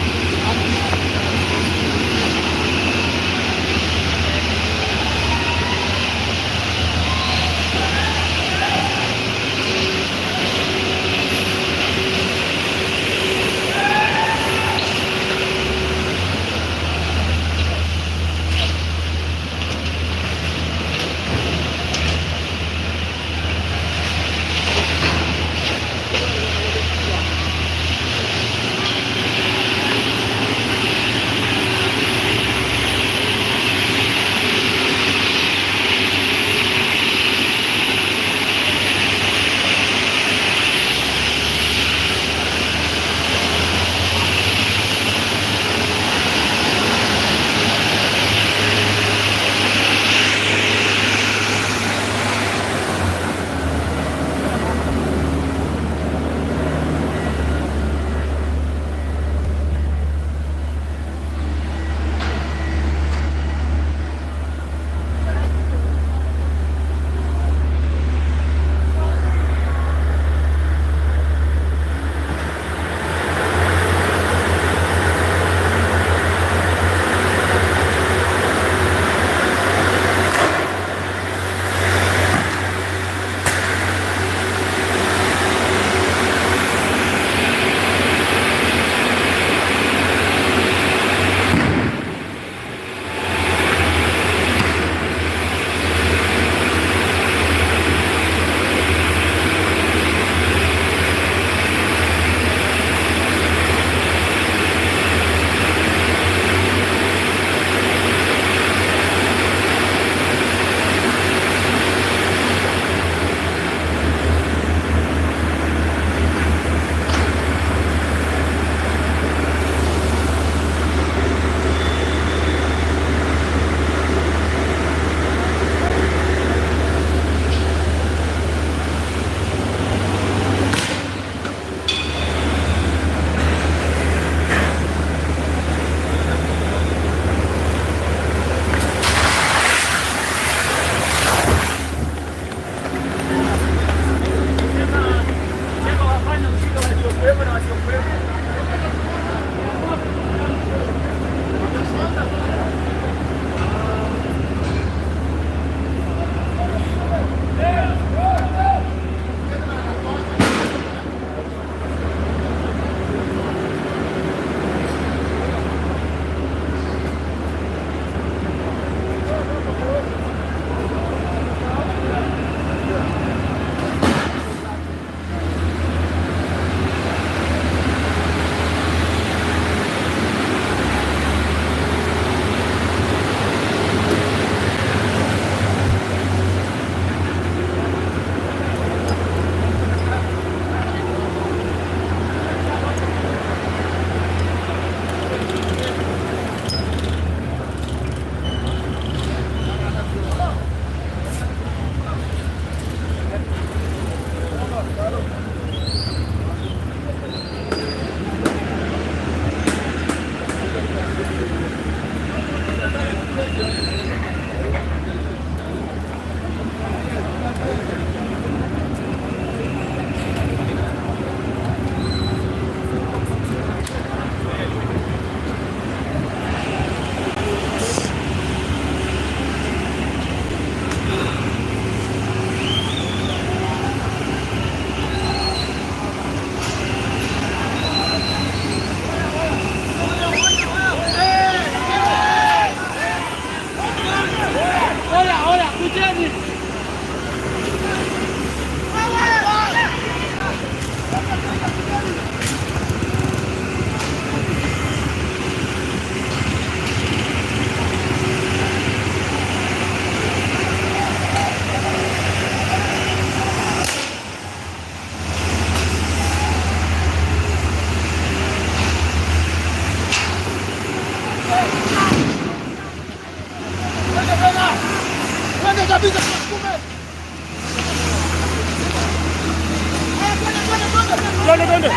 Twende, twende.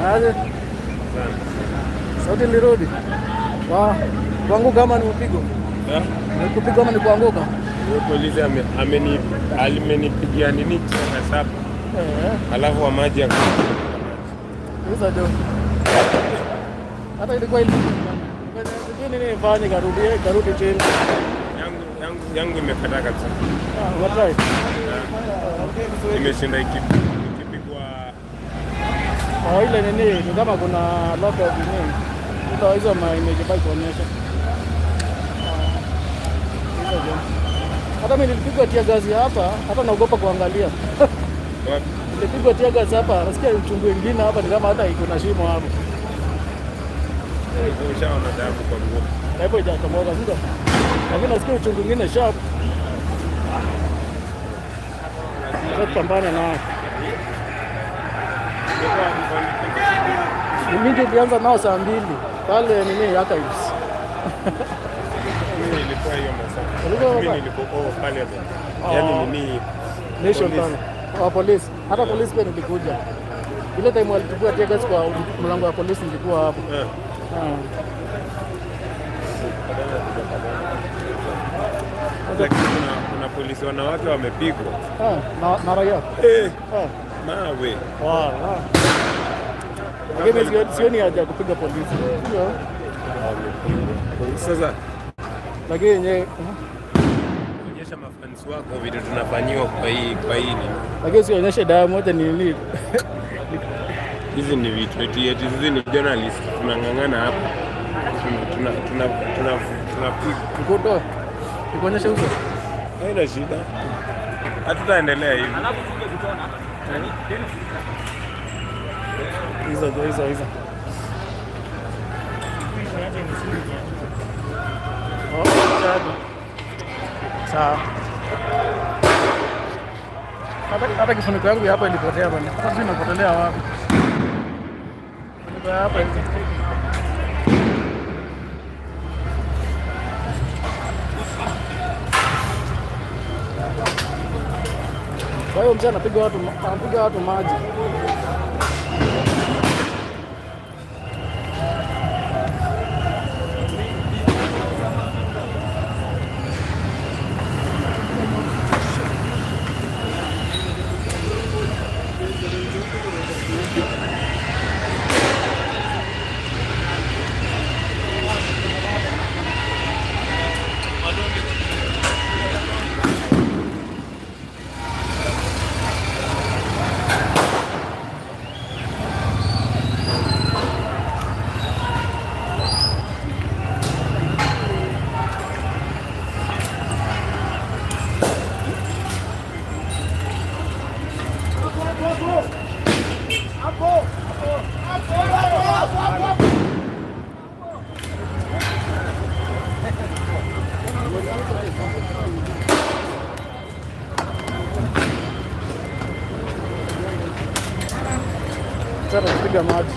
Aje? Sauti ilirudi. Wa kuanguka ama ni mpigo? Ni kupigwa ama ni kuanguka? Huyo polisi amenipigia nini tena saba. Alafu wa maji Hizo jo. Hata ilikuwa ile sijui nini nifanye karudi karudi chini. Yangu imekataa kabisa. Ah, what right? Imeshinda ikipigwa. Oh, ile nini ni kama kuna lot of nini. Hizo hizo ma image bike kuonyesha. Hizo jo. Hata mimi nilipigwa tear gas hapa, hata naogopa kuangalia. Wapi? Nilipigwa tear gas hapa, nasikia uchungu mwingine hapa ni kama hata iko na shimo hapo. Ushaona damu kwa nguo. Na hivyo haijachomoka, si ndio? Lakini nasikia uchungu mwingine sharp. Sasa tupambane nao. Mimi ndio nilianza nao saa 2 pale nini archives. Mimi nilikuwa hiyo masaa. Ulikuwa Mimi wapi? nilikuwa oh, parliament. Yaani nini? Nation Polisi. pale. Wa polisi. Hata polisi pia nilikuja. Ile time walitupia tear gas kwa mlango wa polisi nilikuwa hapo. Ah. Lakini kuna polisi wanawake wamepigwa. Ah, na raia. Ah. Mawe. Wow. Ah. Lakini sioni haja ya kupiga polisi. Ndio. Sasa Lakini yenyewe onyesha mafans wako vile tunafanyiwa kwa hii nini. lakini sionyeshe dawa moja ni nini. Hizi ni vitu eti eti hizi ni journalist tunang'ang'ana hapa. Tuna tuna tuna tunapiga. Nikutoe. Nikuonyeshe uso. Haina shida. Hatutaendelea hivi. Hizo hizo hizo. Oh, chaji. Sawa. Hata kifuniko yangu ya hapa ilipotea bwana. Hata sijui imepotelea wapi. Kifuniko ya hapa hivi. Kwa hiyo mzee anapiga watu maji. Sasa tunapiga maji.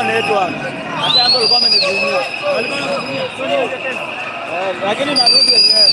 Network. Hata yangu alikuwa amenizimia. Eh, lakini narudi wenyewe.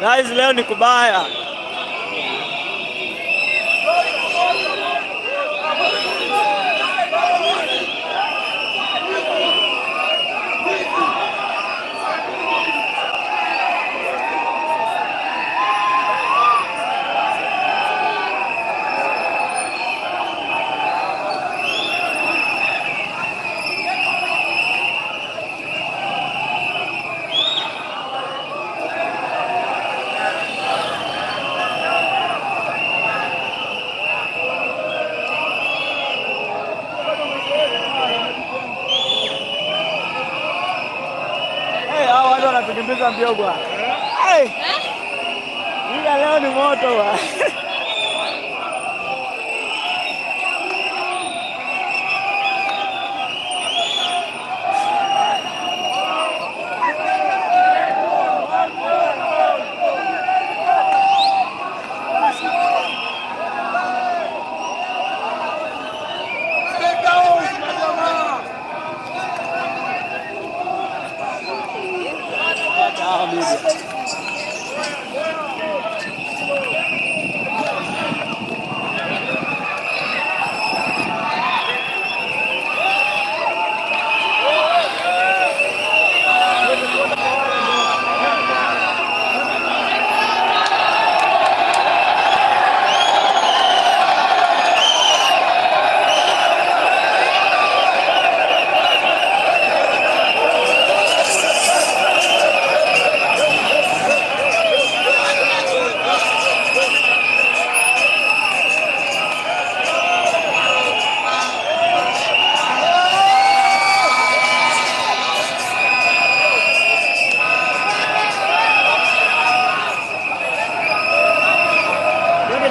Guys, leo ni kubaya. Hey, hao watu wanatukimbiza mbio bwana. Hey. Ila leo ni moto bwana.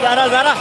Zara Zara.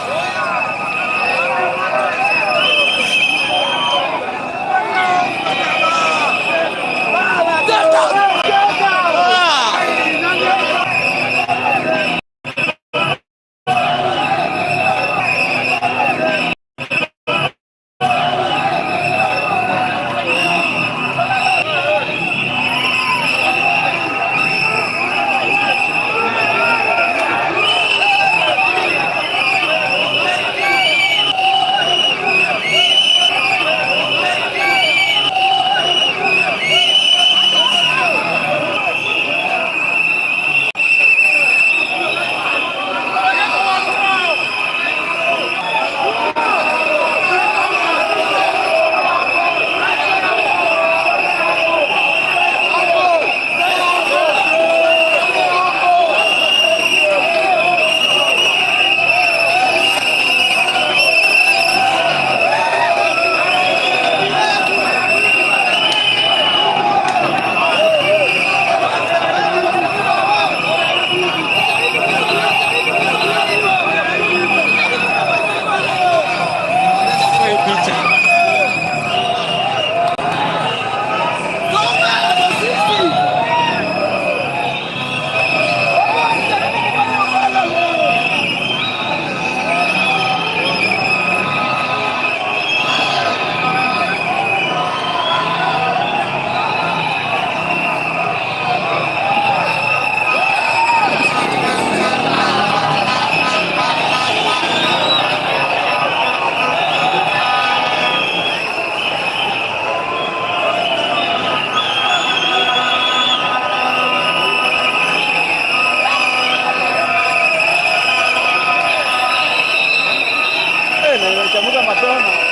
Mapema.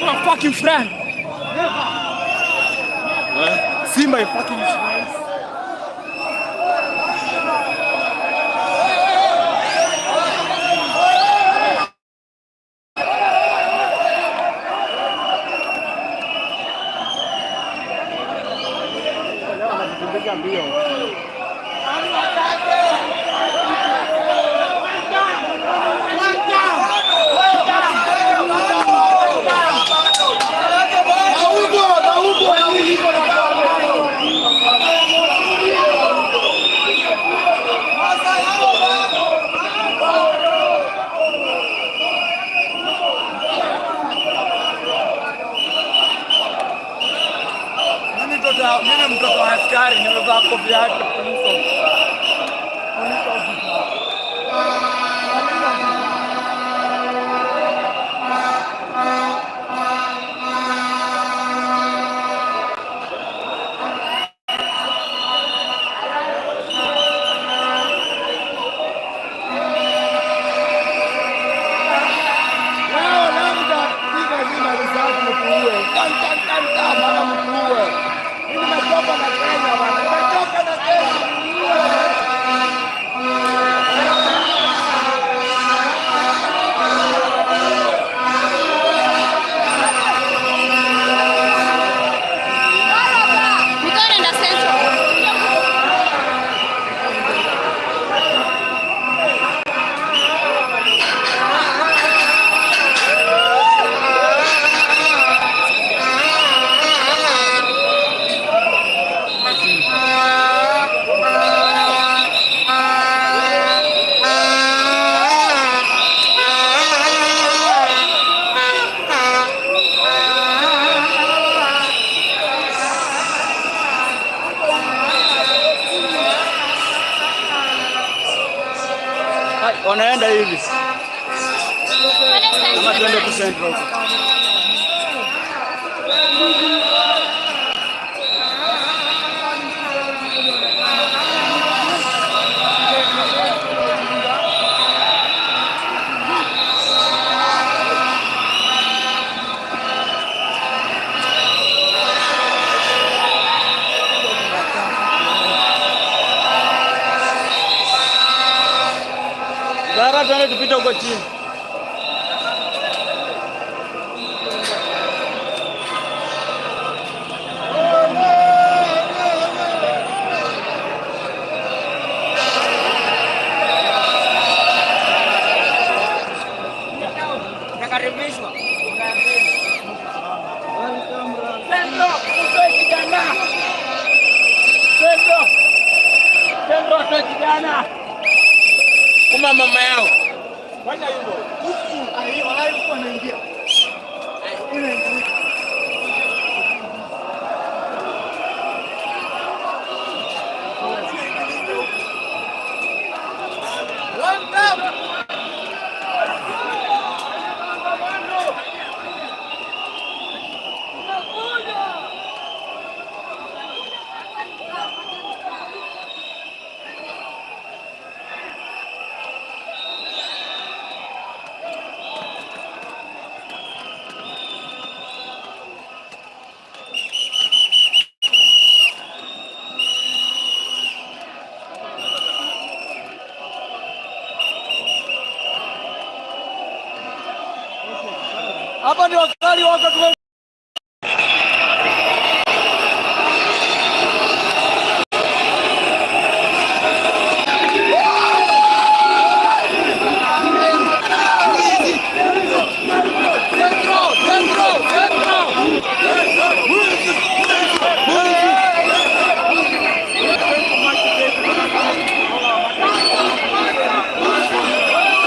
my fucking friend. Never. See my fucking friends. Mimi mtoto wa askari nimevaa kofia yake police officer. Police officer. Police officer. Leo leo nitapiga zima risasi mkuue. Tan tan tan tan bana mkuue. Mimi nimetoka na Kenya bana. Nimetoka na Kenya. Niko naenda Central. Wanaenda hivi Pale Central. ama tuende tu Central huko. Zara, tuende tupite huko chini. Nakaribishwa. Sendro, utoe kijana. Sendro. Sendro, utoe kijana. Kuma mama yao. Fanya hivyo. Huku ayo anaingia. One time. Hapa ndio wakali wako tume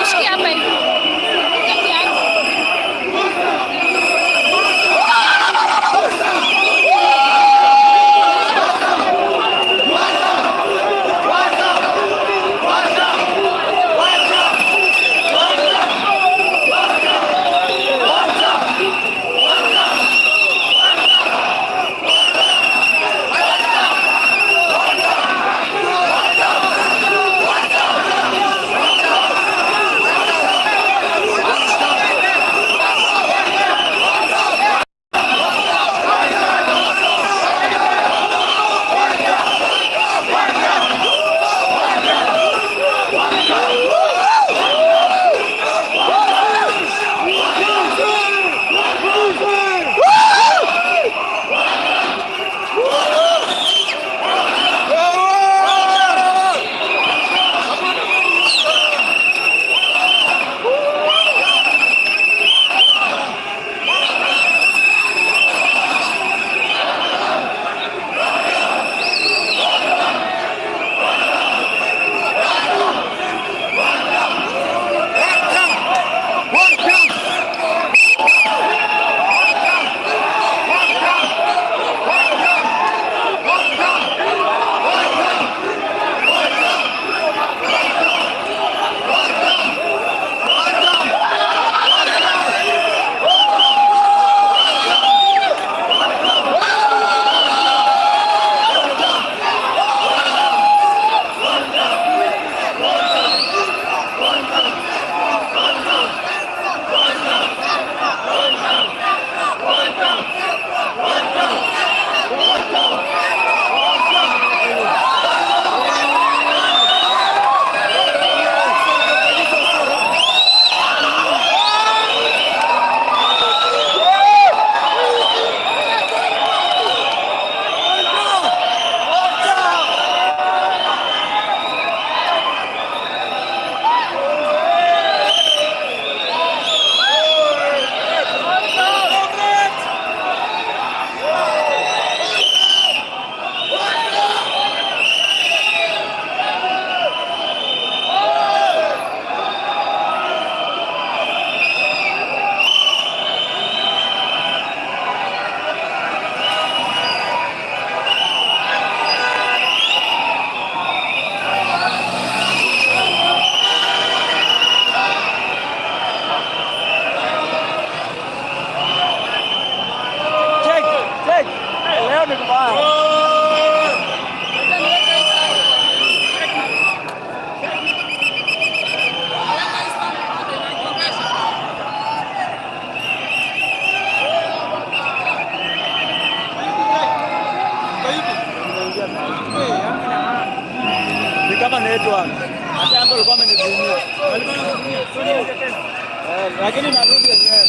Ushikie hapa hivi. Peke yangu. Network. Hata hapo alikuwa amenizimia. Alikuwa amenizimia. Eh, lakini narudi yenyewe.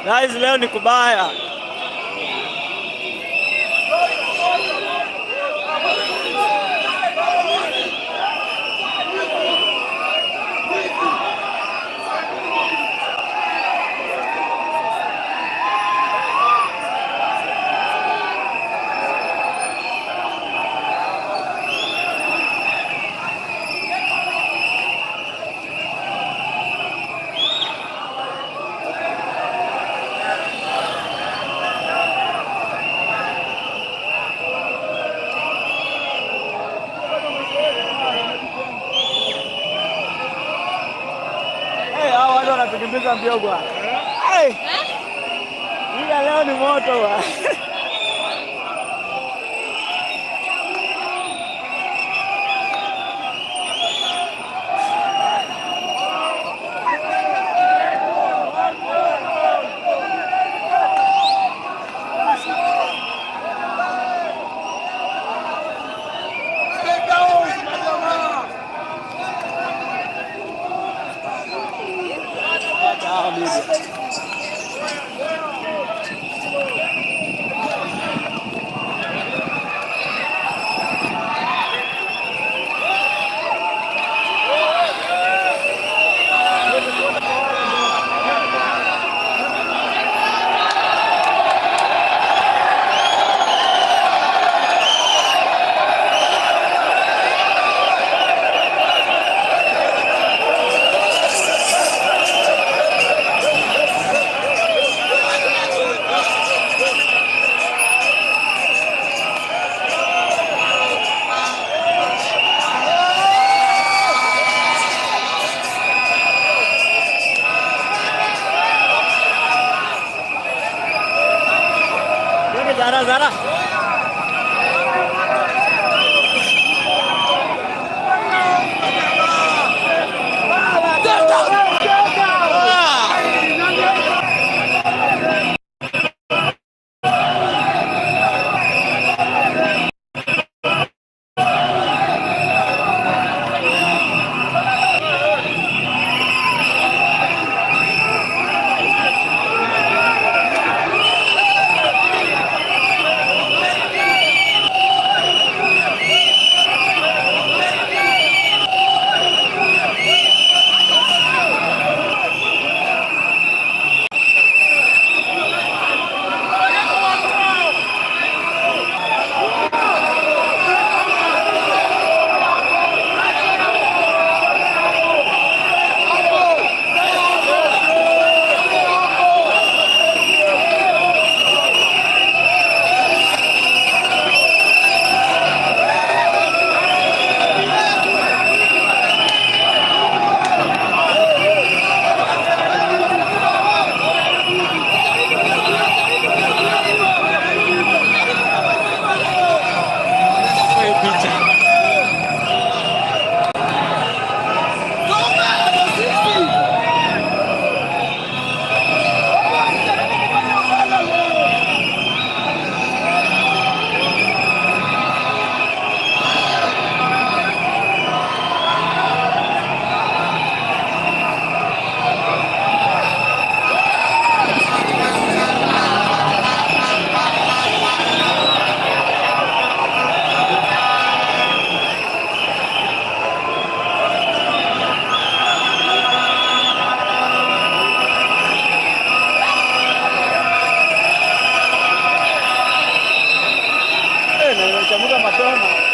Guys, leo ni kubaya. Hey, hao watu wanatukimbiza mbio bwana. Hey! Ila leo ni moto bwana. Tumemaliza mapema.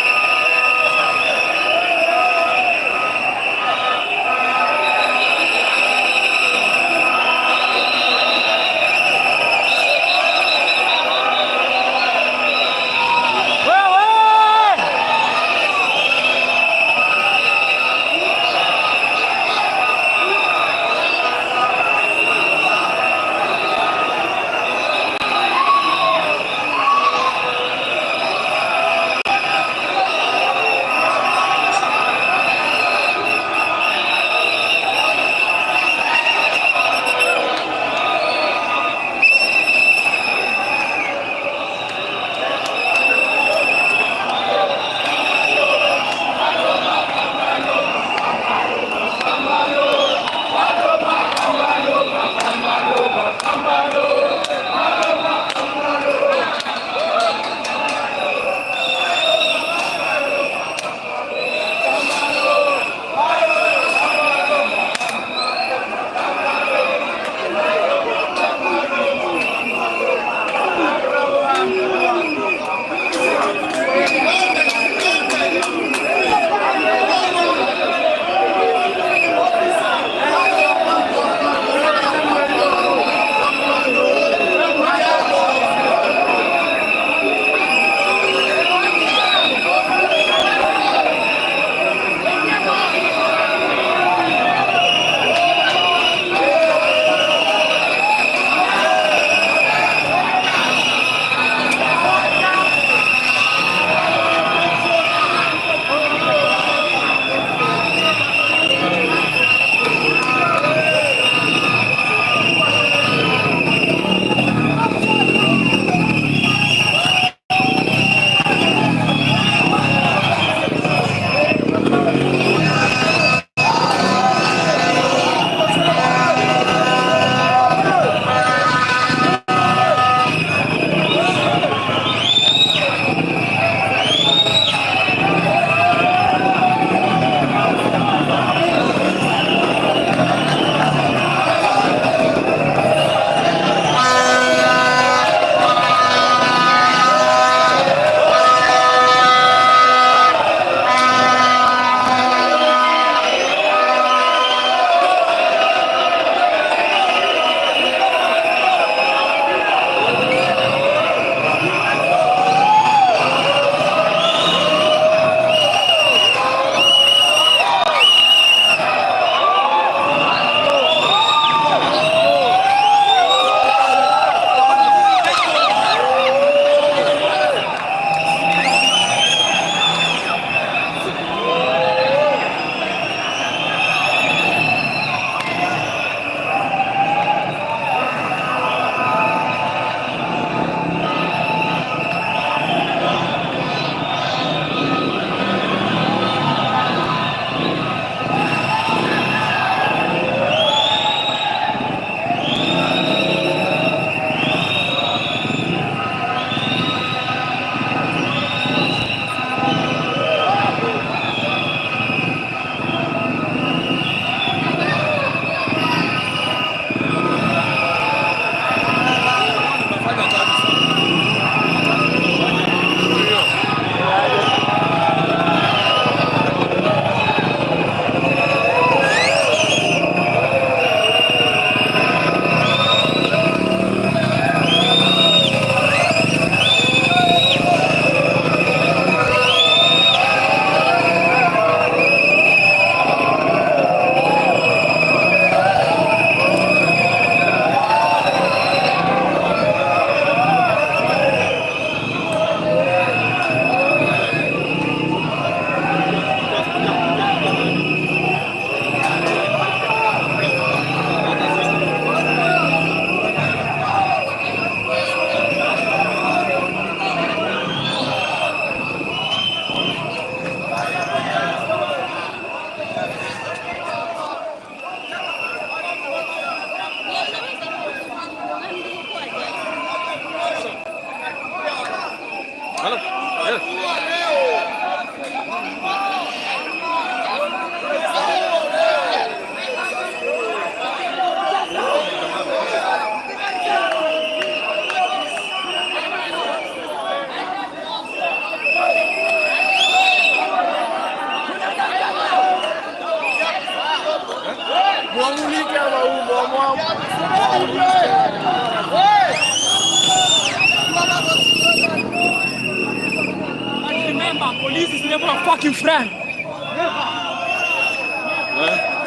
Police is never a fucking friend. Never.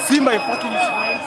See my fucking friends.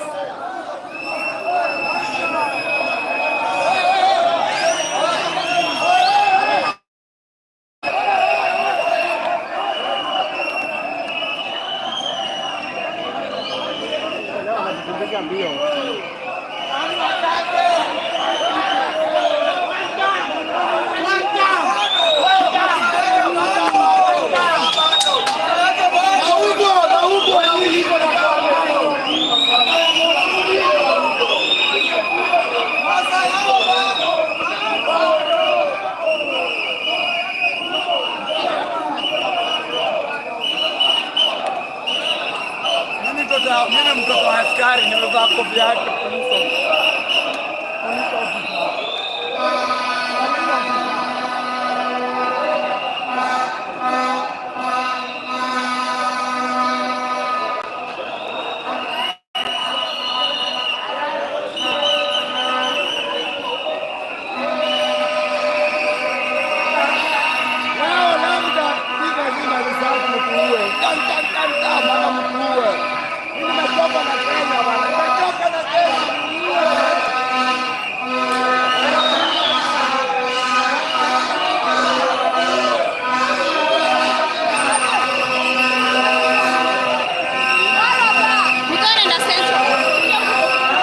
Mimi mtoto wa askari nimevaa kofia yake police officer. Police officer. Leo labda piga zima risasi mkuue. Tan tan tan tan bana mkuue. Mimi nimechoka na Kenya bana. Nimechoka na Kenya. Nikawa naenda Central.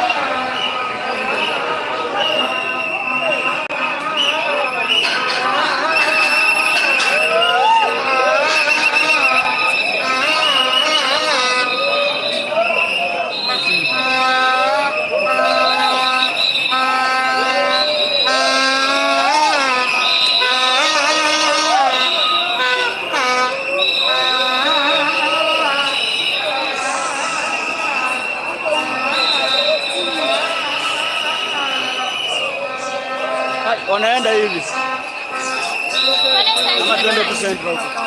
Wanaenda hivi. Ama tuende tu Central huko.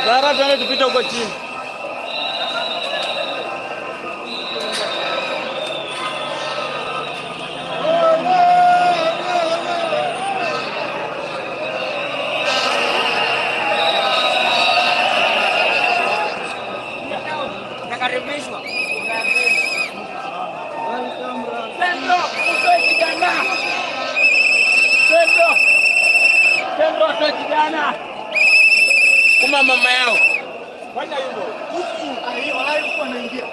Zara, tuende tupite huko chini. Nakaribishwa. Centro, utoe kijana. Centro. Centro, utoe kijana. Kuma mama yao. Fanya hivyo. Huku hiyo huku anaingia.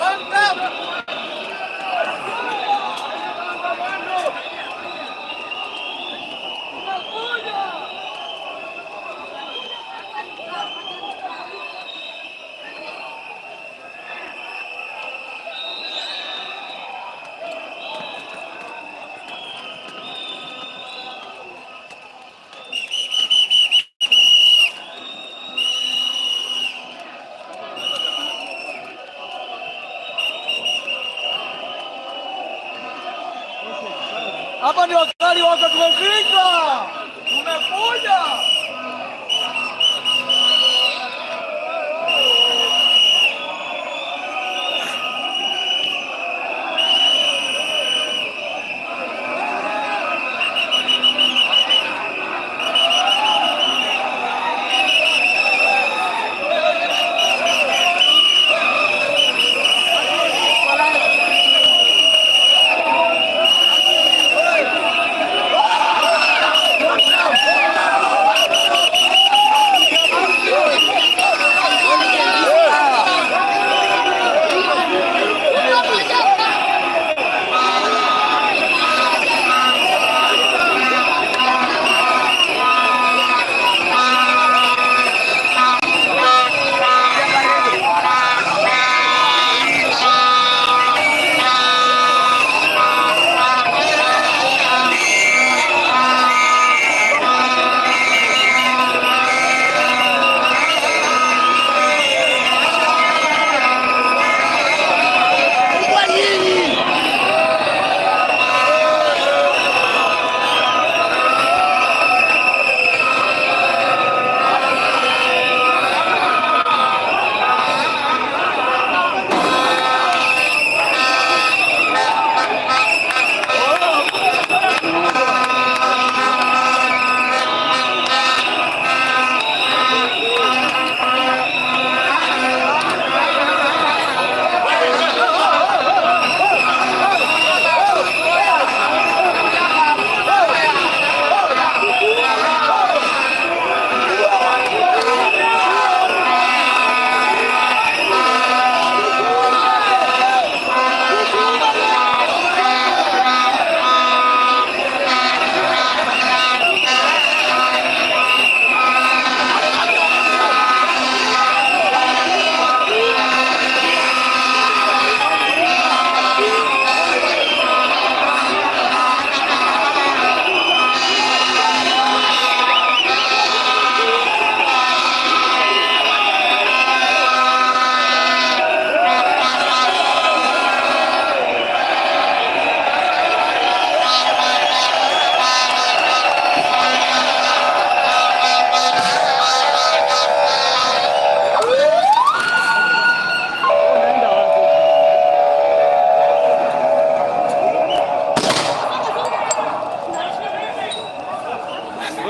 One time. Hapa ndio wakali wako, tumefika, tumekuja. One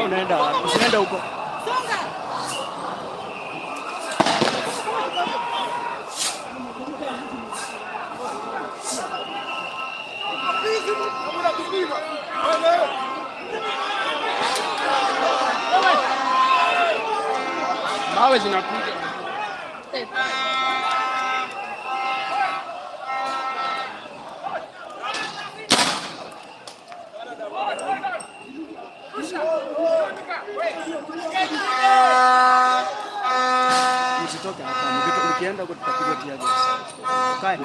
Unaenda wapi? Usiende huko. Songa. Mawe zinakuja. Msitoke hapa. Mkienda huko tutapigwa tear gas. Kae.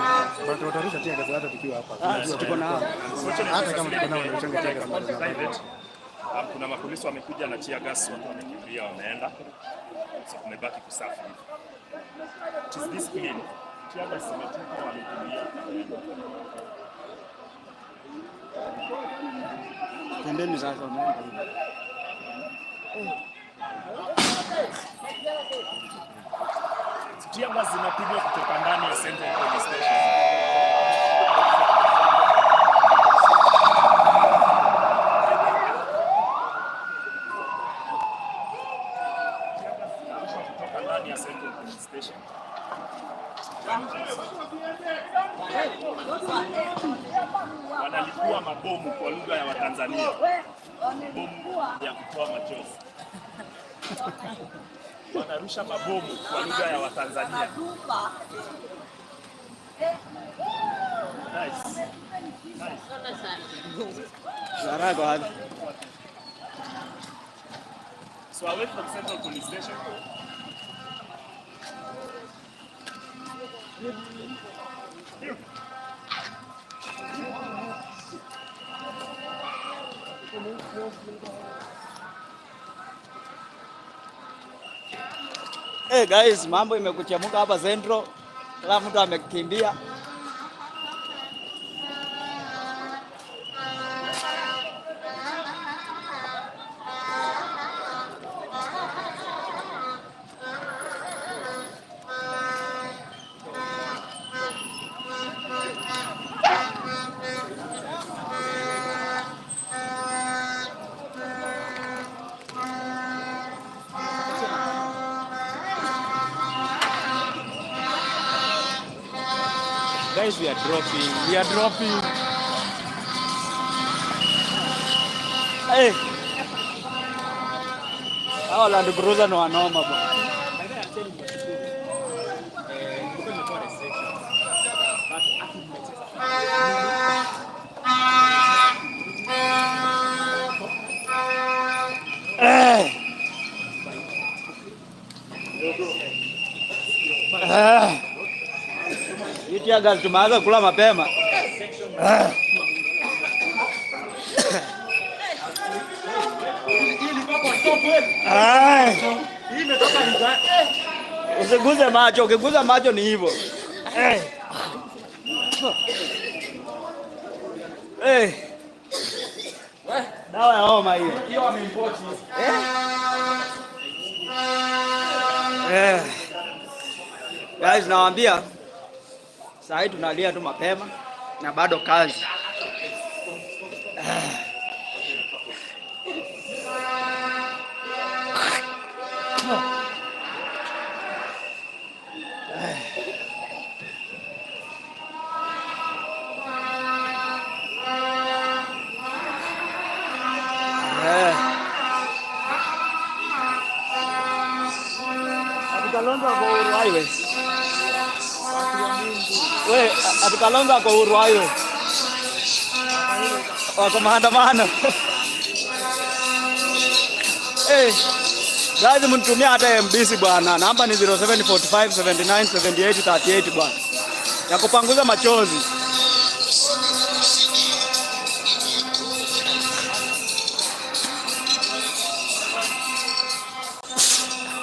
But watarusha tear gas hata tukiwa hapa. Ah, tuko na hao. Hata kama tuko nao wanarusha tear gas. Private. Kuna mapolisi wamekuja na tear gas, watu wamekimbia wameenda. So kumebaki kusafi hivi. It is this clean. Tear gas imetupa, wamekimbia. Tendeni sasa unaenda hivi. Tear gas zinapigwa kutoka ndani ya Central Police Station. Tear gas zinarushwa kutoka ndani ya Central Police Station. Wanalipua mabomu kwa lugha ya Watanzania, mabomu ya kutoa machozi. Wanarusha mabomu kwa lugha ya Watanzania. Nice. Nice. Zara kwa wapi? So away from Central Police Station. Hey guys, mambo imekuchemuka hapa Central. Kila mtu amekimbia. Guys, we are dropping. We are dropping. Hey. Hao Land Cruiser ni wanoma bwana. Nilikuwa nimetoa restrictions. But aki nimecheza. Eh. Eh. Hii tear gas tumeanza kula mapema. Eh. Ai. Usiguze macho, ukiguza macho ni hivyo. Eh. Eh. Dawa ya homa hiyo. Hiyo wameimport hizi. Eh. Guys, nawaambia saa hii tunalia tu mapema na bado kazi. Eh. Eh. Ati Kalonzo ako Uhuru Highway. We, ati Kalonzo ako Uhuru Highway. Wako maandamano. Eh. Guys, mnitumia hata MBC bwana. Namba ni 0745 79 78 38 bwana. Ya kupanguza machozi.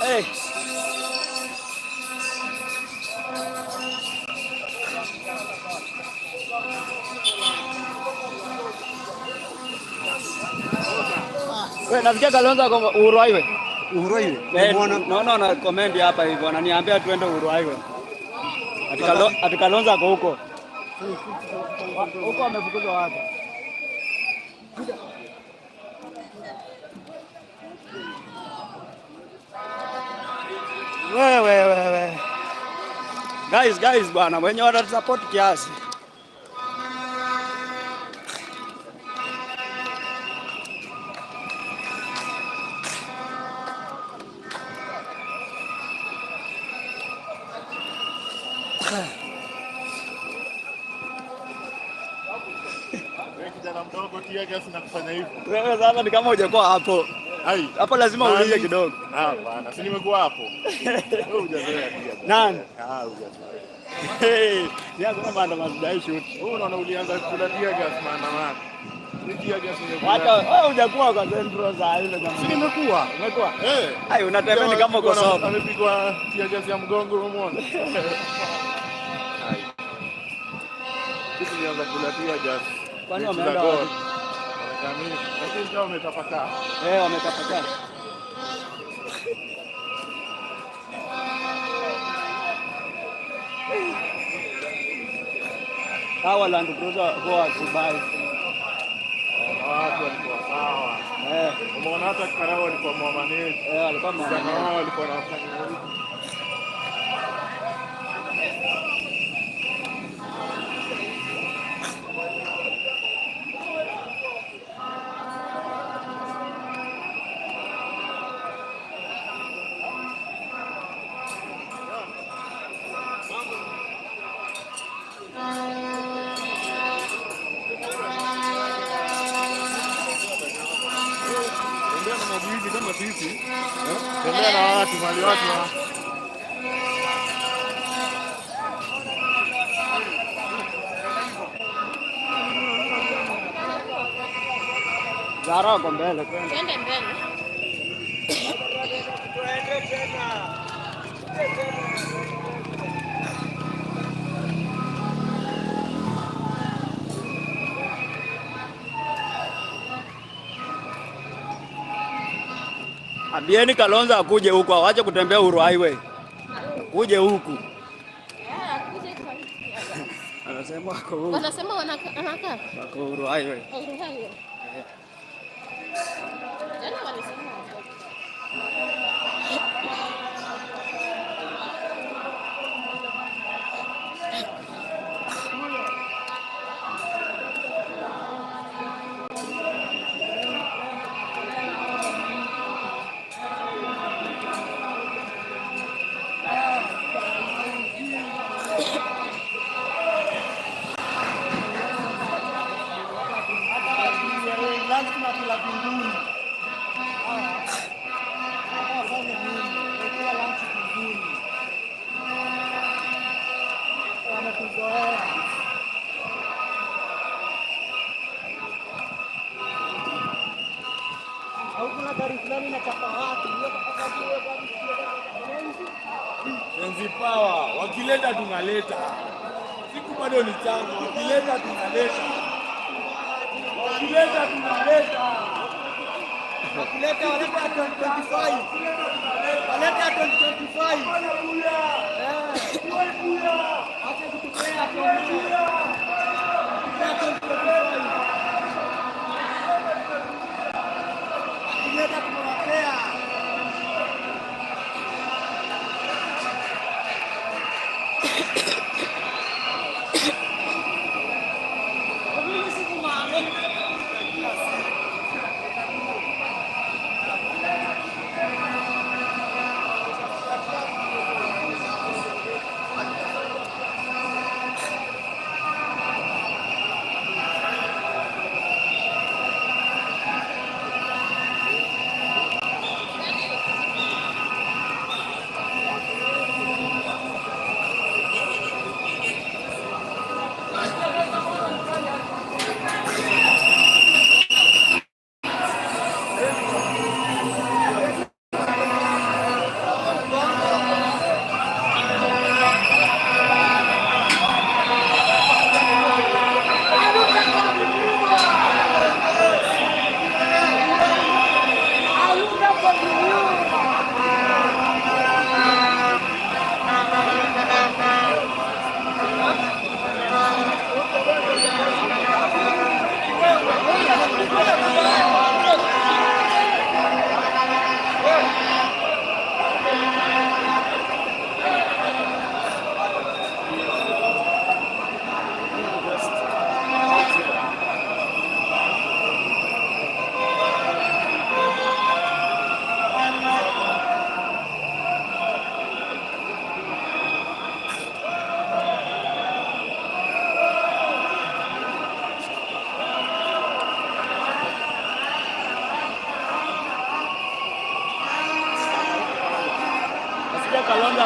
Hey. We, nasikia Kalonzo ako Uhuru Highway. Uhuru Highway. Eh, Umeona? naona wana comment hapa hivyo, wananiambia tuende Uhuru Highway. Ati Kalonzo ako huko. Huko amefukuzwa wapi? Guys, guys bwana, wenye watatusupport kiasi. Wewe kijana mdogo, tear gas na kufanya hivyo. Wewe sasa ni kama hujakuwa hapo. Ai. Hapo lazima Nani? ulie kidogo. Hapana, si nimekuwa hapo. Wewe hujazoea tear gas. Nani? Ah, hujazoea. Hey, ni hakuna maandamano sijai shoot. Wewe unaona ulianza kula tear gas maandamano. Ni tear gas nimekula. Hata wewe hujakuwa kwa Central saa ile jamaa. Si nimekuwa. Umekuwa? Eh. Ai, unatembea ni kama uko sober. Amepigwa tear gas ya mgongo umeona? Ai. Sisi tulianza kula tear gas. Kwani Mechi za wameenda Gor. wapi? Wamekamia. Lakini ndio wametapakaa. Eh, wametapakaa. Hawa Land Cruiser huwa Dubai. Na watu walikuwa sawa. Eh. Umeona hata Karao walikuwa mwamanage. Eh, walikuwa Vijana mwamanage. wao walikuwa wanafanya hivi. Tembea na magwiji kama sisi. Eh? Tembea na watu mali watu wa. Zara wako mbele kwenda. Twende mbele. Ambieni Kalonzo akuje huku, awache kutembea Uhuru Highway. Akuje huku. Yeah, akuje kwa hii. Anasema wako huku. Wanasema wanakaa Wako Uhuru Highway. Uhuru Highway. Jana walisema wako. Lunch tunakula vizuri. Wafanye nini? Wakula lunch vizuri. Wametuzoea. Au kuna gari fulani inachapa watu. Hiyo gari Gen Z power, wakileta tunaleta. Siku bado ni changa, wakileta tunaleta. Wakileta tunaleta. Wakileta waleta 2025. Waleta 2025. Eh. Acha kutupea 2025. Wakileta tunawapea. Mimi sikumwamini.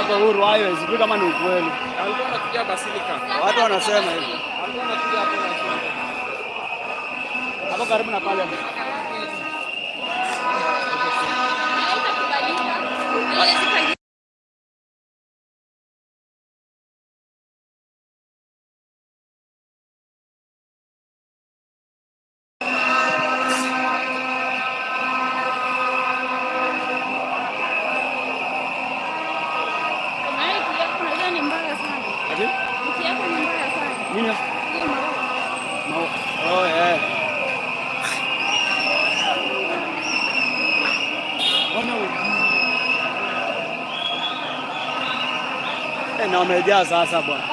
Kwa Uhuru Highway, sijui kama ni ukweli. Alikuwa anakuja Basilica. Watu wanasema hivyo. Alikuwa anakuja hapo na Hapo karibu na pale. Haitakubalika. Haiwezi fanyika. Na hii yako unajua ni mbaya sana. Ati? Mti yako ni mbaya sana. Nini? Hiyo maua. Maua. Oh, eh. Mbona na wamejaa sasa bwana.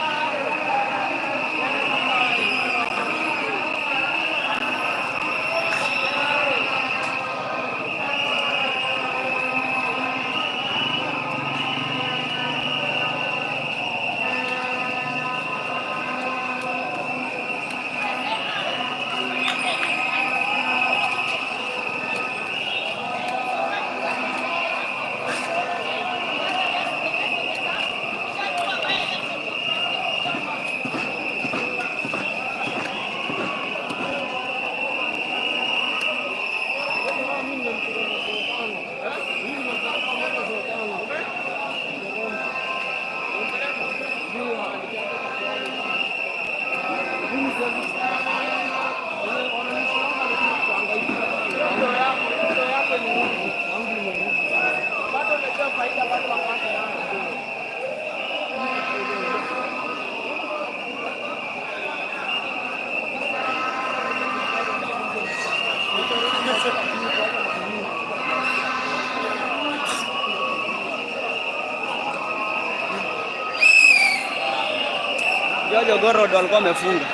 Jogoo Road walikuwa wamefunga.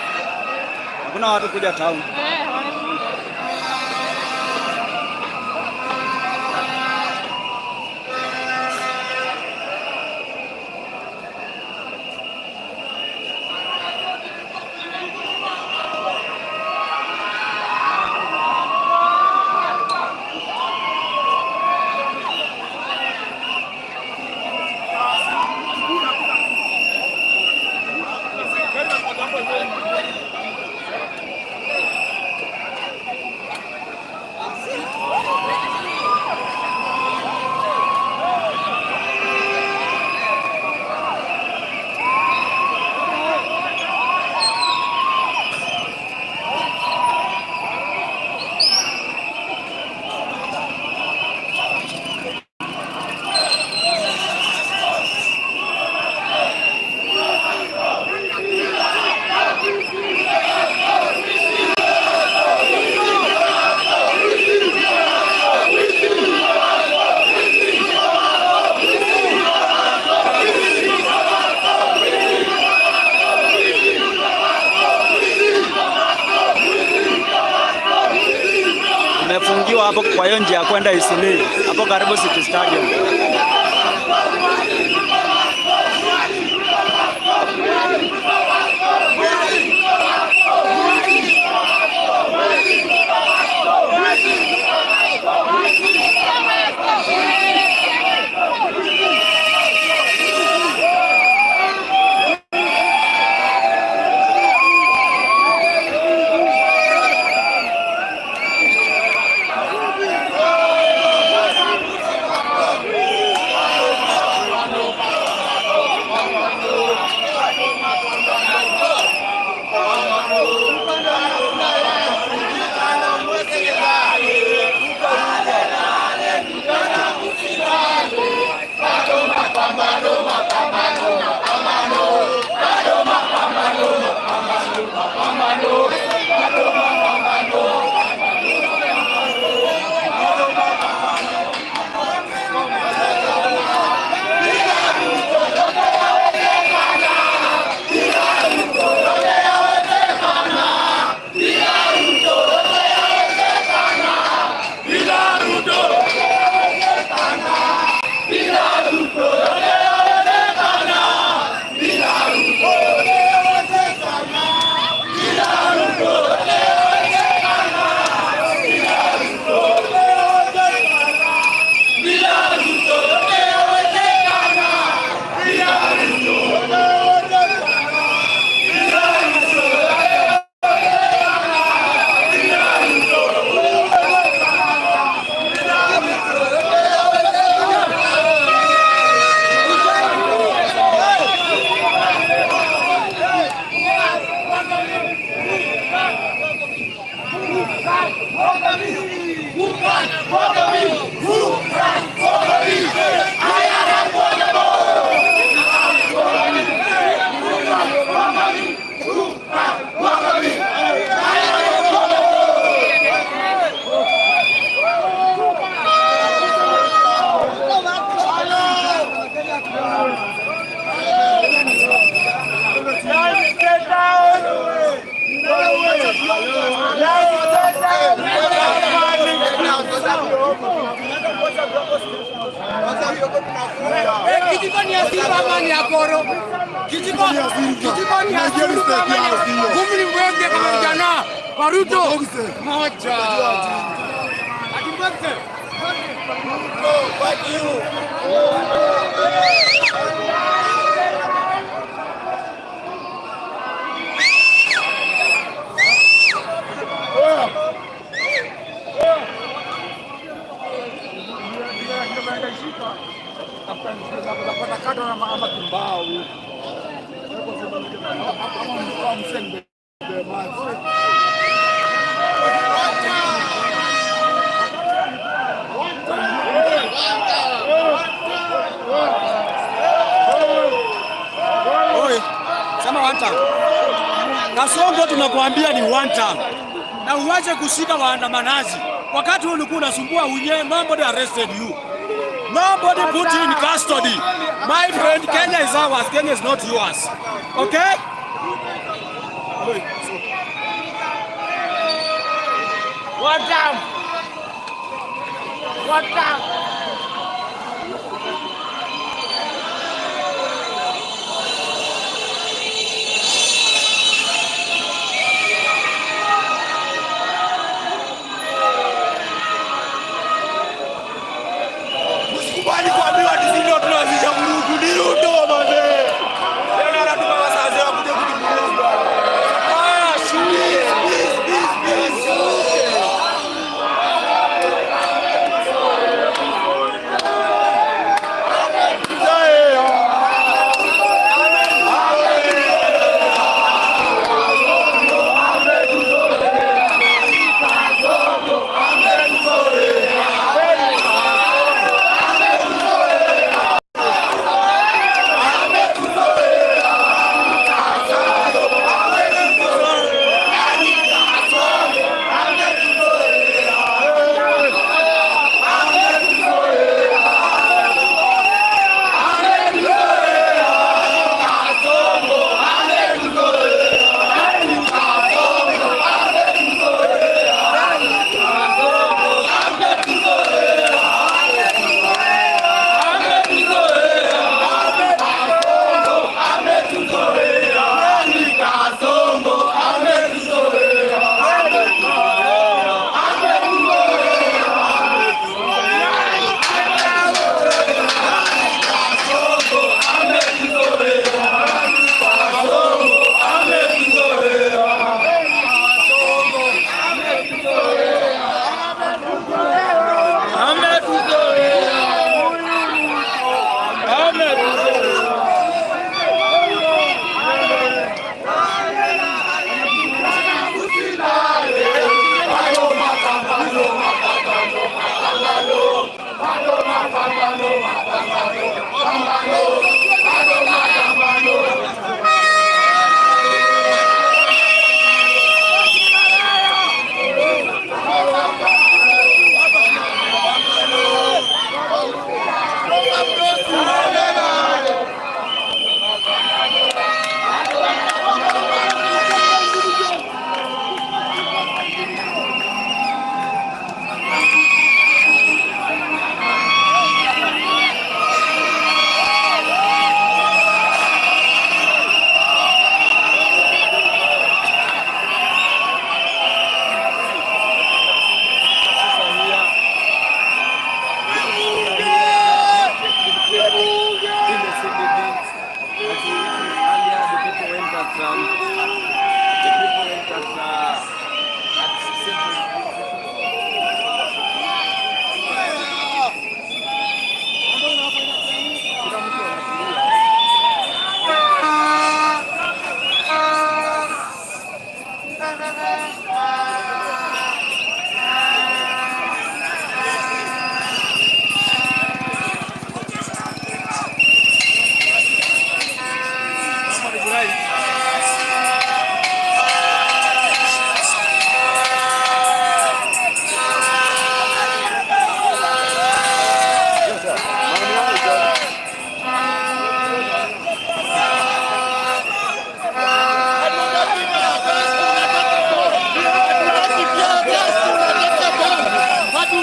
Hakuna watu kuja town. Eh, wamefunga. Imefungiwa hapo kwa hiyo njia ya kwenda Eastleigh, hapo karibu City Stadium. Kijiko ni ya Simba ama ni ya Goro? Kijiko ni ya Simba ama ni ya Ngumi ni mwenge kama vijana kwa Ruto. Moja. Ati mwenge. Ruto, fuck you. Oi, sema one time. Kasongo tunakuambia ni one time. Na uache kushika waandamanaji. Wakati wewe ulikuwa unasumbua unye, nobody arrested you. Nobody put you in custody. My friend, Kenya is ours. Kenya is not yours. Okay? One time. One time. Msikubali kuambiwa ati sisi ndio tunaanzisha vurugu. Ni Ruto mazee. Leo anatuma wazazi wa kuja kutuvuruga. Ah, please, please, please, please.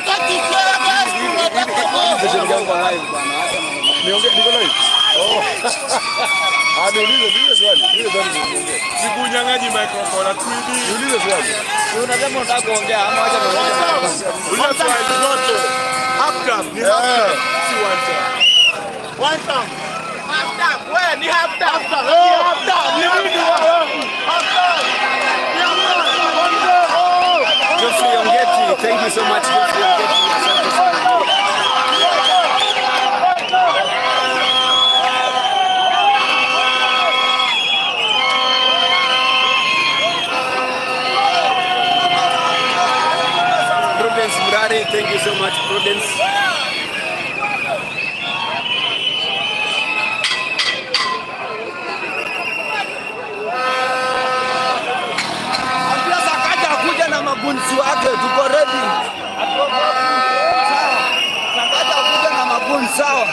Hatutaki tear gas, tunataka Niongee, niko live. Oh. Ah, niulize swali. Niulize swali niongee. Sikunyang'anyi microphone, atuibi. Niulize swali. Unasema unataka kuongea ama acha niongee. Uliza swali zote. Half term, ni half term, si one term. One term. Half term. Wewe ni half term. Half term. Ni half term. Ni nini wewe? Half term. Ni half term. One term. Oh. Geoffrey Ongeti, thank you so much, Geoffrey Ongeti. Asante sana. Prudence Murari, thank you so much, Prudence. Ambia Sakaja akuja na magunzi wake, tuko ready. Sawa. Sakaja akuja na magunzi, sawa.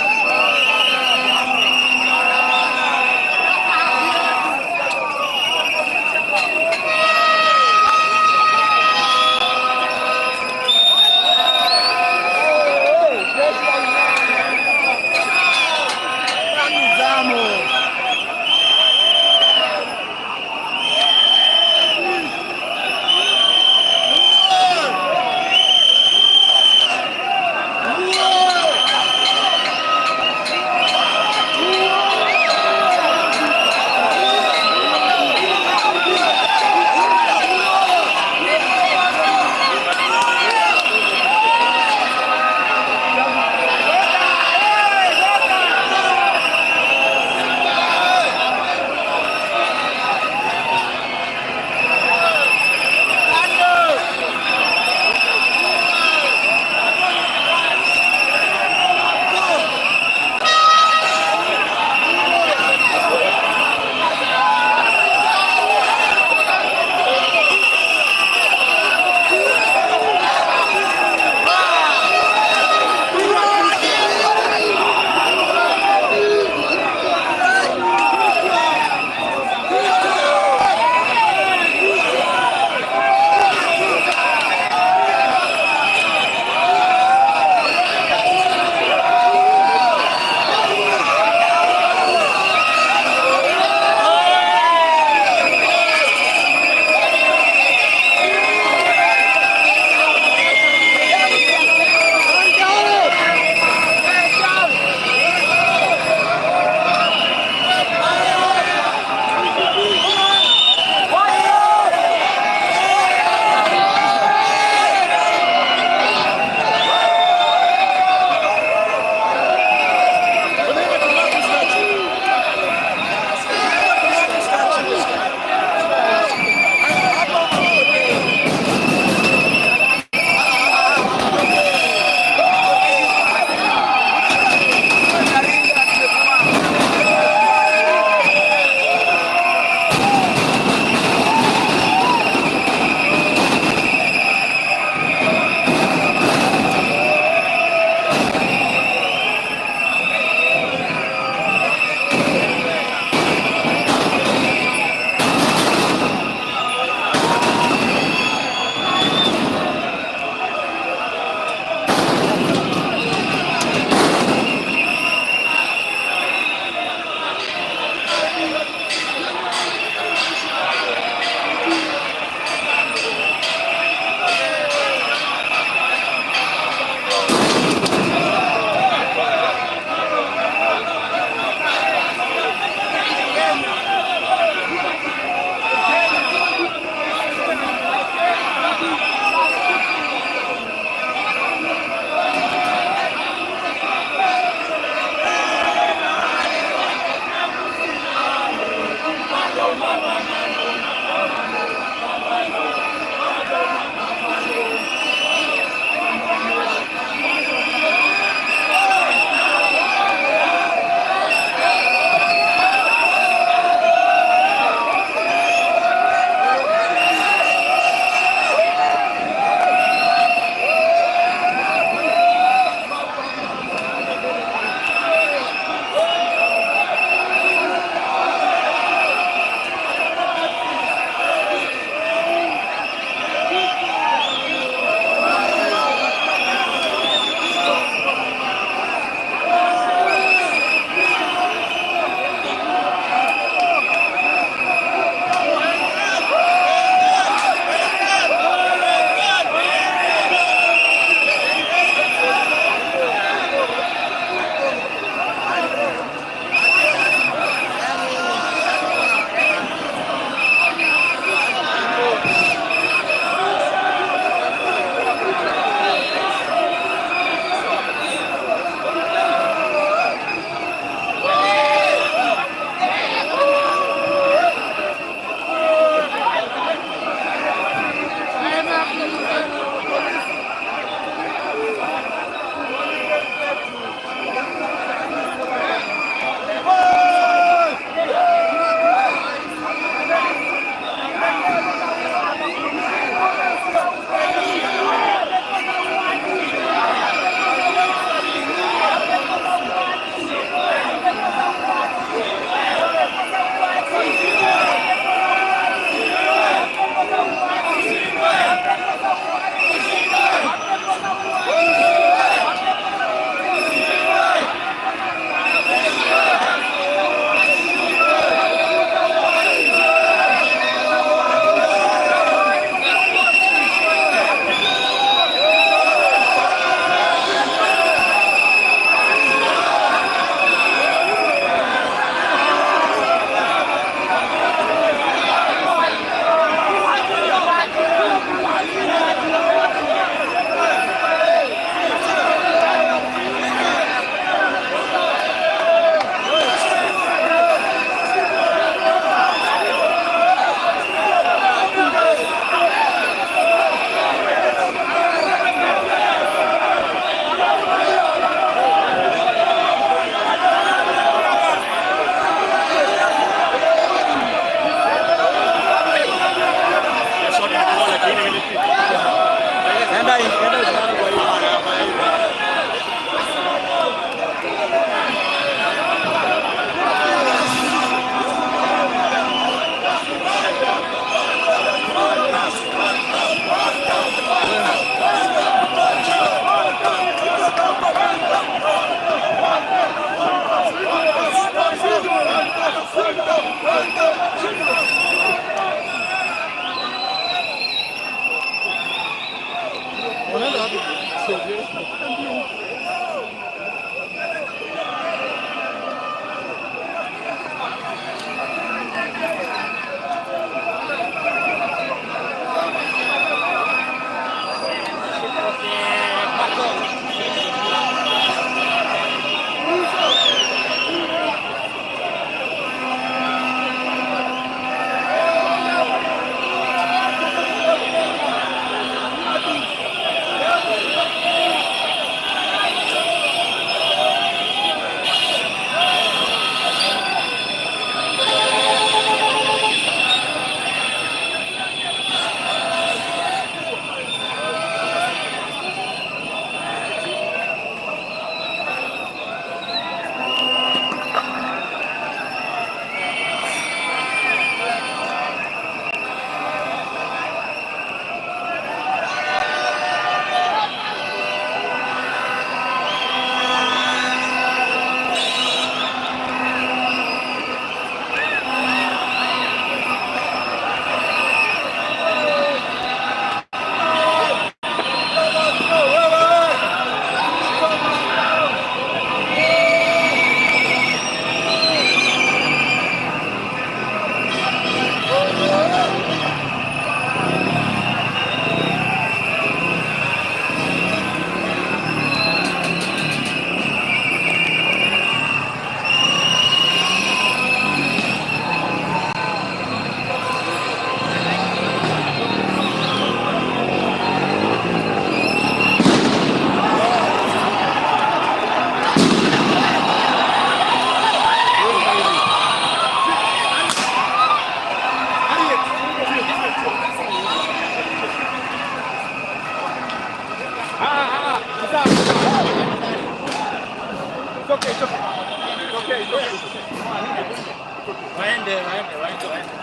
Waende, waende, waende, waende.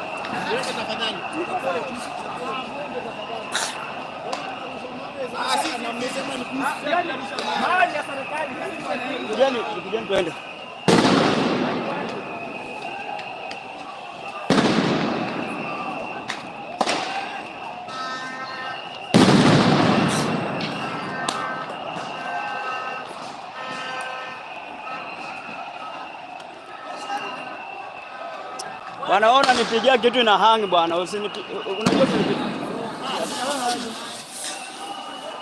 Kujeni, kujeni tuende. Bwana, wewe unanipigia kitu ina hang bwana, usinipi unajua usinipigia.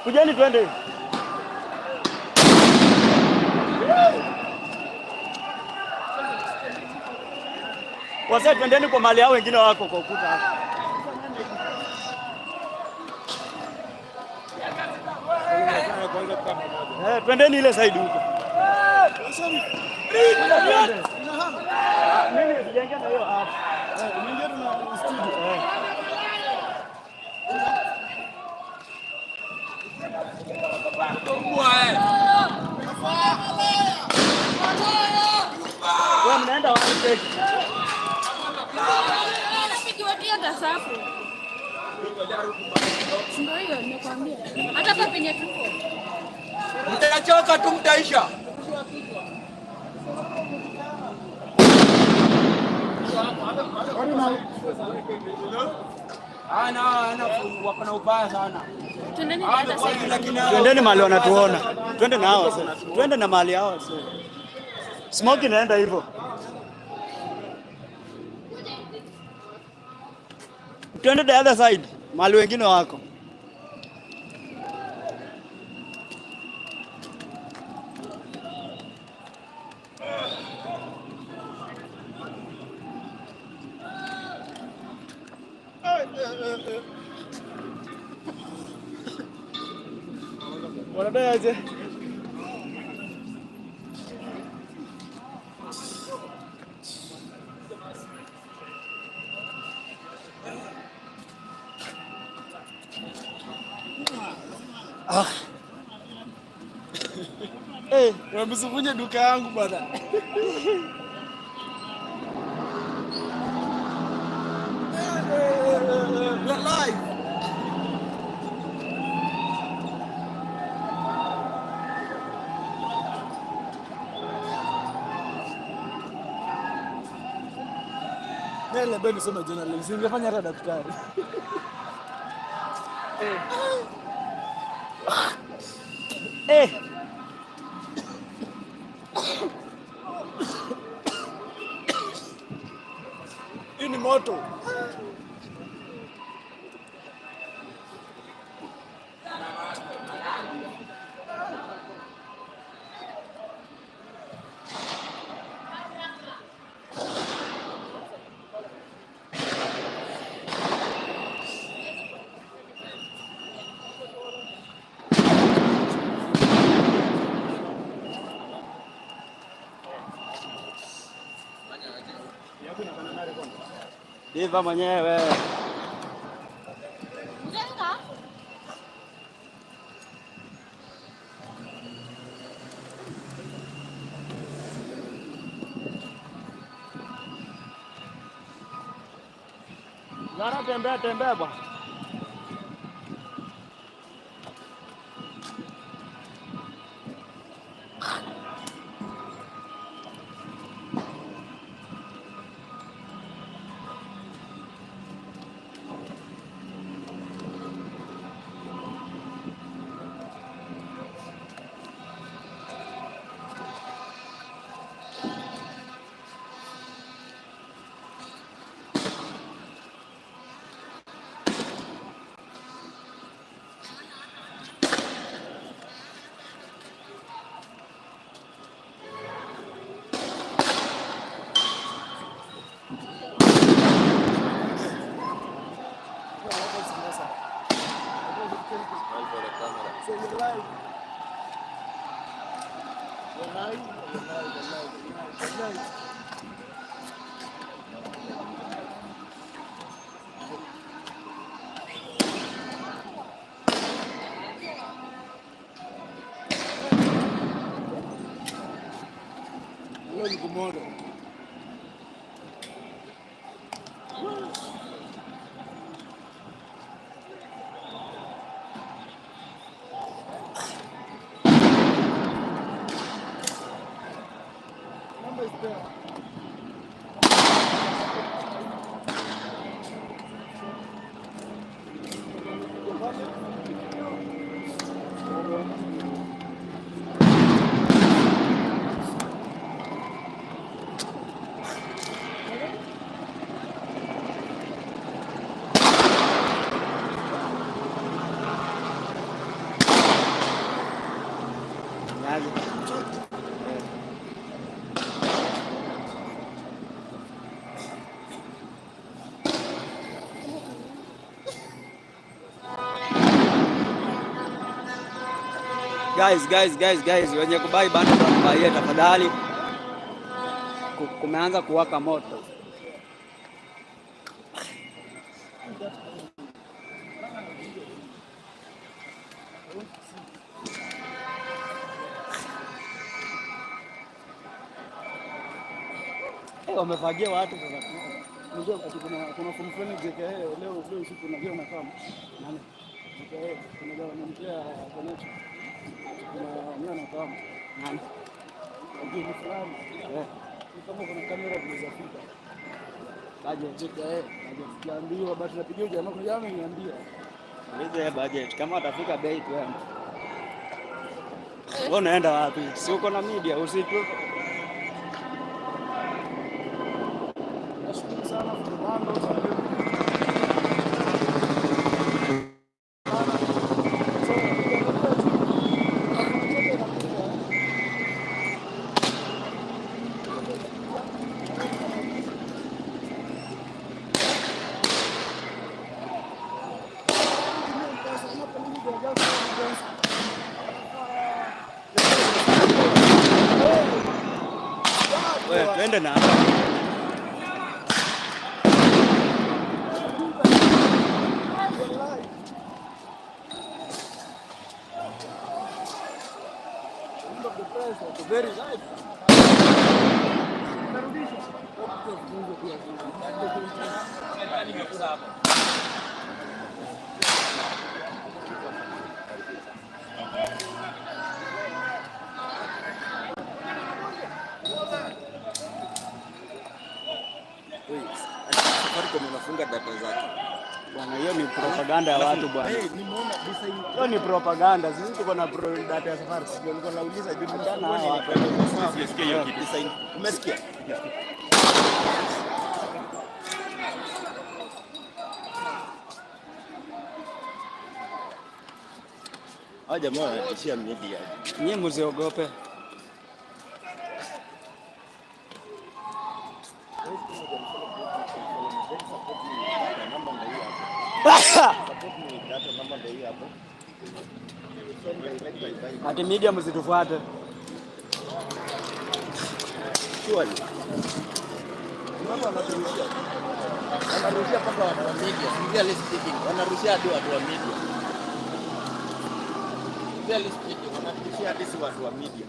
Kujeni tuende. Wazee, twendeni kwa mali yao, wengine wako kwa ukuta hapo. Eh, twendeni ile side huko. Mimi sijaingia na hiyo app. Umeingia na studio. Wewe mnaenda wapi sasa? Napigiwa tear gas hapo. Ndio hiyo nimekuambia. Hata hapa penye tuko. Mtachoka tu, mtaisha. Ana ana wako na ubaya sana. Twendeni hata sasa. Twendeni mahali wanatuona. Twende na hao sasa. Twende na mahali hao sasa. Smoke inaenda hivyo. Twende the other side. Mahali wengine wako. Wanadai aje? Ah. Eh, wamesivunje duka yangu bwana. We are live. Nile nisome journalism, singefanya hata daktari. Eh. Hii ni moto. Diva mwenyewe. Ngara tembea tembea bwana. So you're live. You're live, you're live, you're live, you're live. You're live. Leo ni kumodo. Number is there. Guys, guys, guys, guys, wenye kubuy bado tunabuy tafadhali. Kumeanza kuwaka moto. Eh, wamefagia watu sasa. Unajua ati kuna form fulani JKA leo leo usiku unajua na kama Nani? JKA kuna jamaa anamtia connection. Kuna mimi na kama Nani? Ni fulani. Eh, Ni kama kuna kamera zinaweza fika. Budget. JKA. Sijaambiwa basi napigia jamaa, kuna jamaa ameniambia. Ulize budget kama atafika bei tuende. Wewe unaenda wapi? Si uko na media usitu. Nashukuru sana for the bundles and everything. So, ukiangalia tu, hakuna chochote inakuja. Wewe twende na hapa. Safaricom inafunga data zake. Bwana, hiyo ni propaganda ya watu bwana. Hiyo ni propaganda. Sisi tuko na data ya safari. Ndio nilikuwa nauliza juu Achana hawa watu. Sijasikia hiyo kitu. Umesikia? Hao jamaa wanatishia media. Nyie msiogope. Ati media msitufuate. Surely. Watu wanarushia. Wanarushia mpaka watu wa media. Sincerely speaking, wanarushia hadi watu wa media. Sincerely speaking, wanarushia hadi si watu wa media.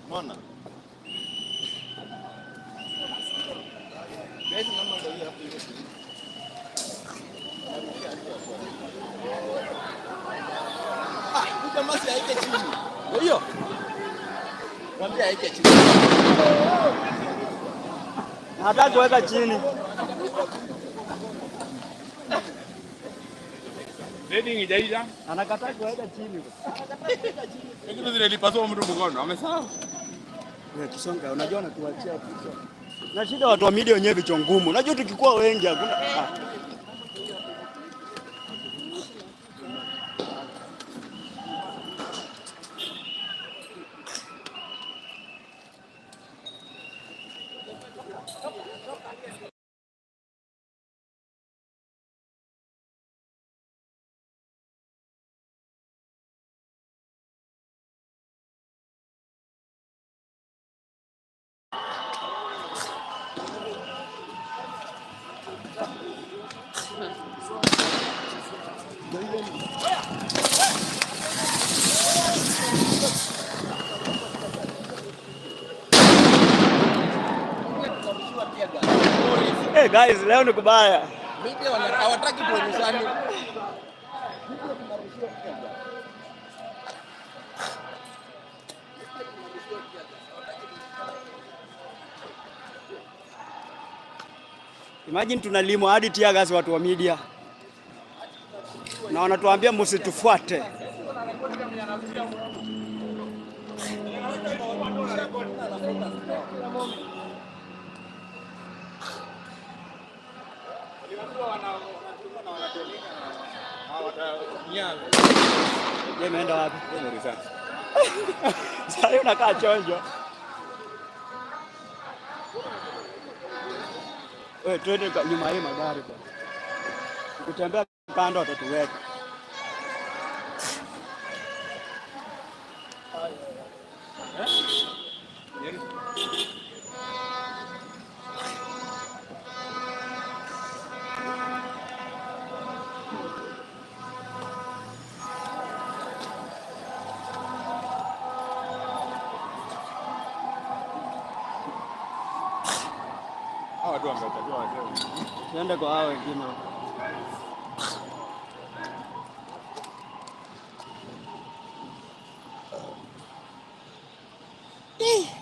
Unaona? Guys, namba ndio hii hapo hiyo. Wanarushia hadi watu wa media. Ah, huyu jamaa si aike chini. Ndio hiyo. Mwambie aike chini. Nataka kuweka chini. Trading ijaisha. Anakataa kuweka chini. Lakini zile lipasua mtu mkono, amesahau. Wewe tusonga, unajua anatuachia kichwa. Na shida watu wa media wenyewe vichwa ngumu. Unajua tukikuwa wengi hakuna ah. Hey guys, leo ni kubaya. Media hawataki tuonyeshane. Media tunarushiwa tear gas. Media tunarushiwa tear gas. Hawataki tuonyeshane. Imagine tunalimwa hadi tear gas watu wa media. Na wanatuambia msitufuate. Yeye imeenda wapi? Sasa unakaa chonjo. Wewe twende nyuma hii magari bwana. Ukitembea kando watatuweka. Hawa watu wangetakiwa wazee. Tuende kwa hao wengine.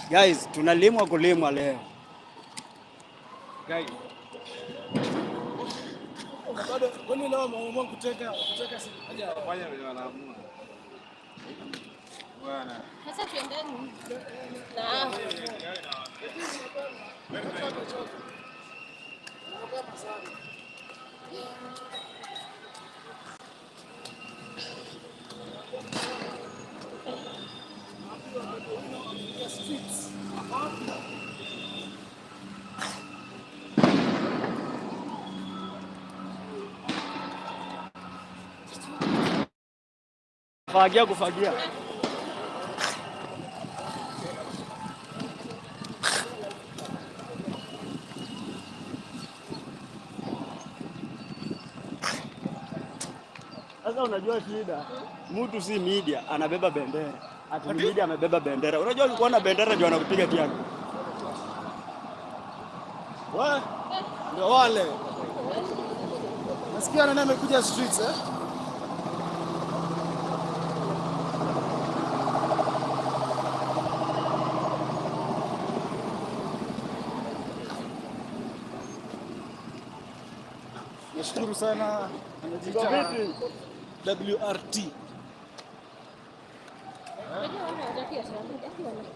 Guys, tunalimwa kulimwa leo. Guys. Bado kwani leo wameamua kuteka simu. Fanya vile wanaamua. Bwana. Sasa tuendeni. Na. Fagia kufagia. Sasa unajua shida, mtu si media anabeba bendera. Ati media amebeba bendera. Unajua ukikuwa na bendera ndio anakupiga tiago. Wa? Ndio wale. Nasikia nani amekuja streets eh? Nashukuru sana, anajiita WRT.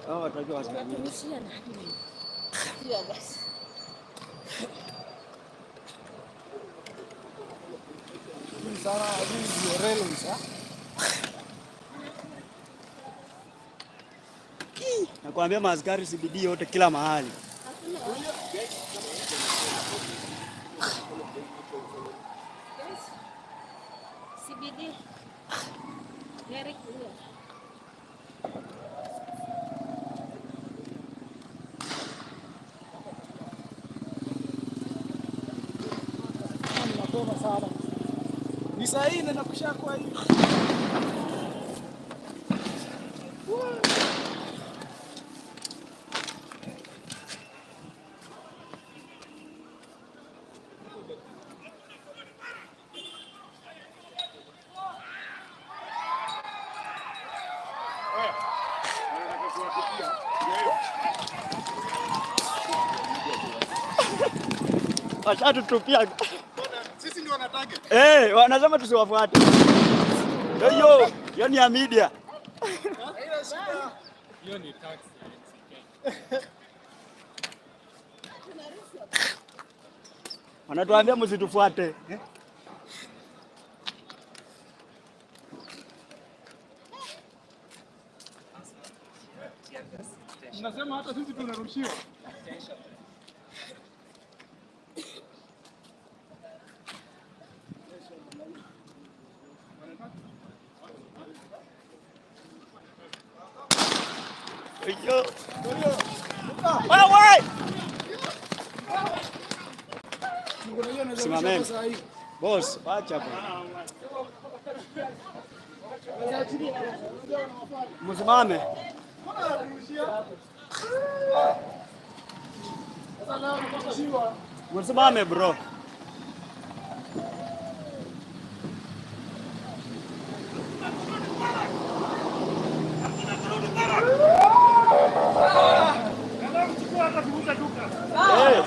Hao watakiwa wasimamie. Nashukuru sana, hizi ndio railways, ah. Nakwambia maaskari CBD yote kila mahali. CBD. Very clear. Ni mapema sana. Ni saa hii na kushakuwa hivi. Washatutupia. Sisi ndio wana target. Eh, wanasema tusiwafuate. Hiyo hiyo ni ya media. Haina shida. Hiyo ni tax ya NCK. Wanatuambia msitufuate. Nasema hata sisi tunarushiwa. Hiyo. Wewe! Simameni. Boss, wacha bwana. Msimame. Msimame bro. Eh.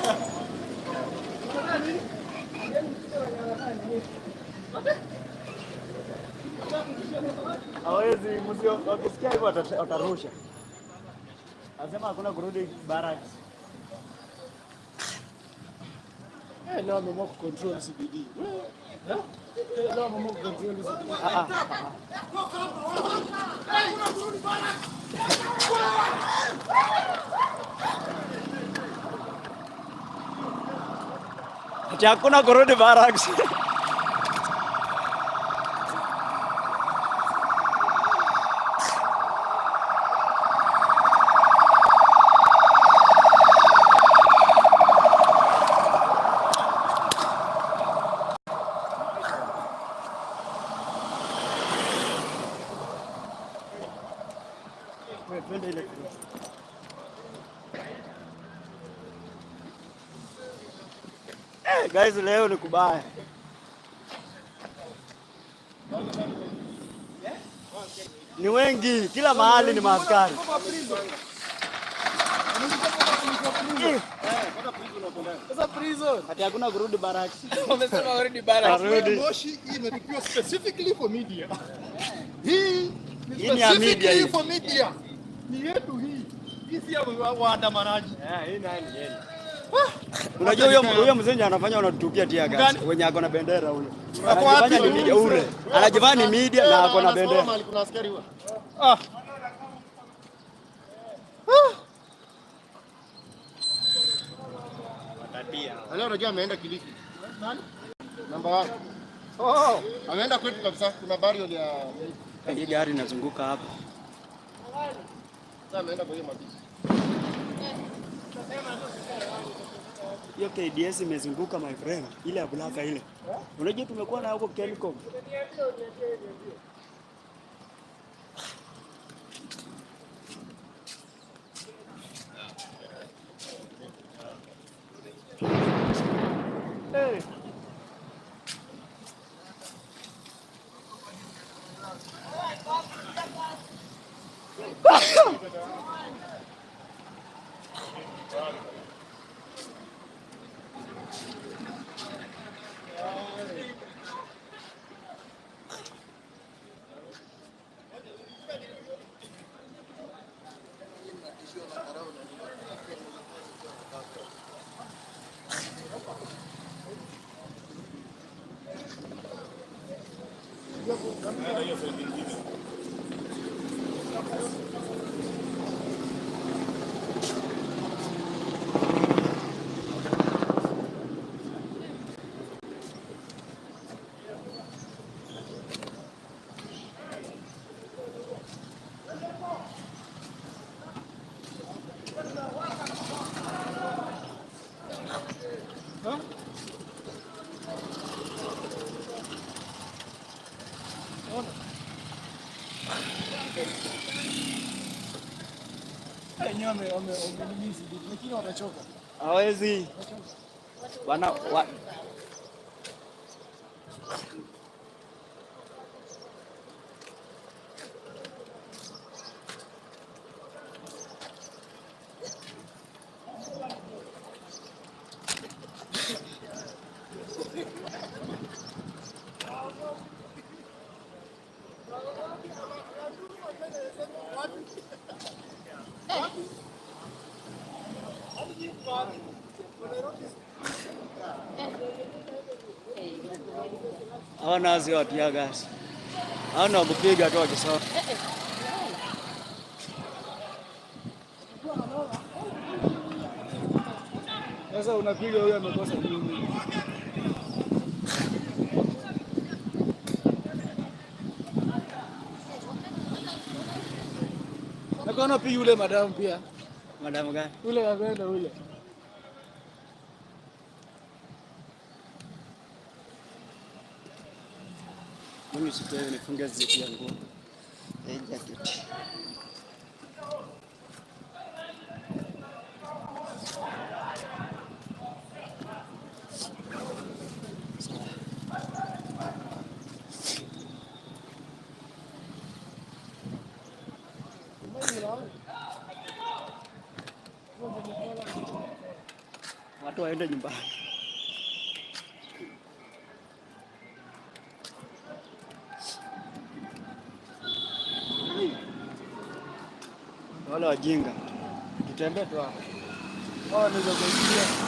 Hawezi msio wakisikia hivyo watarusha. Anasema hakuna kurudi barracks. Eh, leo ameamua kucontrol CBD. Eh? Leo ameamua kucontrol CBD. Ah, ah. Ati hakuna kurudi barracks. Wewe, twende ile. Eh, guys, leo ni kubaya. Ni wengi, kila mahali ni maaskari. Eh, Sasa prison. Ati hakuna kurudi barracks. Wamesema warudi barracks. Warudi. Moshi hii imetupiwa specifically for media. Hii ni Hii ni ya media specifically hii. for media. Ni yetu hii. Hii si ya waandamanaji. Unajua huyo mzee anafanya unatupia tear gas. Mgani? Wenye ako na bendera huyo. Ako wapi? Anajifanya ni media ure. Anajifanya ni media na ako na bendera. Mahali kuna askari huwa. Ah. Leo unajua ameenda Kilifi. Nani? Namba 1. Oh, ameenda kwetu kabisa. Kuna burial ya Hii gari inazunguka hapa. Sasa ameenda kwa hiyo mabichi. Hiyo KDS imezunguka, my friend, ile ya black ile. Unajua tumekuwa na huko Kencom. Hey. hiyo side nyingine. Lakini watachoka. Hawezi. Wana wa... Hawana wazi wa tear gas. Hawana wakupiga tu wakisoma. Sasa unapiga huyo amekosa nini? Nakaona pia yule madamu pia. Madamu gani? Ule ameenda ule. Mimi sipewi nifunge zipu ya nguo. Eh, jacket. Watu waende nyumbani. Wale wajinga. Tutembee tu hapa. Hao wanaweza kuingia.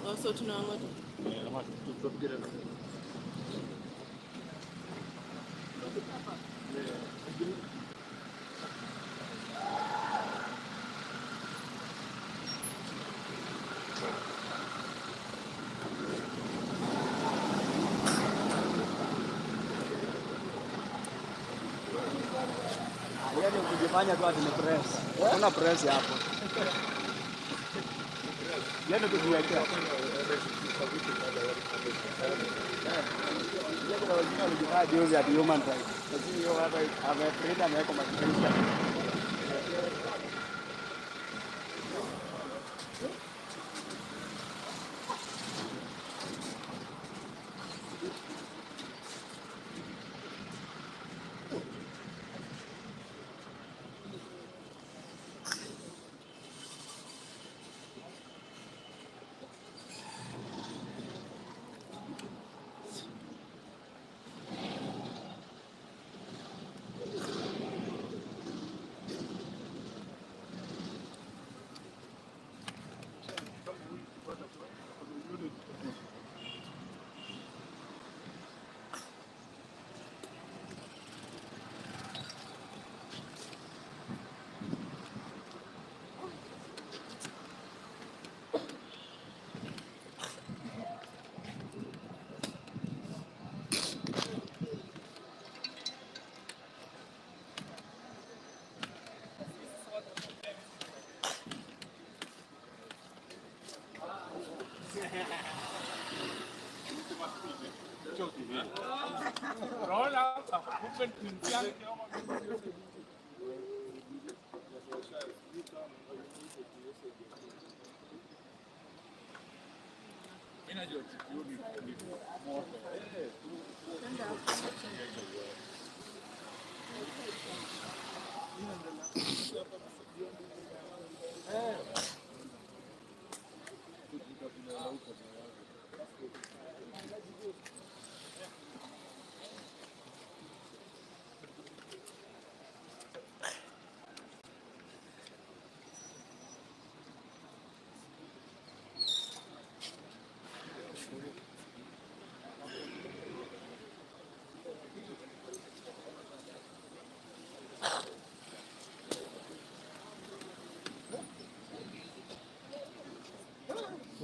Also tunaangoja. Wanajifanya tu ati ni press. Hakuna press hapo. Yaani kujiwekea. Kuna wengine walijifanya juzi ati human rights. Lakini hiyo hata ameprint ameweka madirisha.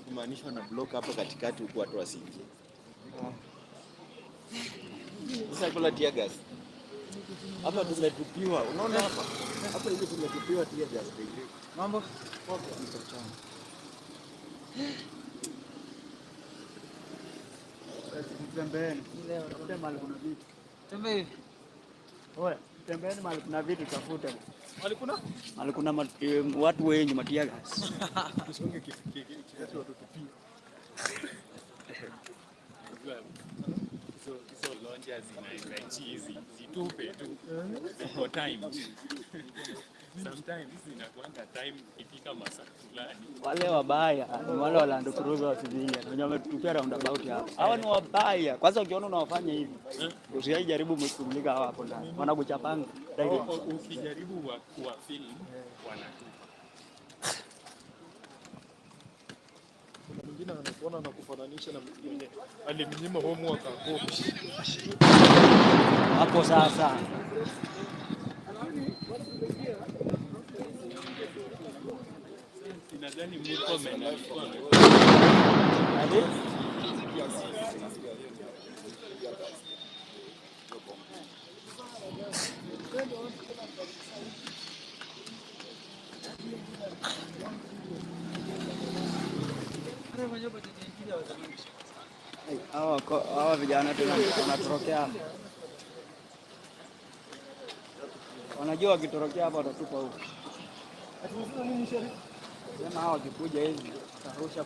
Kumaanisha na block hapa katikati huku watu wasiingie. Sasa kula tear gas. Hapa tumetupiwa, unaona hapa? Hapa hivi tumetupiwa tear gas baby. Mambo? Tembeeni. Tafute mahali kuna vitu. Tembea hivi. Oya, tembeeni mahali kuna vitu tafute. Mahali kuna? Mahali kuna watu wengi matia gas. Tusonge kiasi watutupie. Hizo lonja zinaenda chizi, zitupe tu. Ziko timed. Sometimes zinakuanga time ikifika masaa fulani. Wale wabaya ni wale wa Land Cruiser wa civilian wenye wametupia roundabout hapa. Hawa ni wabaya. Kwanza ukiona unawafanya hivi, usijaribu jaribu kumulika hawa hapo ndani. Wanakuchapanga direct. Ukijaribu kuwa film wanatupa. Kuna mwingine anakuona na kufananisha na mwenye alimnyima homework akopi. Hapo sasa. Nadhani Murkomen alikuwa Hawa vijana tena wanatorokea hapa. Wanajua wakitorokea hapa watatupa huko. Sema hawa wakikuja hivi watarusha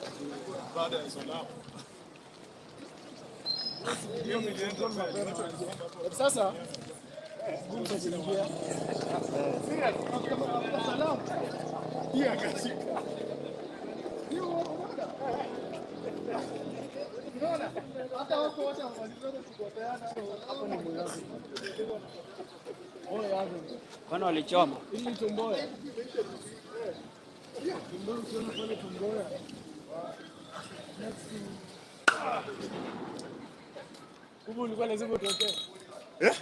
baada ya salamu. Sasa gumzo zinaingia. Salamu. Pia akashika. Unaona? Hata wako wote wamalizana kugoteana. Hapo ni mwanzo. Kwani walichoma? Hii tumboya. Tumboya ukiona pale tumboya. Kumbe ulikuwa lazima utokee. Eh?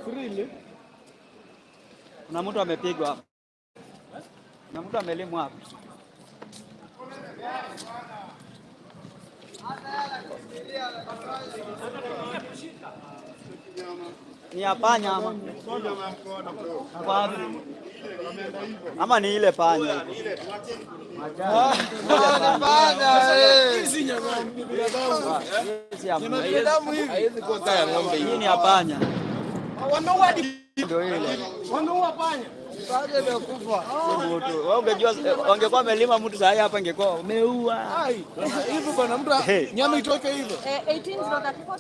Really? Kuna mtu amepigwa hapa. Kuna mtu amelimwa hapa. Ni ya panya ama? Wapi? Ama ni ile panya. Hii ni ya panya. Ndio ile. Wameua panya. Panya imekufa. Mtu. Wewe ungejua wangekuwa amelima mtu saa hii hapa ingekuwa umeua. Ai, hivyo bwana mtu nyama itoke hivyo. 18 034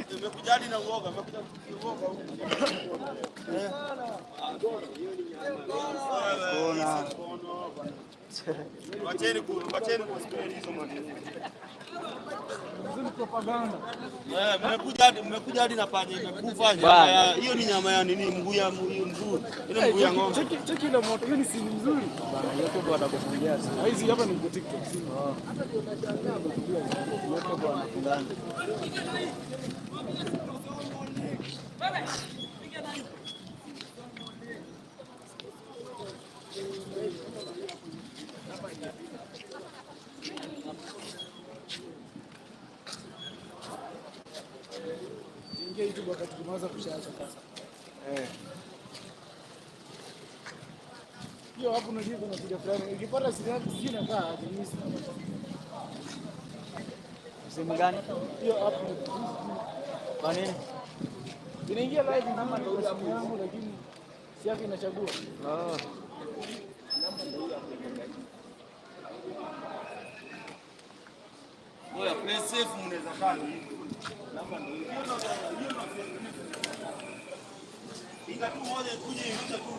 to Imekujali na uoga, imekuja uoga huko. Wacheni ku spread hizo maneno. Propaganda. Mmekuja hadi na panya imekufa. Hiyo ni nyama ya nini? Mguu ya mguu. Ile mguu ya ng'ombe. Cheki ile moto, hiyo ni simu nzuri. Bana, YouTube watakufungia sana. Hizi hapa ni kwa TikTok. Hata ndio unashangaa YouTube wanafungana. Ingia YouTube wakati tumeanza kushaacha sasa. Eh. Hiyo hapo unajua kuna shida fulani. Ukipata simu yako sijui inakaa aje mimi sina. Simu gani? Hiyo hapo. Kwa nini? Inaingia live namba ndio simu yangu lakini si yake inachagua. Ah. Bora play safe mnaweza kaa hivi. Namba ndio hiyo. Hiyo ndio. Inga tu moja ikuje irushe tu.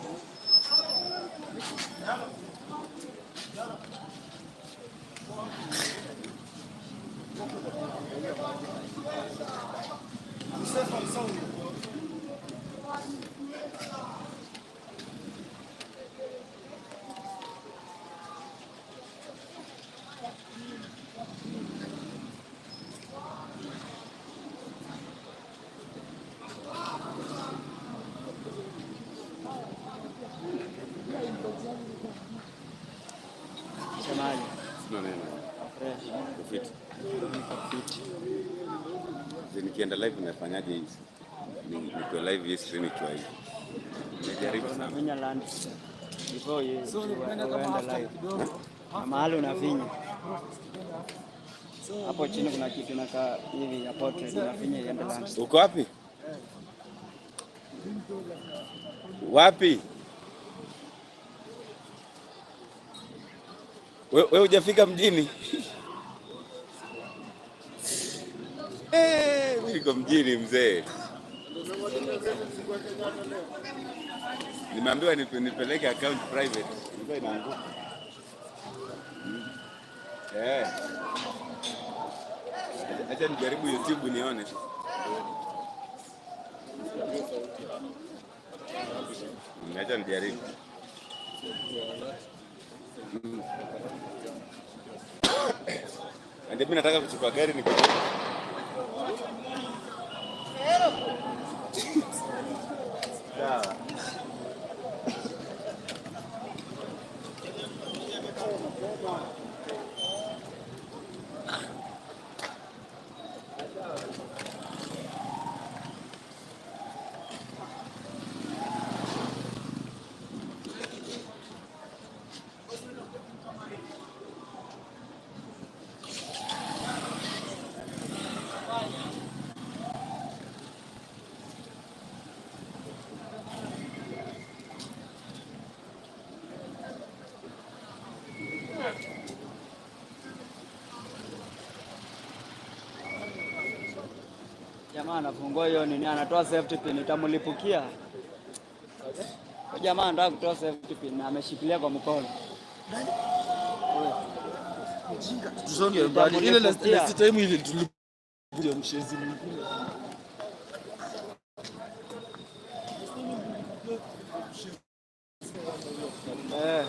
Semaje? Sina neno. Fresh. Ufiti. Niko fit. Nikienda live nafanyaje hizi? Niko live hii stream ikiwa hivi. Nimejaribu sana. Unafinya land before you So, unaenda kama uende after live. kidogo. Na mahali unafinya. Hapo chini kuna kitu inakaa hivi ya portrait unafinya iende land. Uko wapi? Wapi? Wewe hujafika mjini? Mimi niko mjini mzee. Nimeambiwa nipeleke account private. Ilikuwa inaanguka. Eh. Acha nijaribu YouTube nione. Acha nijaribu. Ndio mimi nataka kuchukua gari niko. Sawa. Jamaa anafungua hiyo nini, anatoa safety pin, itamlipukia. Kwa jamaa anataka kutoa safety pin na ameshikilia kwa mkono. Tusonge mbali. Ile last time ile tulikuja mshezi mwingine. Eh.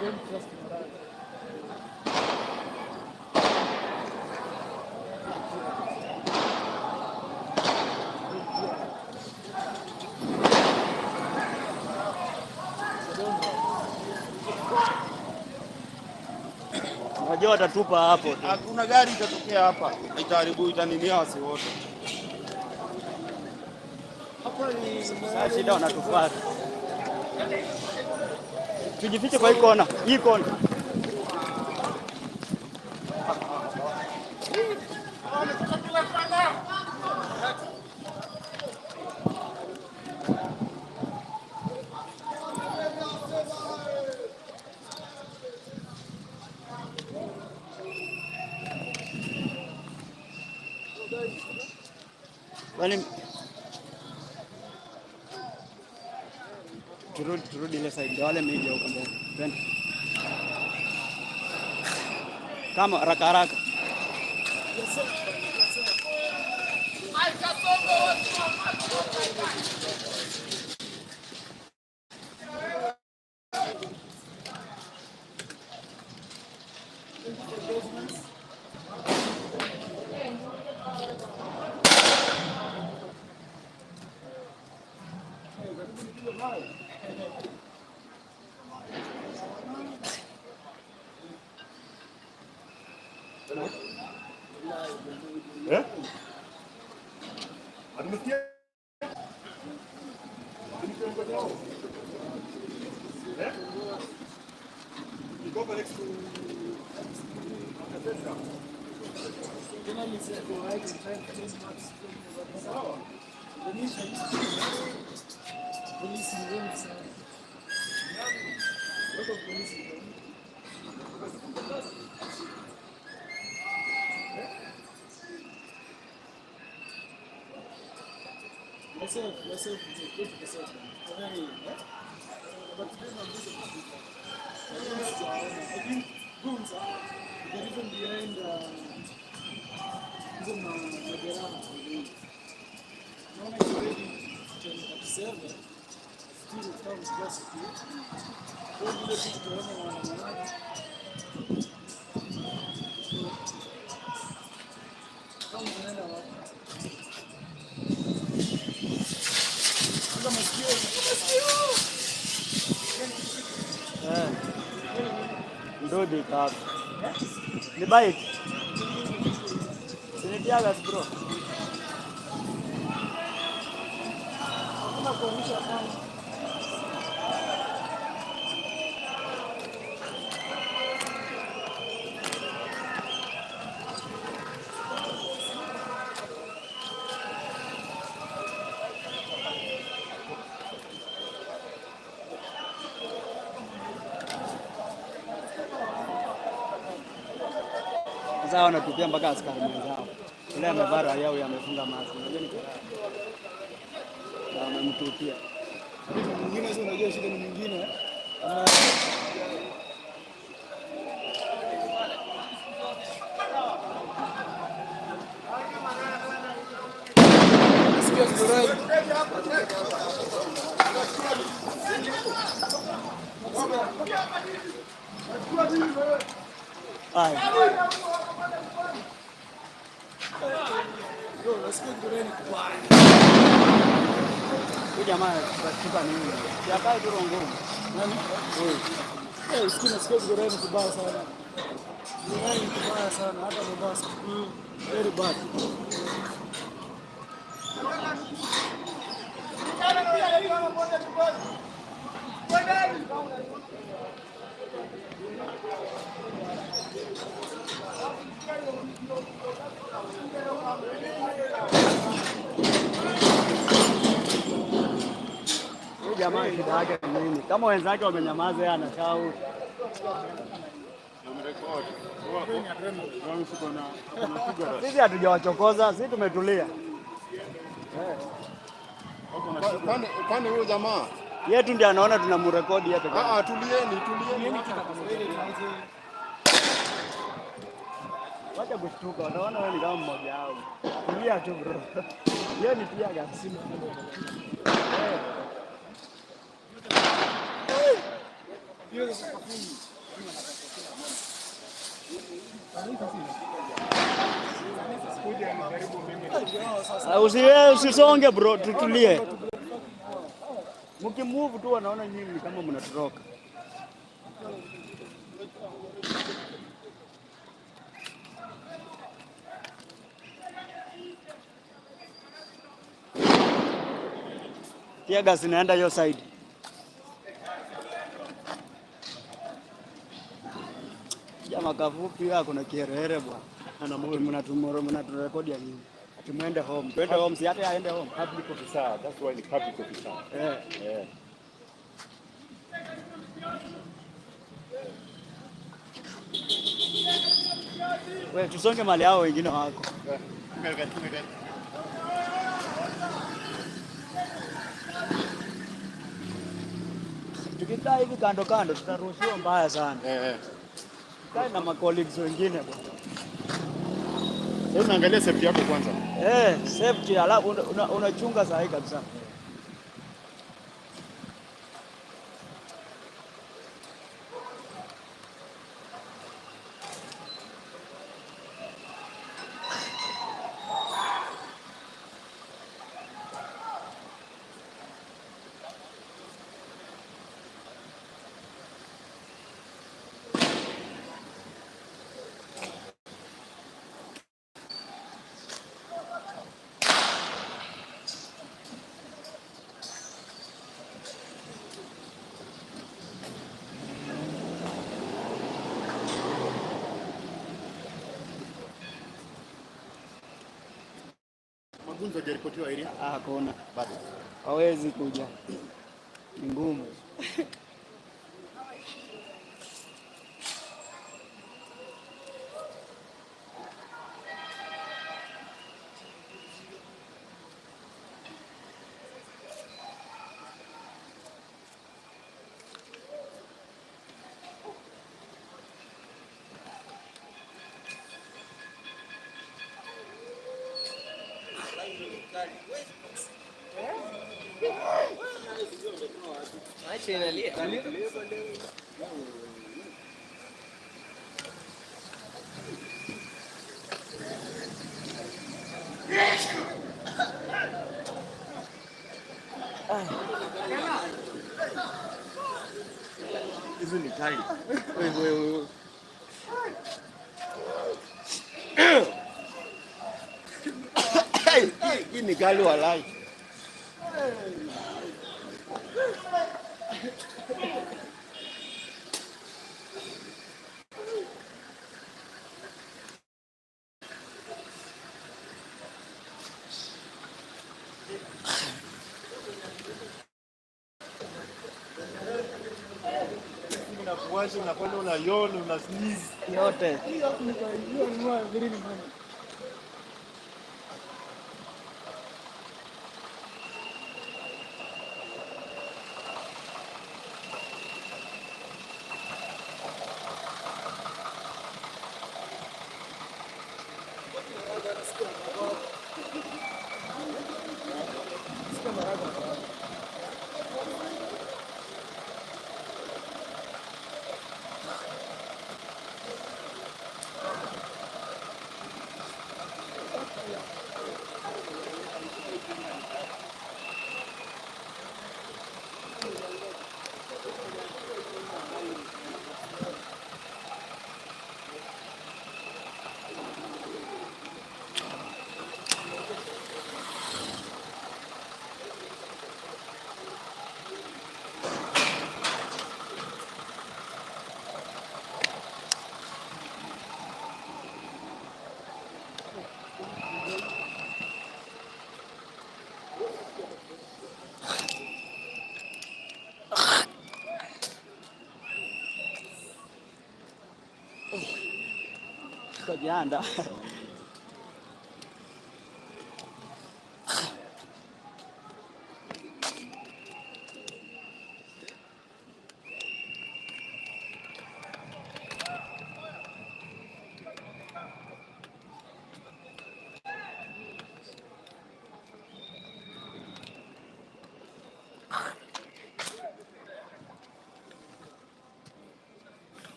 Don't trust Morara. Unajua watatupa hapo tu. Hakuna gari itatokea hapa, itaharibu, itaninia wasi wote. Sasa shida wanatufuata. Tujifiche kwa hii kona, hii kona. Wale turudi, turudi ile side, wale media huko mbele. Twende. Kama haraka haraka. Eh? Atumesikia? Eh? Niko hapa next to Sawa. Polisi ni wengi sana. Wako polisi ni wengi. Yourself, yourself, go to the self. But today I'm just I think goons are the reason behind hizo majeraha. Naona it's already 10:37. Still comes just to kwa vile kitu tunaona waandamanaji. Kama tunaenda wapi? Kwanza masikio, masikio. Eh. Ndudi iko hapo. Ni bike. Si ni tear gas bro. Hakuna kuonyesha kama Sasa wanatupia mpaka askari mwenzao. Yule amevaa raia huyu amefunga mask. Unajua ni karaha. Na wamemtupia. mwingine sio, unajua shida ni mwingine Sikia Zurai. Haya. Yo, nasikia Zurai ni kubaya. Huyu jamaa anatupa nini? Si akae tu ngumu. Nani? Huyu. Eh, sikia nasikia Zurai ni kubaya sana. Zurai ni kubaya sana hata Mombasa. Very bad. Huyu jamaa shida yake ni nini? Kama wenzake wamenyamaza, yeye anashout. Sisi hatujawachokoza, sisi tumetulia. Kwani huyo jamaa Yetu ndiye anaona tunamrekodi yeye peke yake. Ah, tulieni, tulieni. Wacha kushtuka, wataona wewe ni kama mmoja wao. Tulia tu bro. Yeye ni tear gas. Eh. Usisonge bro, tutulie. Mkimove tu wanaona nyinyi kama mnatoroka. Tear gas inaenda hiyo side. Jamaa kafupi yako na kiherehere bwana. Ana moyo mnatumoro mnaturekodi ya nini? Ati muende home. Twende home, si hata aende home. Public officer, that's why ni public officer. Eh. Eh. Wewe tusonge mali hao wengine wako. Tukikaa hivi kando kando tutaruhusiwa mbaya sana. Eh. Tukae na macolleagues wengine bwana. Sasa unaangalia safety yako kwanza. Eh, safety alafu unachunga una sahi kabisa. Magonjwa hajaripotiwa area? Hakuna. Bado. Hawezi kuja. Ni ngumu. Macho inalia. Hizi ni kali. Wewe wewe. Hii ni kali walai. Unakuwasha, unakwenda unayona, una sneeze. Yote. Tukajianda.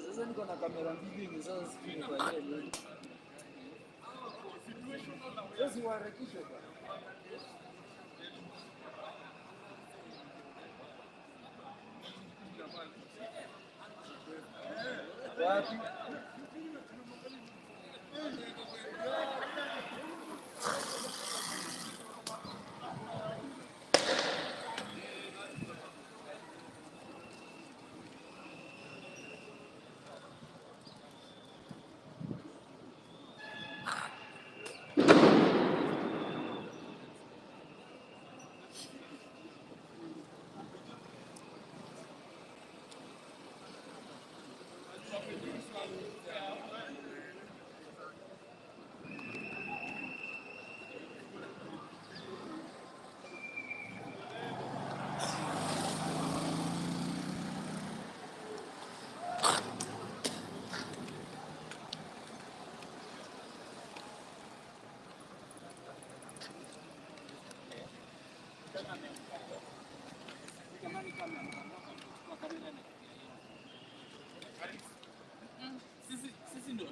Sasa niko na kamera mbili sasa sijui nifanyie nini. Sasa waharakishe bwana. Wapi? Sisi ndio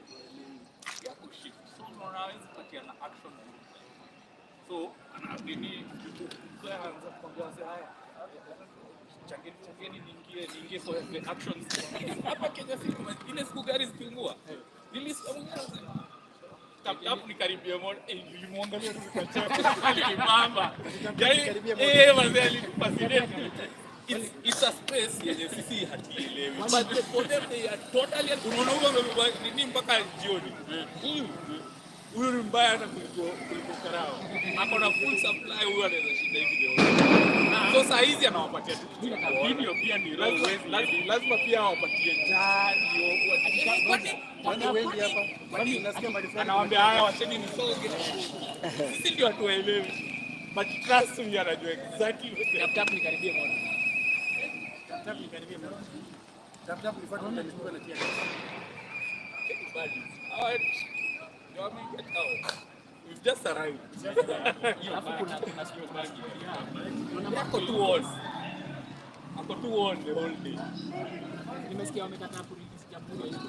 yako shift, so unaona hawezi patia na action group, so anabidi so anaanza kuambia wase haya, changeni changeni, niingie niingie for the actions hapa Kenya. Siku ile siku gari zikiungua, nilisikia mwenyewe anasema tap tap, nikaribia moja, nilimwangalia tu nikacheka, alinibamba yani, mazee alinifascinate. It's a space yenye sisi hatuielewi, but for them they are totally, unaona huko amebeba nini mpaka jioni. Huyu huyu ni mbaya hata kuliko karao, ako na full supply, huyu anaweza shinda hivi leo. So saa hizi anawapatia tu kitu ya video pia ni lazima pia awapatie njaa ndio anawaambia haya, wacheni nisonge. Sisi ndio hatuelewi, but trust me, anajua exactly what they Tap tap nikaribie moja. Tap tap nikaribie moja. Tap tap nifuate utanishtuka na tear gas. We've just arrived. Alafu kuna sio bagi. Ako too on. Ako too on the whole day. Nimesikia wamekataa kurelease jamhuri ya hiyo.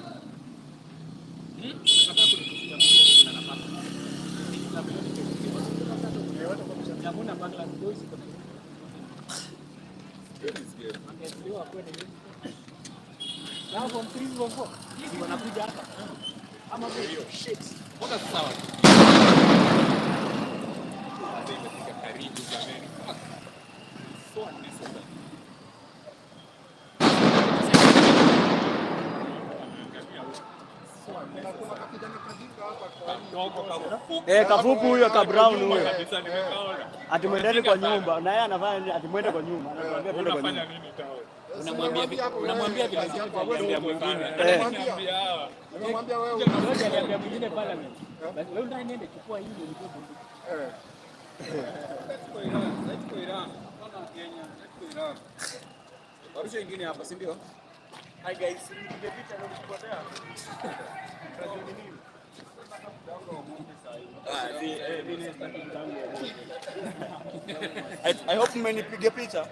Wamekataa kurelease jamhuri ya hiyo na nafasi. Jamhuri na Bangladesh boys iko na wangeachiliwa wakuwe na nini? Now from 3 from 4. Si wanakuja hapa. Ama hiyo shit. Mbona sasa watu? Sasa imefika karibu jamani. Fuck. So unnecessary. Kafupi huyo ka brown huyo. Kabisa nimekaona. Ati mwendeni kwa nyumba na yeye anafanya nini? Ati mwende kwa nyumba. Anatuambia twende kwa Unafanya nyumba. nini town? Unamwambia vile Unamwambia mwingine. Eh. Nimemwambia wewe. Aliambia mwingine parliament. Basi wewe ndio niende chukua hii ndio nipe bunduki. Warusha ingine hapa, si ndio? Hi guys, nipige picha na nikupotea. Unajua ni nini? I hope mmenipiga picha.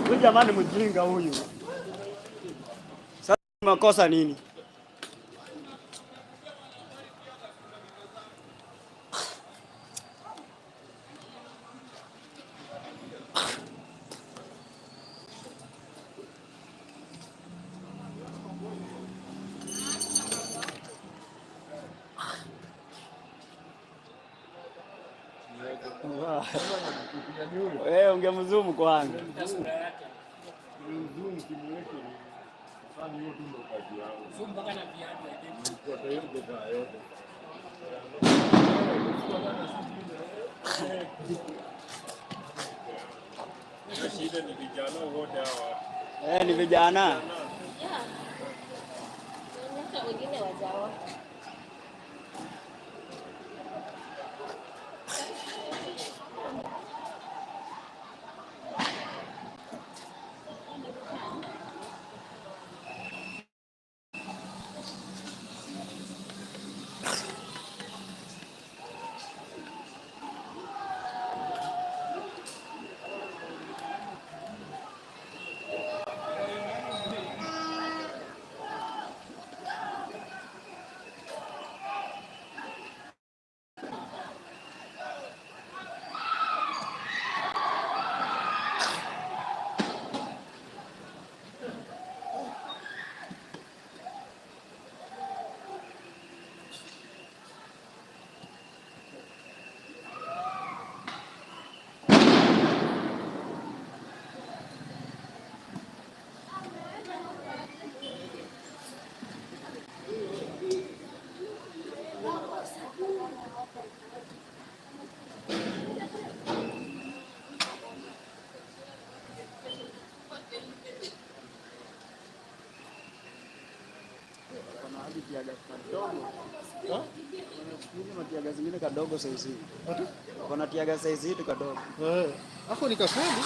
Huyu jamani mjinga huyu. Sasa makosa nini? Ungemzumu kwanza. Hiyo tu ndo kazi yangu. So mpaka na viatu I think. Kwa hiyo bidhaa yote. Shida ni vijana wote hawa. Eh, ni vijana. Yeah. Hata wengine wajaoa. Kuna hadi teargas kadogo. Hizi mateargas zingine kadogo size hii. Kuna teargas size hii tu kadogo. Eh. Hapo ni kakali.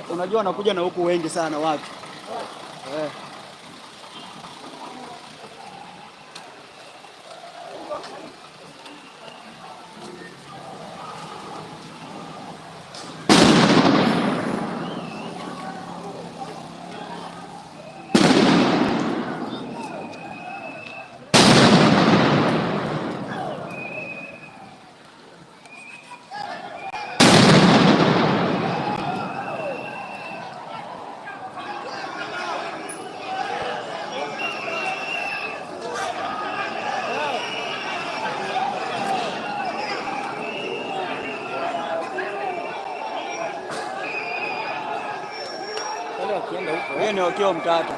Unajua wanakuja na huku wengi sana watu. Eh. Huyo ni Okiya Omtatah.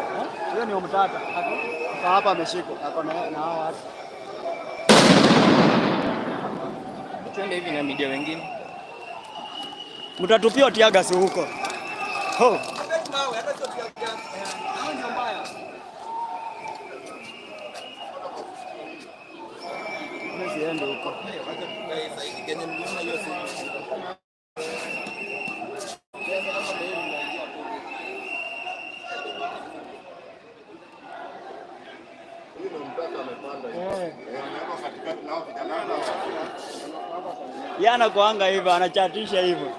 Huyo ni Omtatah. Ako hapa ameshikwa. Ako na hao watu. Twende hivi na media wengine. Mtatupia teargas huko. Ho. Mimi siendi huko. Yeye anakuanga hivyo, anachatisha hivyo.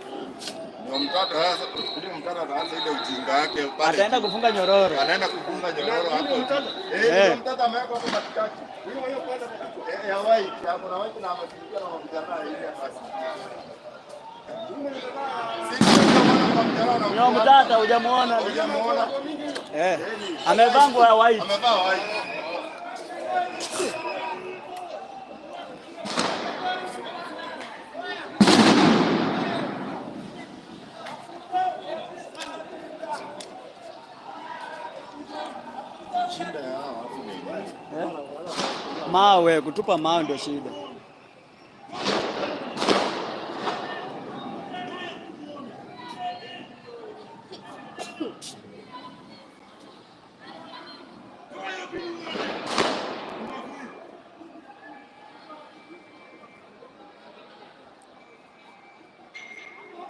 Ndio mtoto sasa, yule mtoto ataanza ile ujinga yake pale. Ataenda kufunga nyororo. Anaenda kufunga nyororo hapo. Eh, ndio mtoto amewekwa hapo katikati. Huyo huyo pale katikati. Ya white, hapo na white na amesimama na vijana ile basi. Ndio mtata hujamuona. Hujamuona. Eh. Amevaa nguo ya white. Amevaa white. Shida ya hawa watu ni nini? Eh? Mawe, kutupa mawe ndio shida.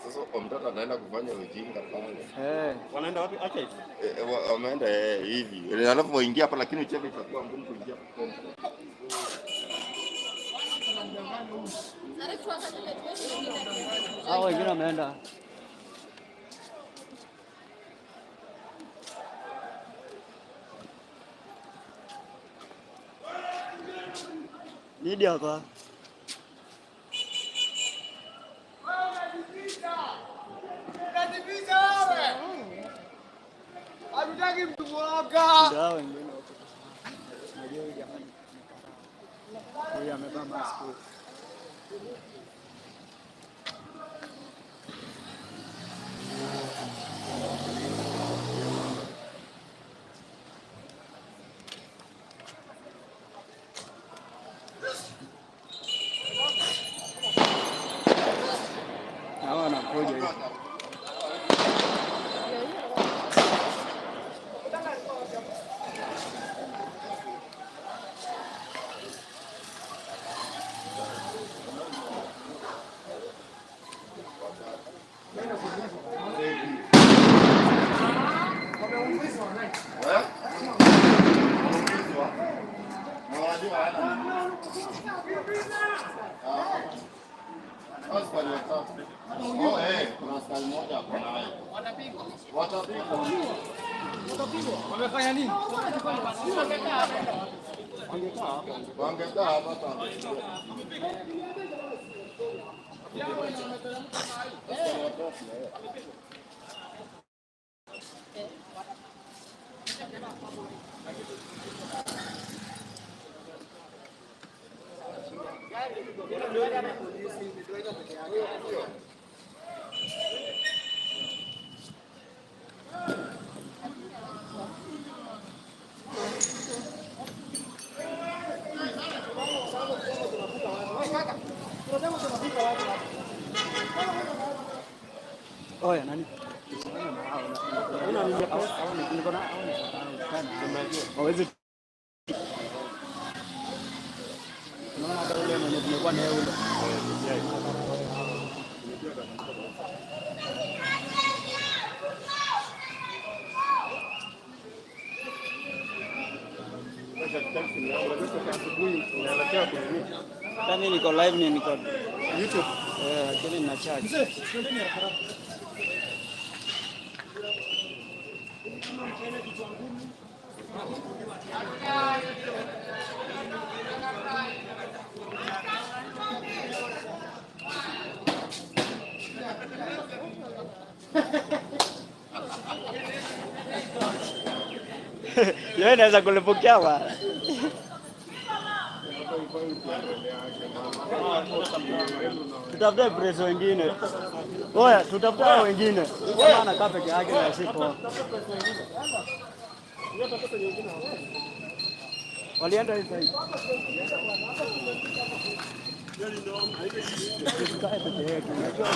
Sasa kwa mtoto anaenda kufanya ujinga pale. Eh. Wanaenda wapi? Archive. Wameenda hivi. Alafu waingia hapa lakini uchebe itakuwa ngumu kuingia hapo. Hao wengine wameenda. Nidi hapa. Uoga. Ndio hao wengine huko. Unajua huyu jamani. Huyu amevaa mask. Hawa wanakuja hivi. Askari watatu. Oh, kuna askari mmoja hapo naye. Watapigwa. Wamefanya nini? Wangekaa hapa hata wangekuja. Askari watatu, eh. Oya, nani? Hawezi. Unaona hata ule mwenye tumekuwa naye ule. Hata mimi niko live ni niko YouTube. Eh, lakini nina charge. Yeye inaweza kulipokea bwana. Tutafute press wengine. Oya, tutafute hao wengine. Kama anakaa peke yake na si poa. Walienda hivi sasa. Tusikae peke yetu. Unajua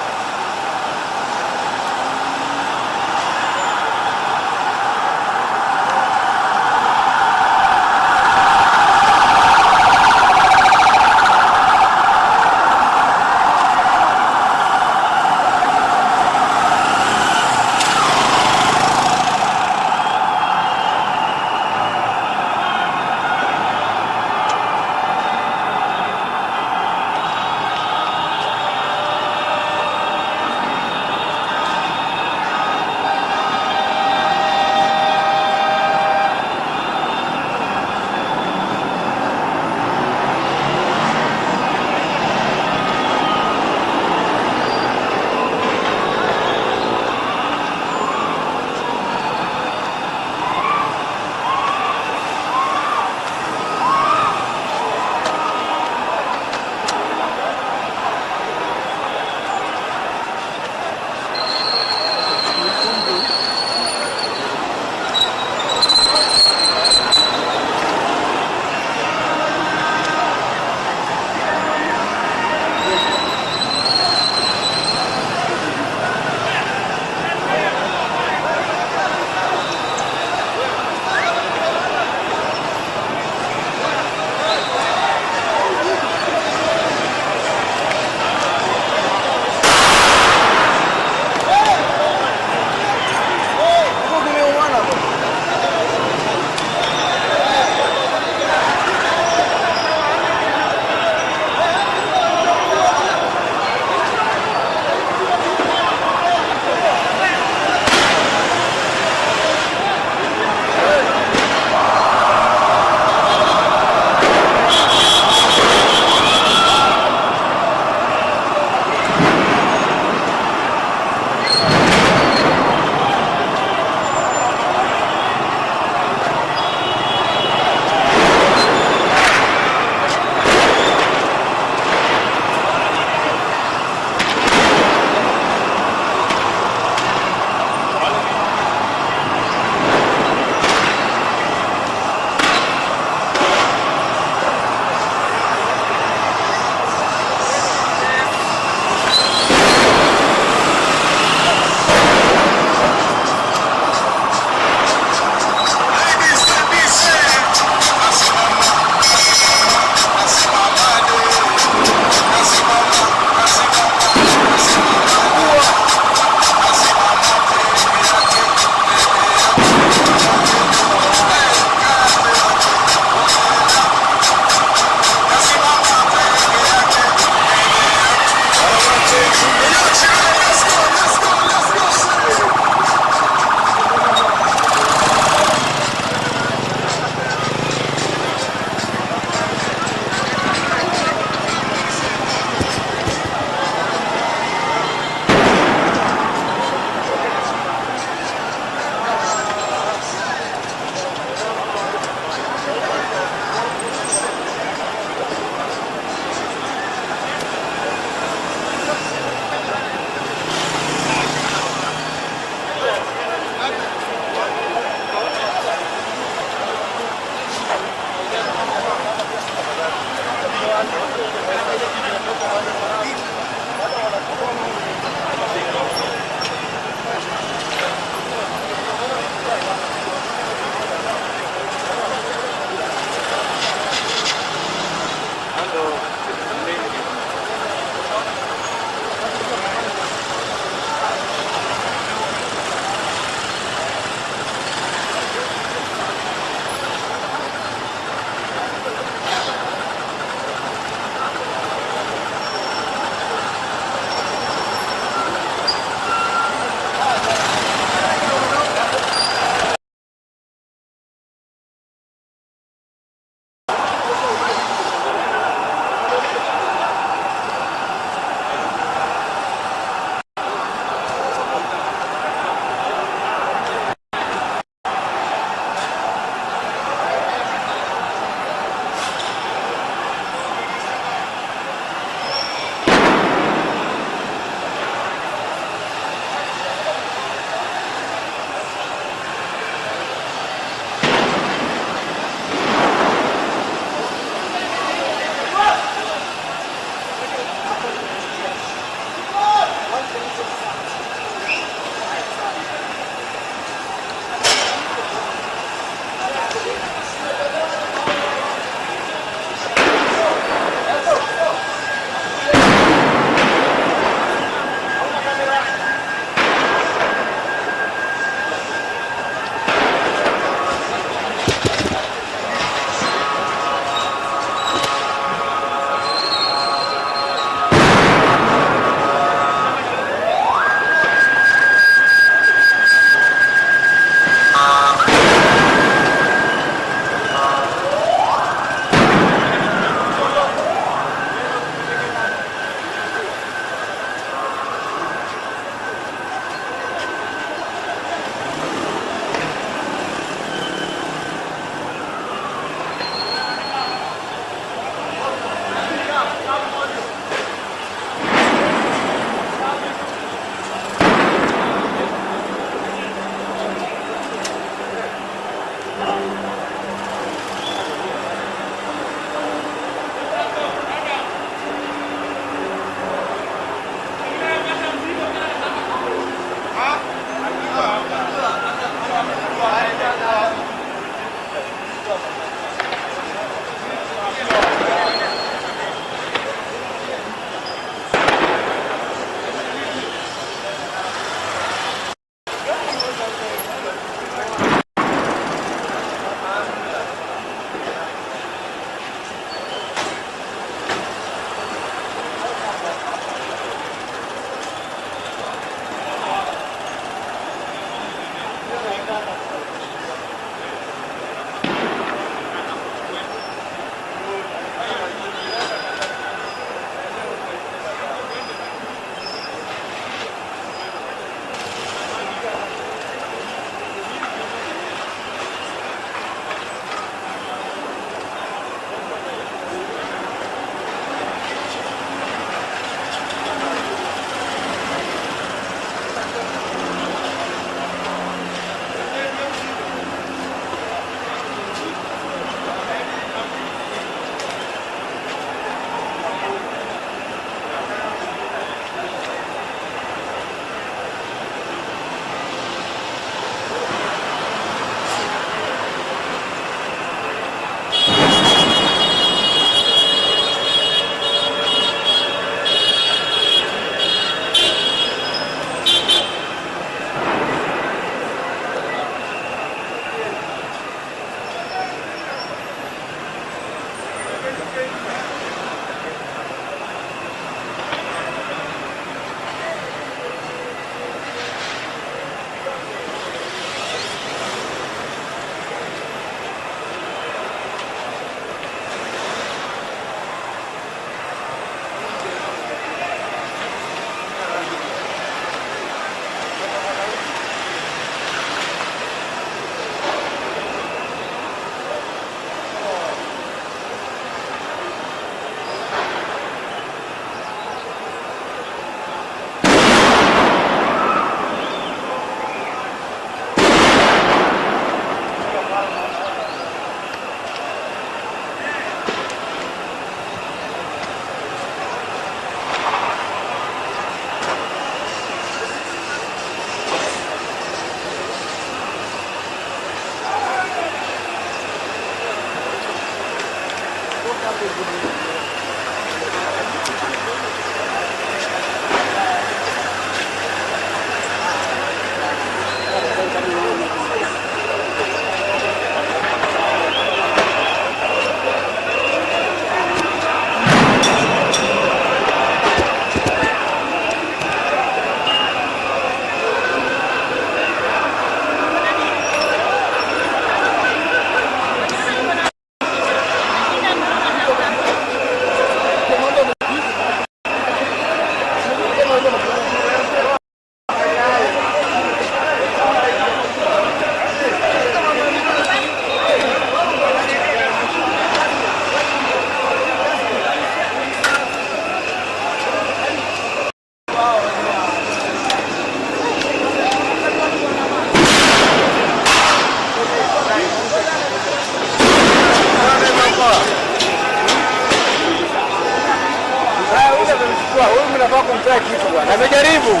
Huyu mnafaa kumpea kitu bwana. Amejaribu.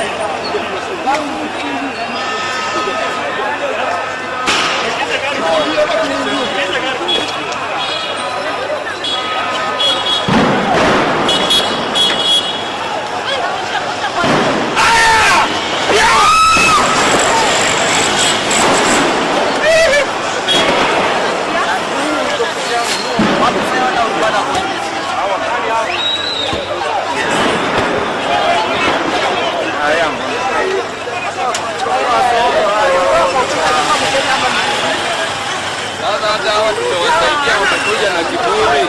Sasa hata hawa tumewasaidia, wamekuja na kiburi.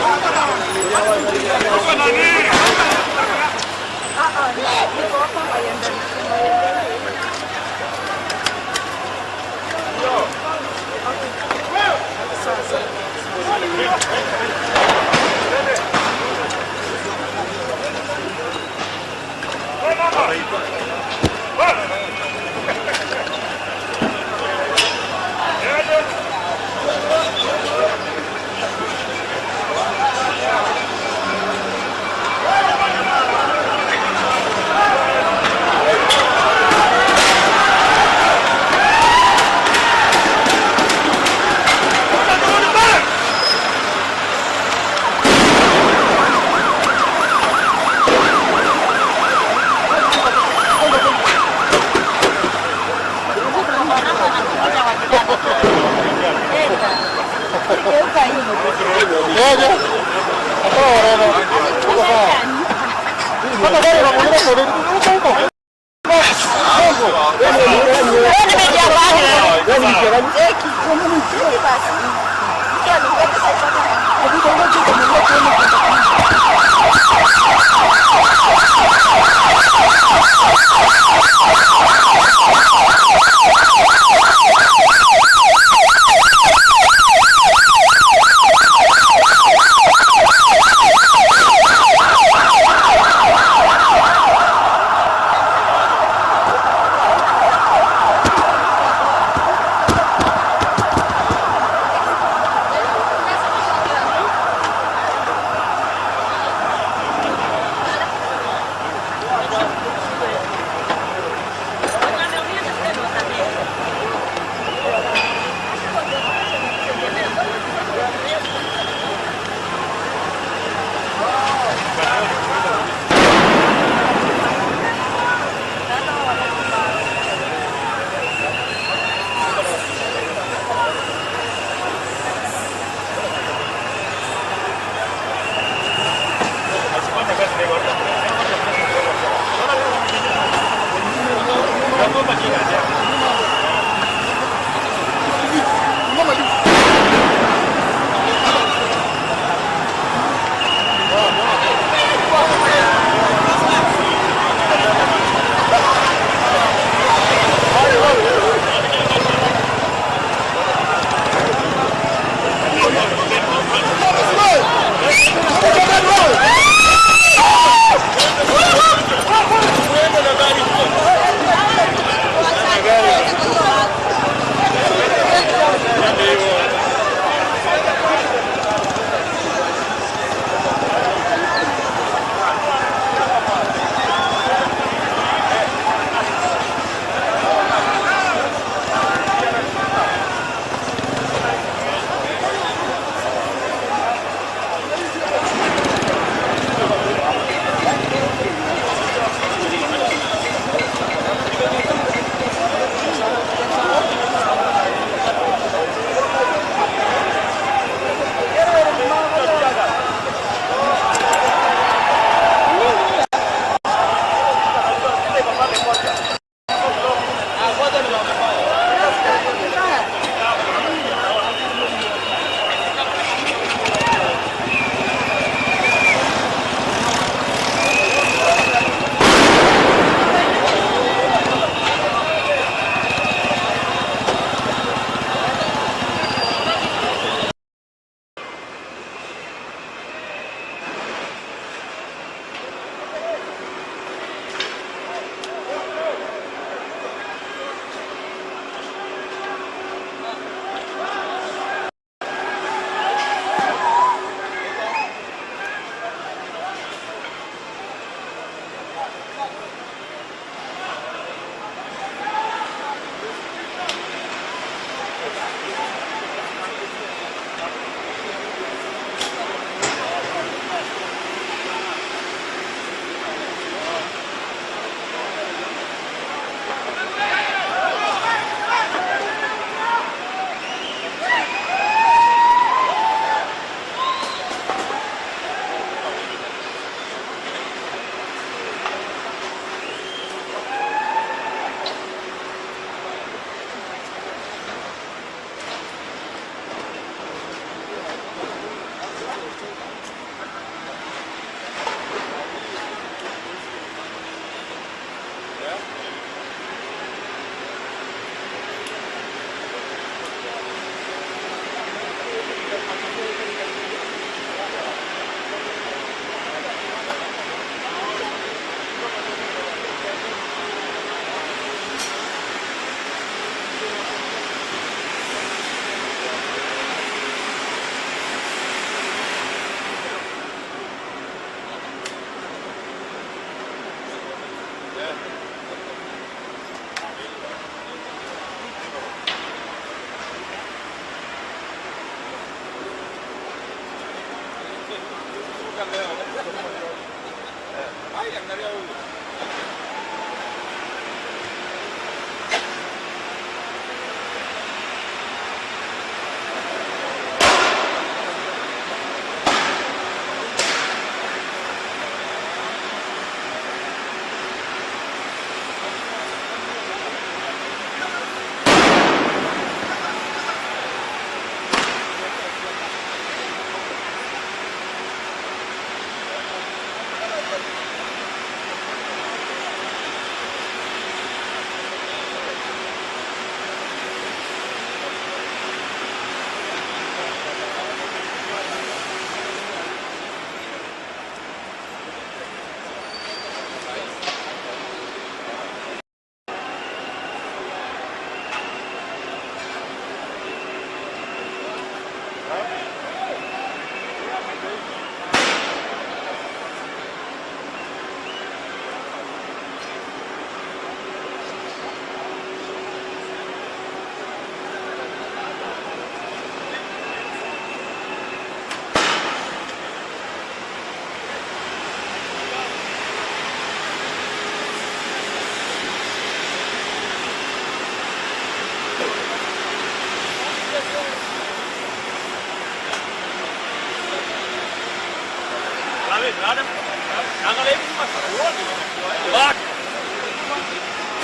Angalia huyu.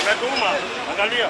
Imetuma, angalia.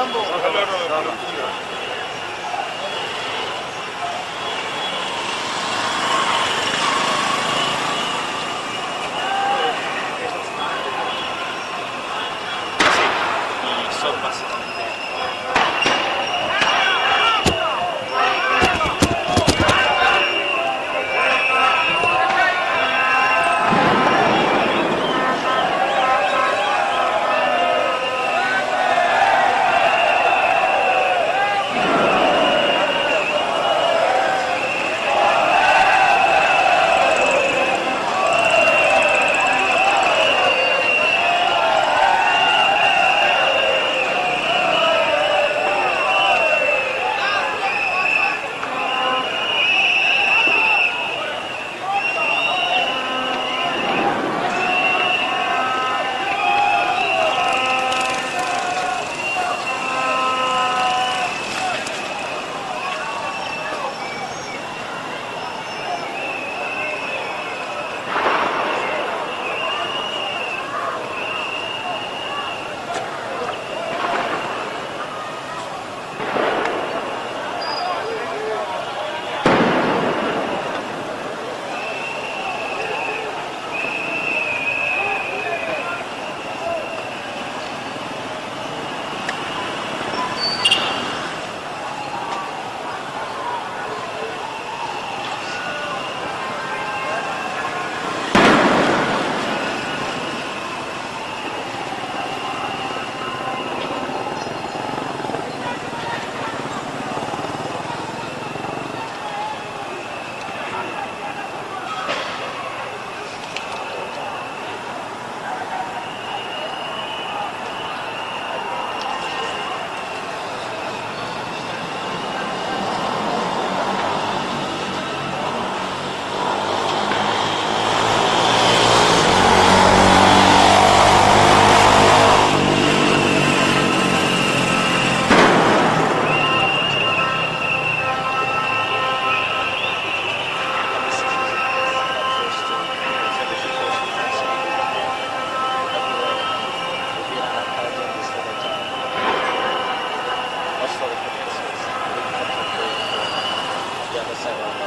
Mambo. Y son básicamente The other side.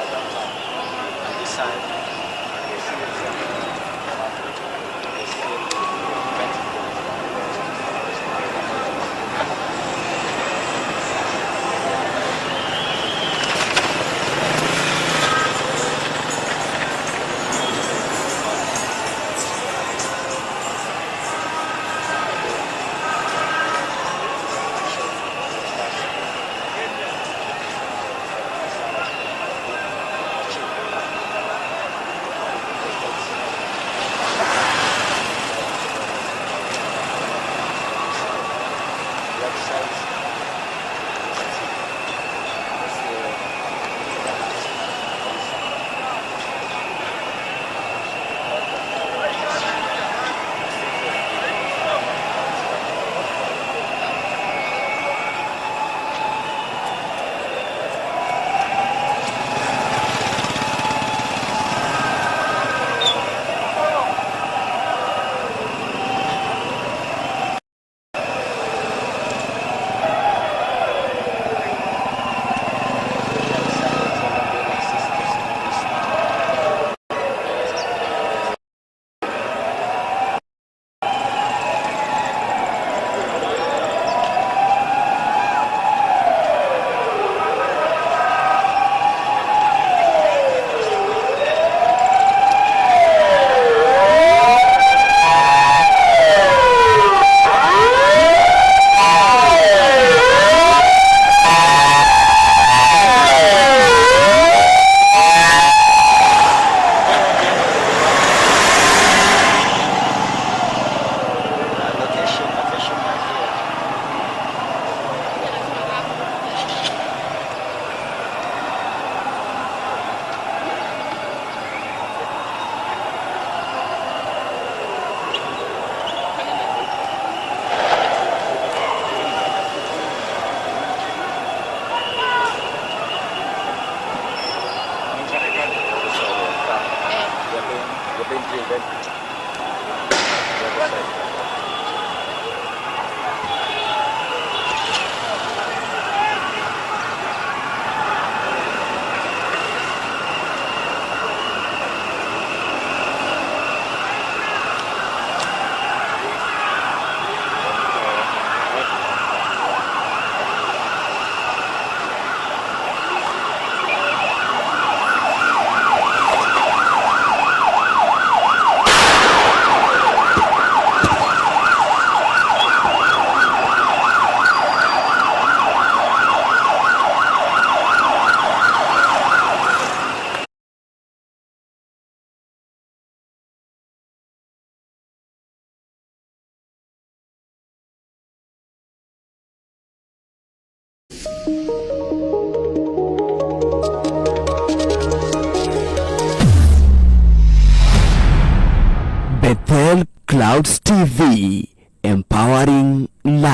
Rafael Clouds TV, empowering life.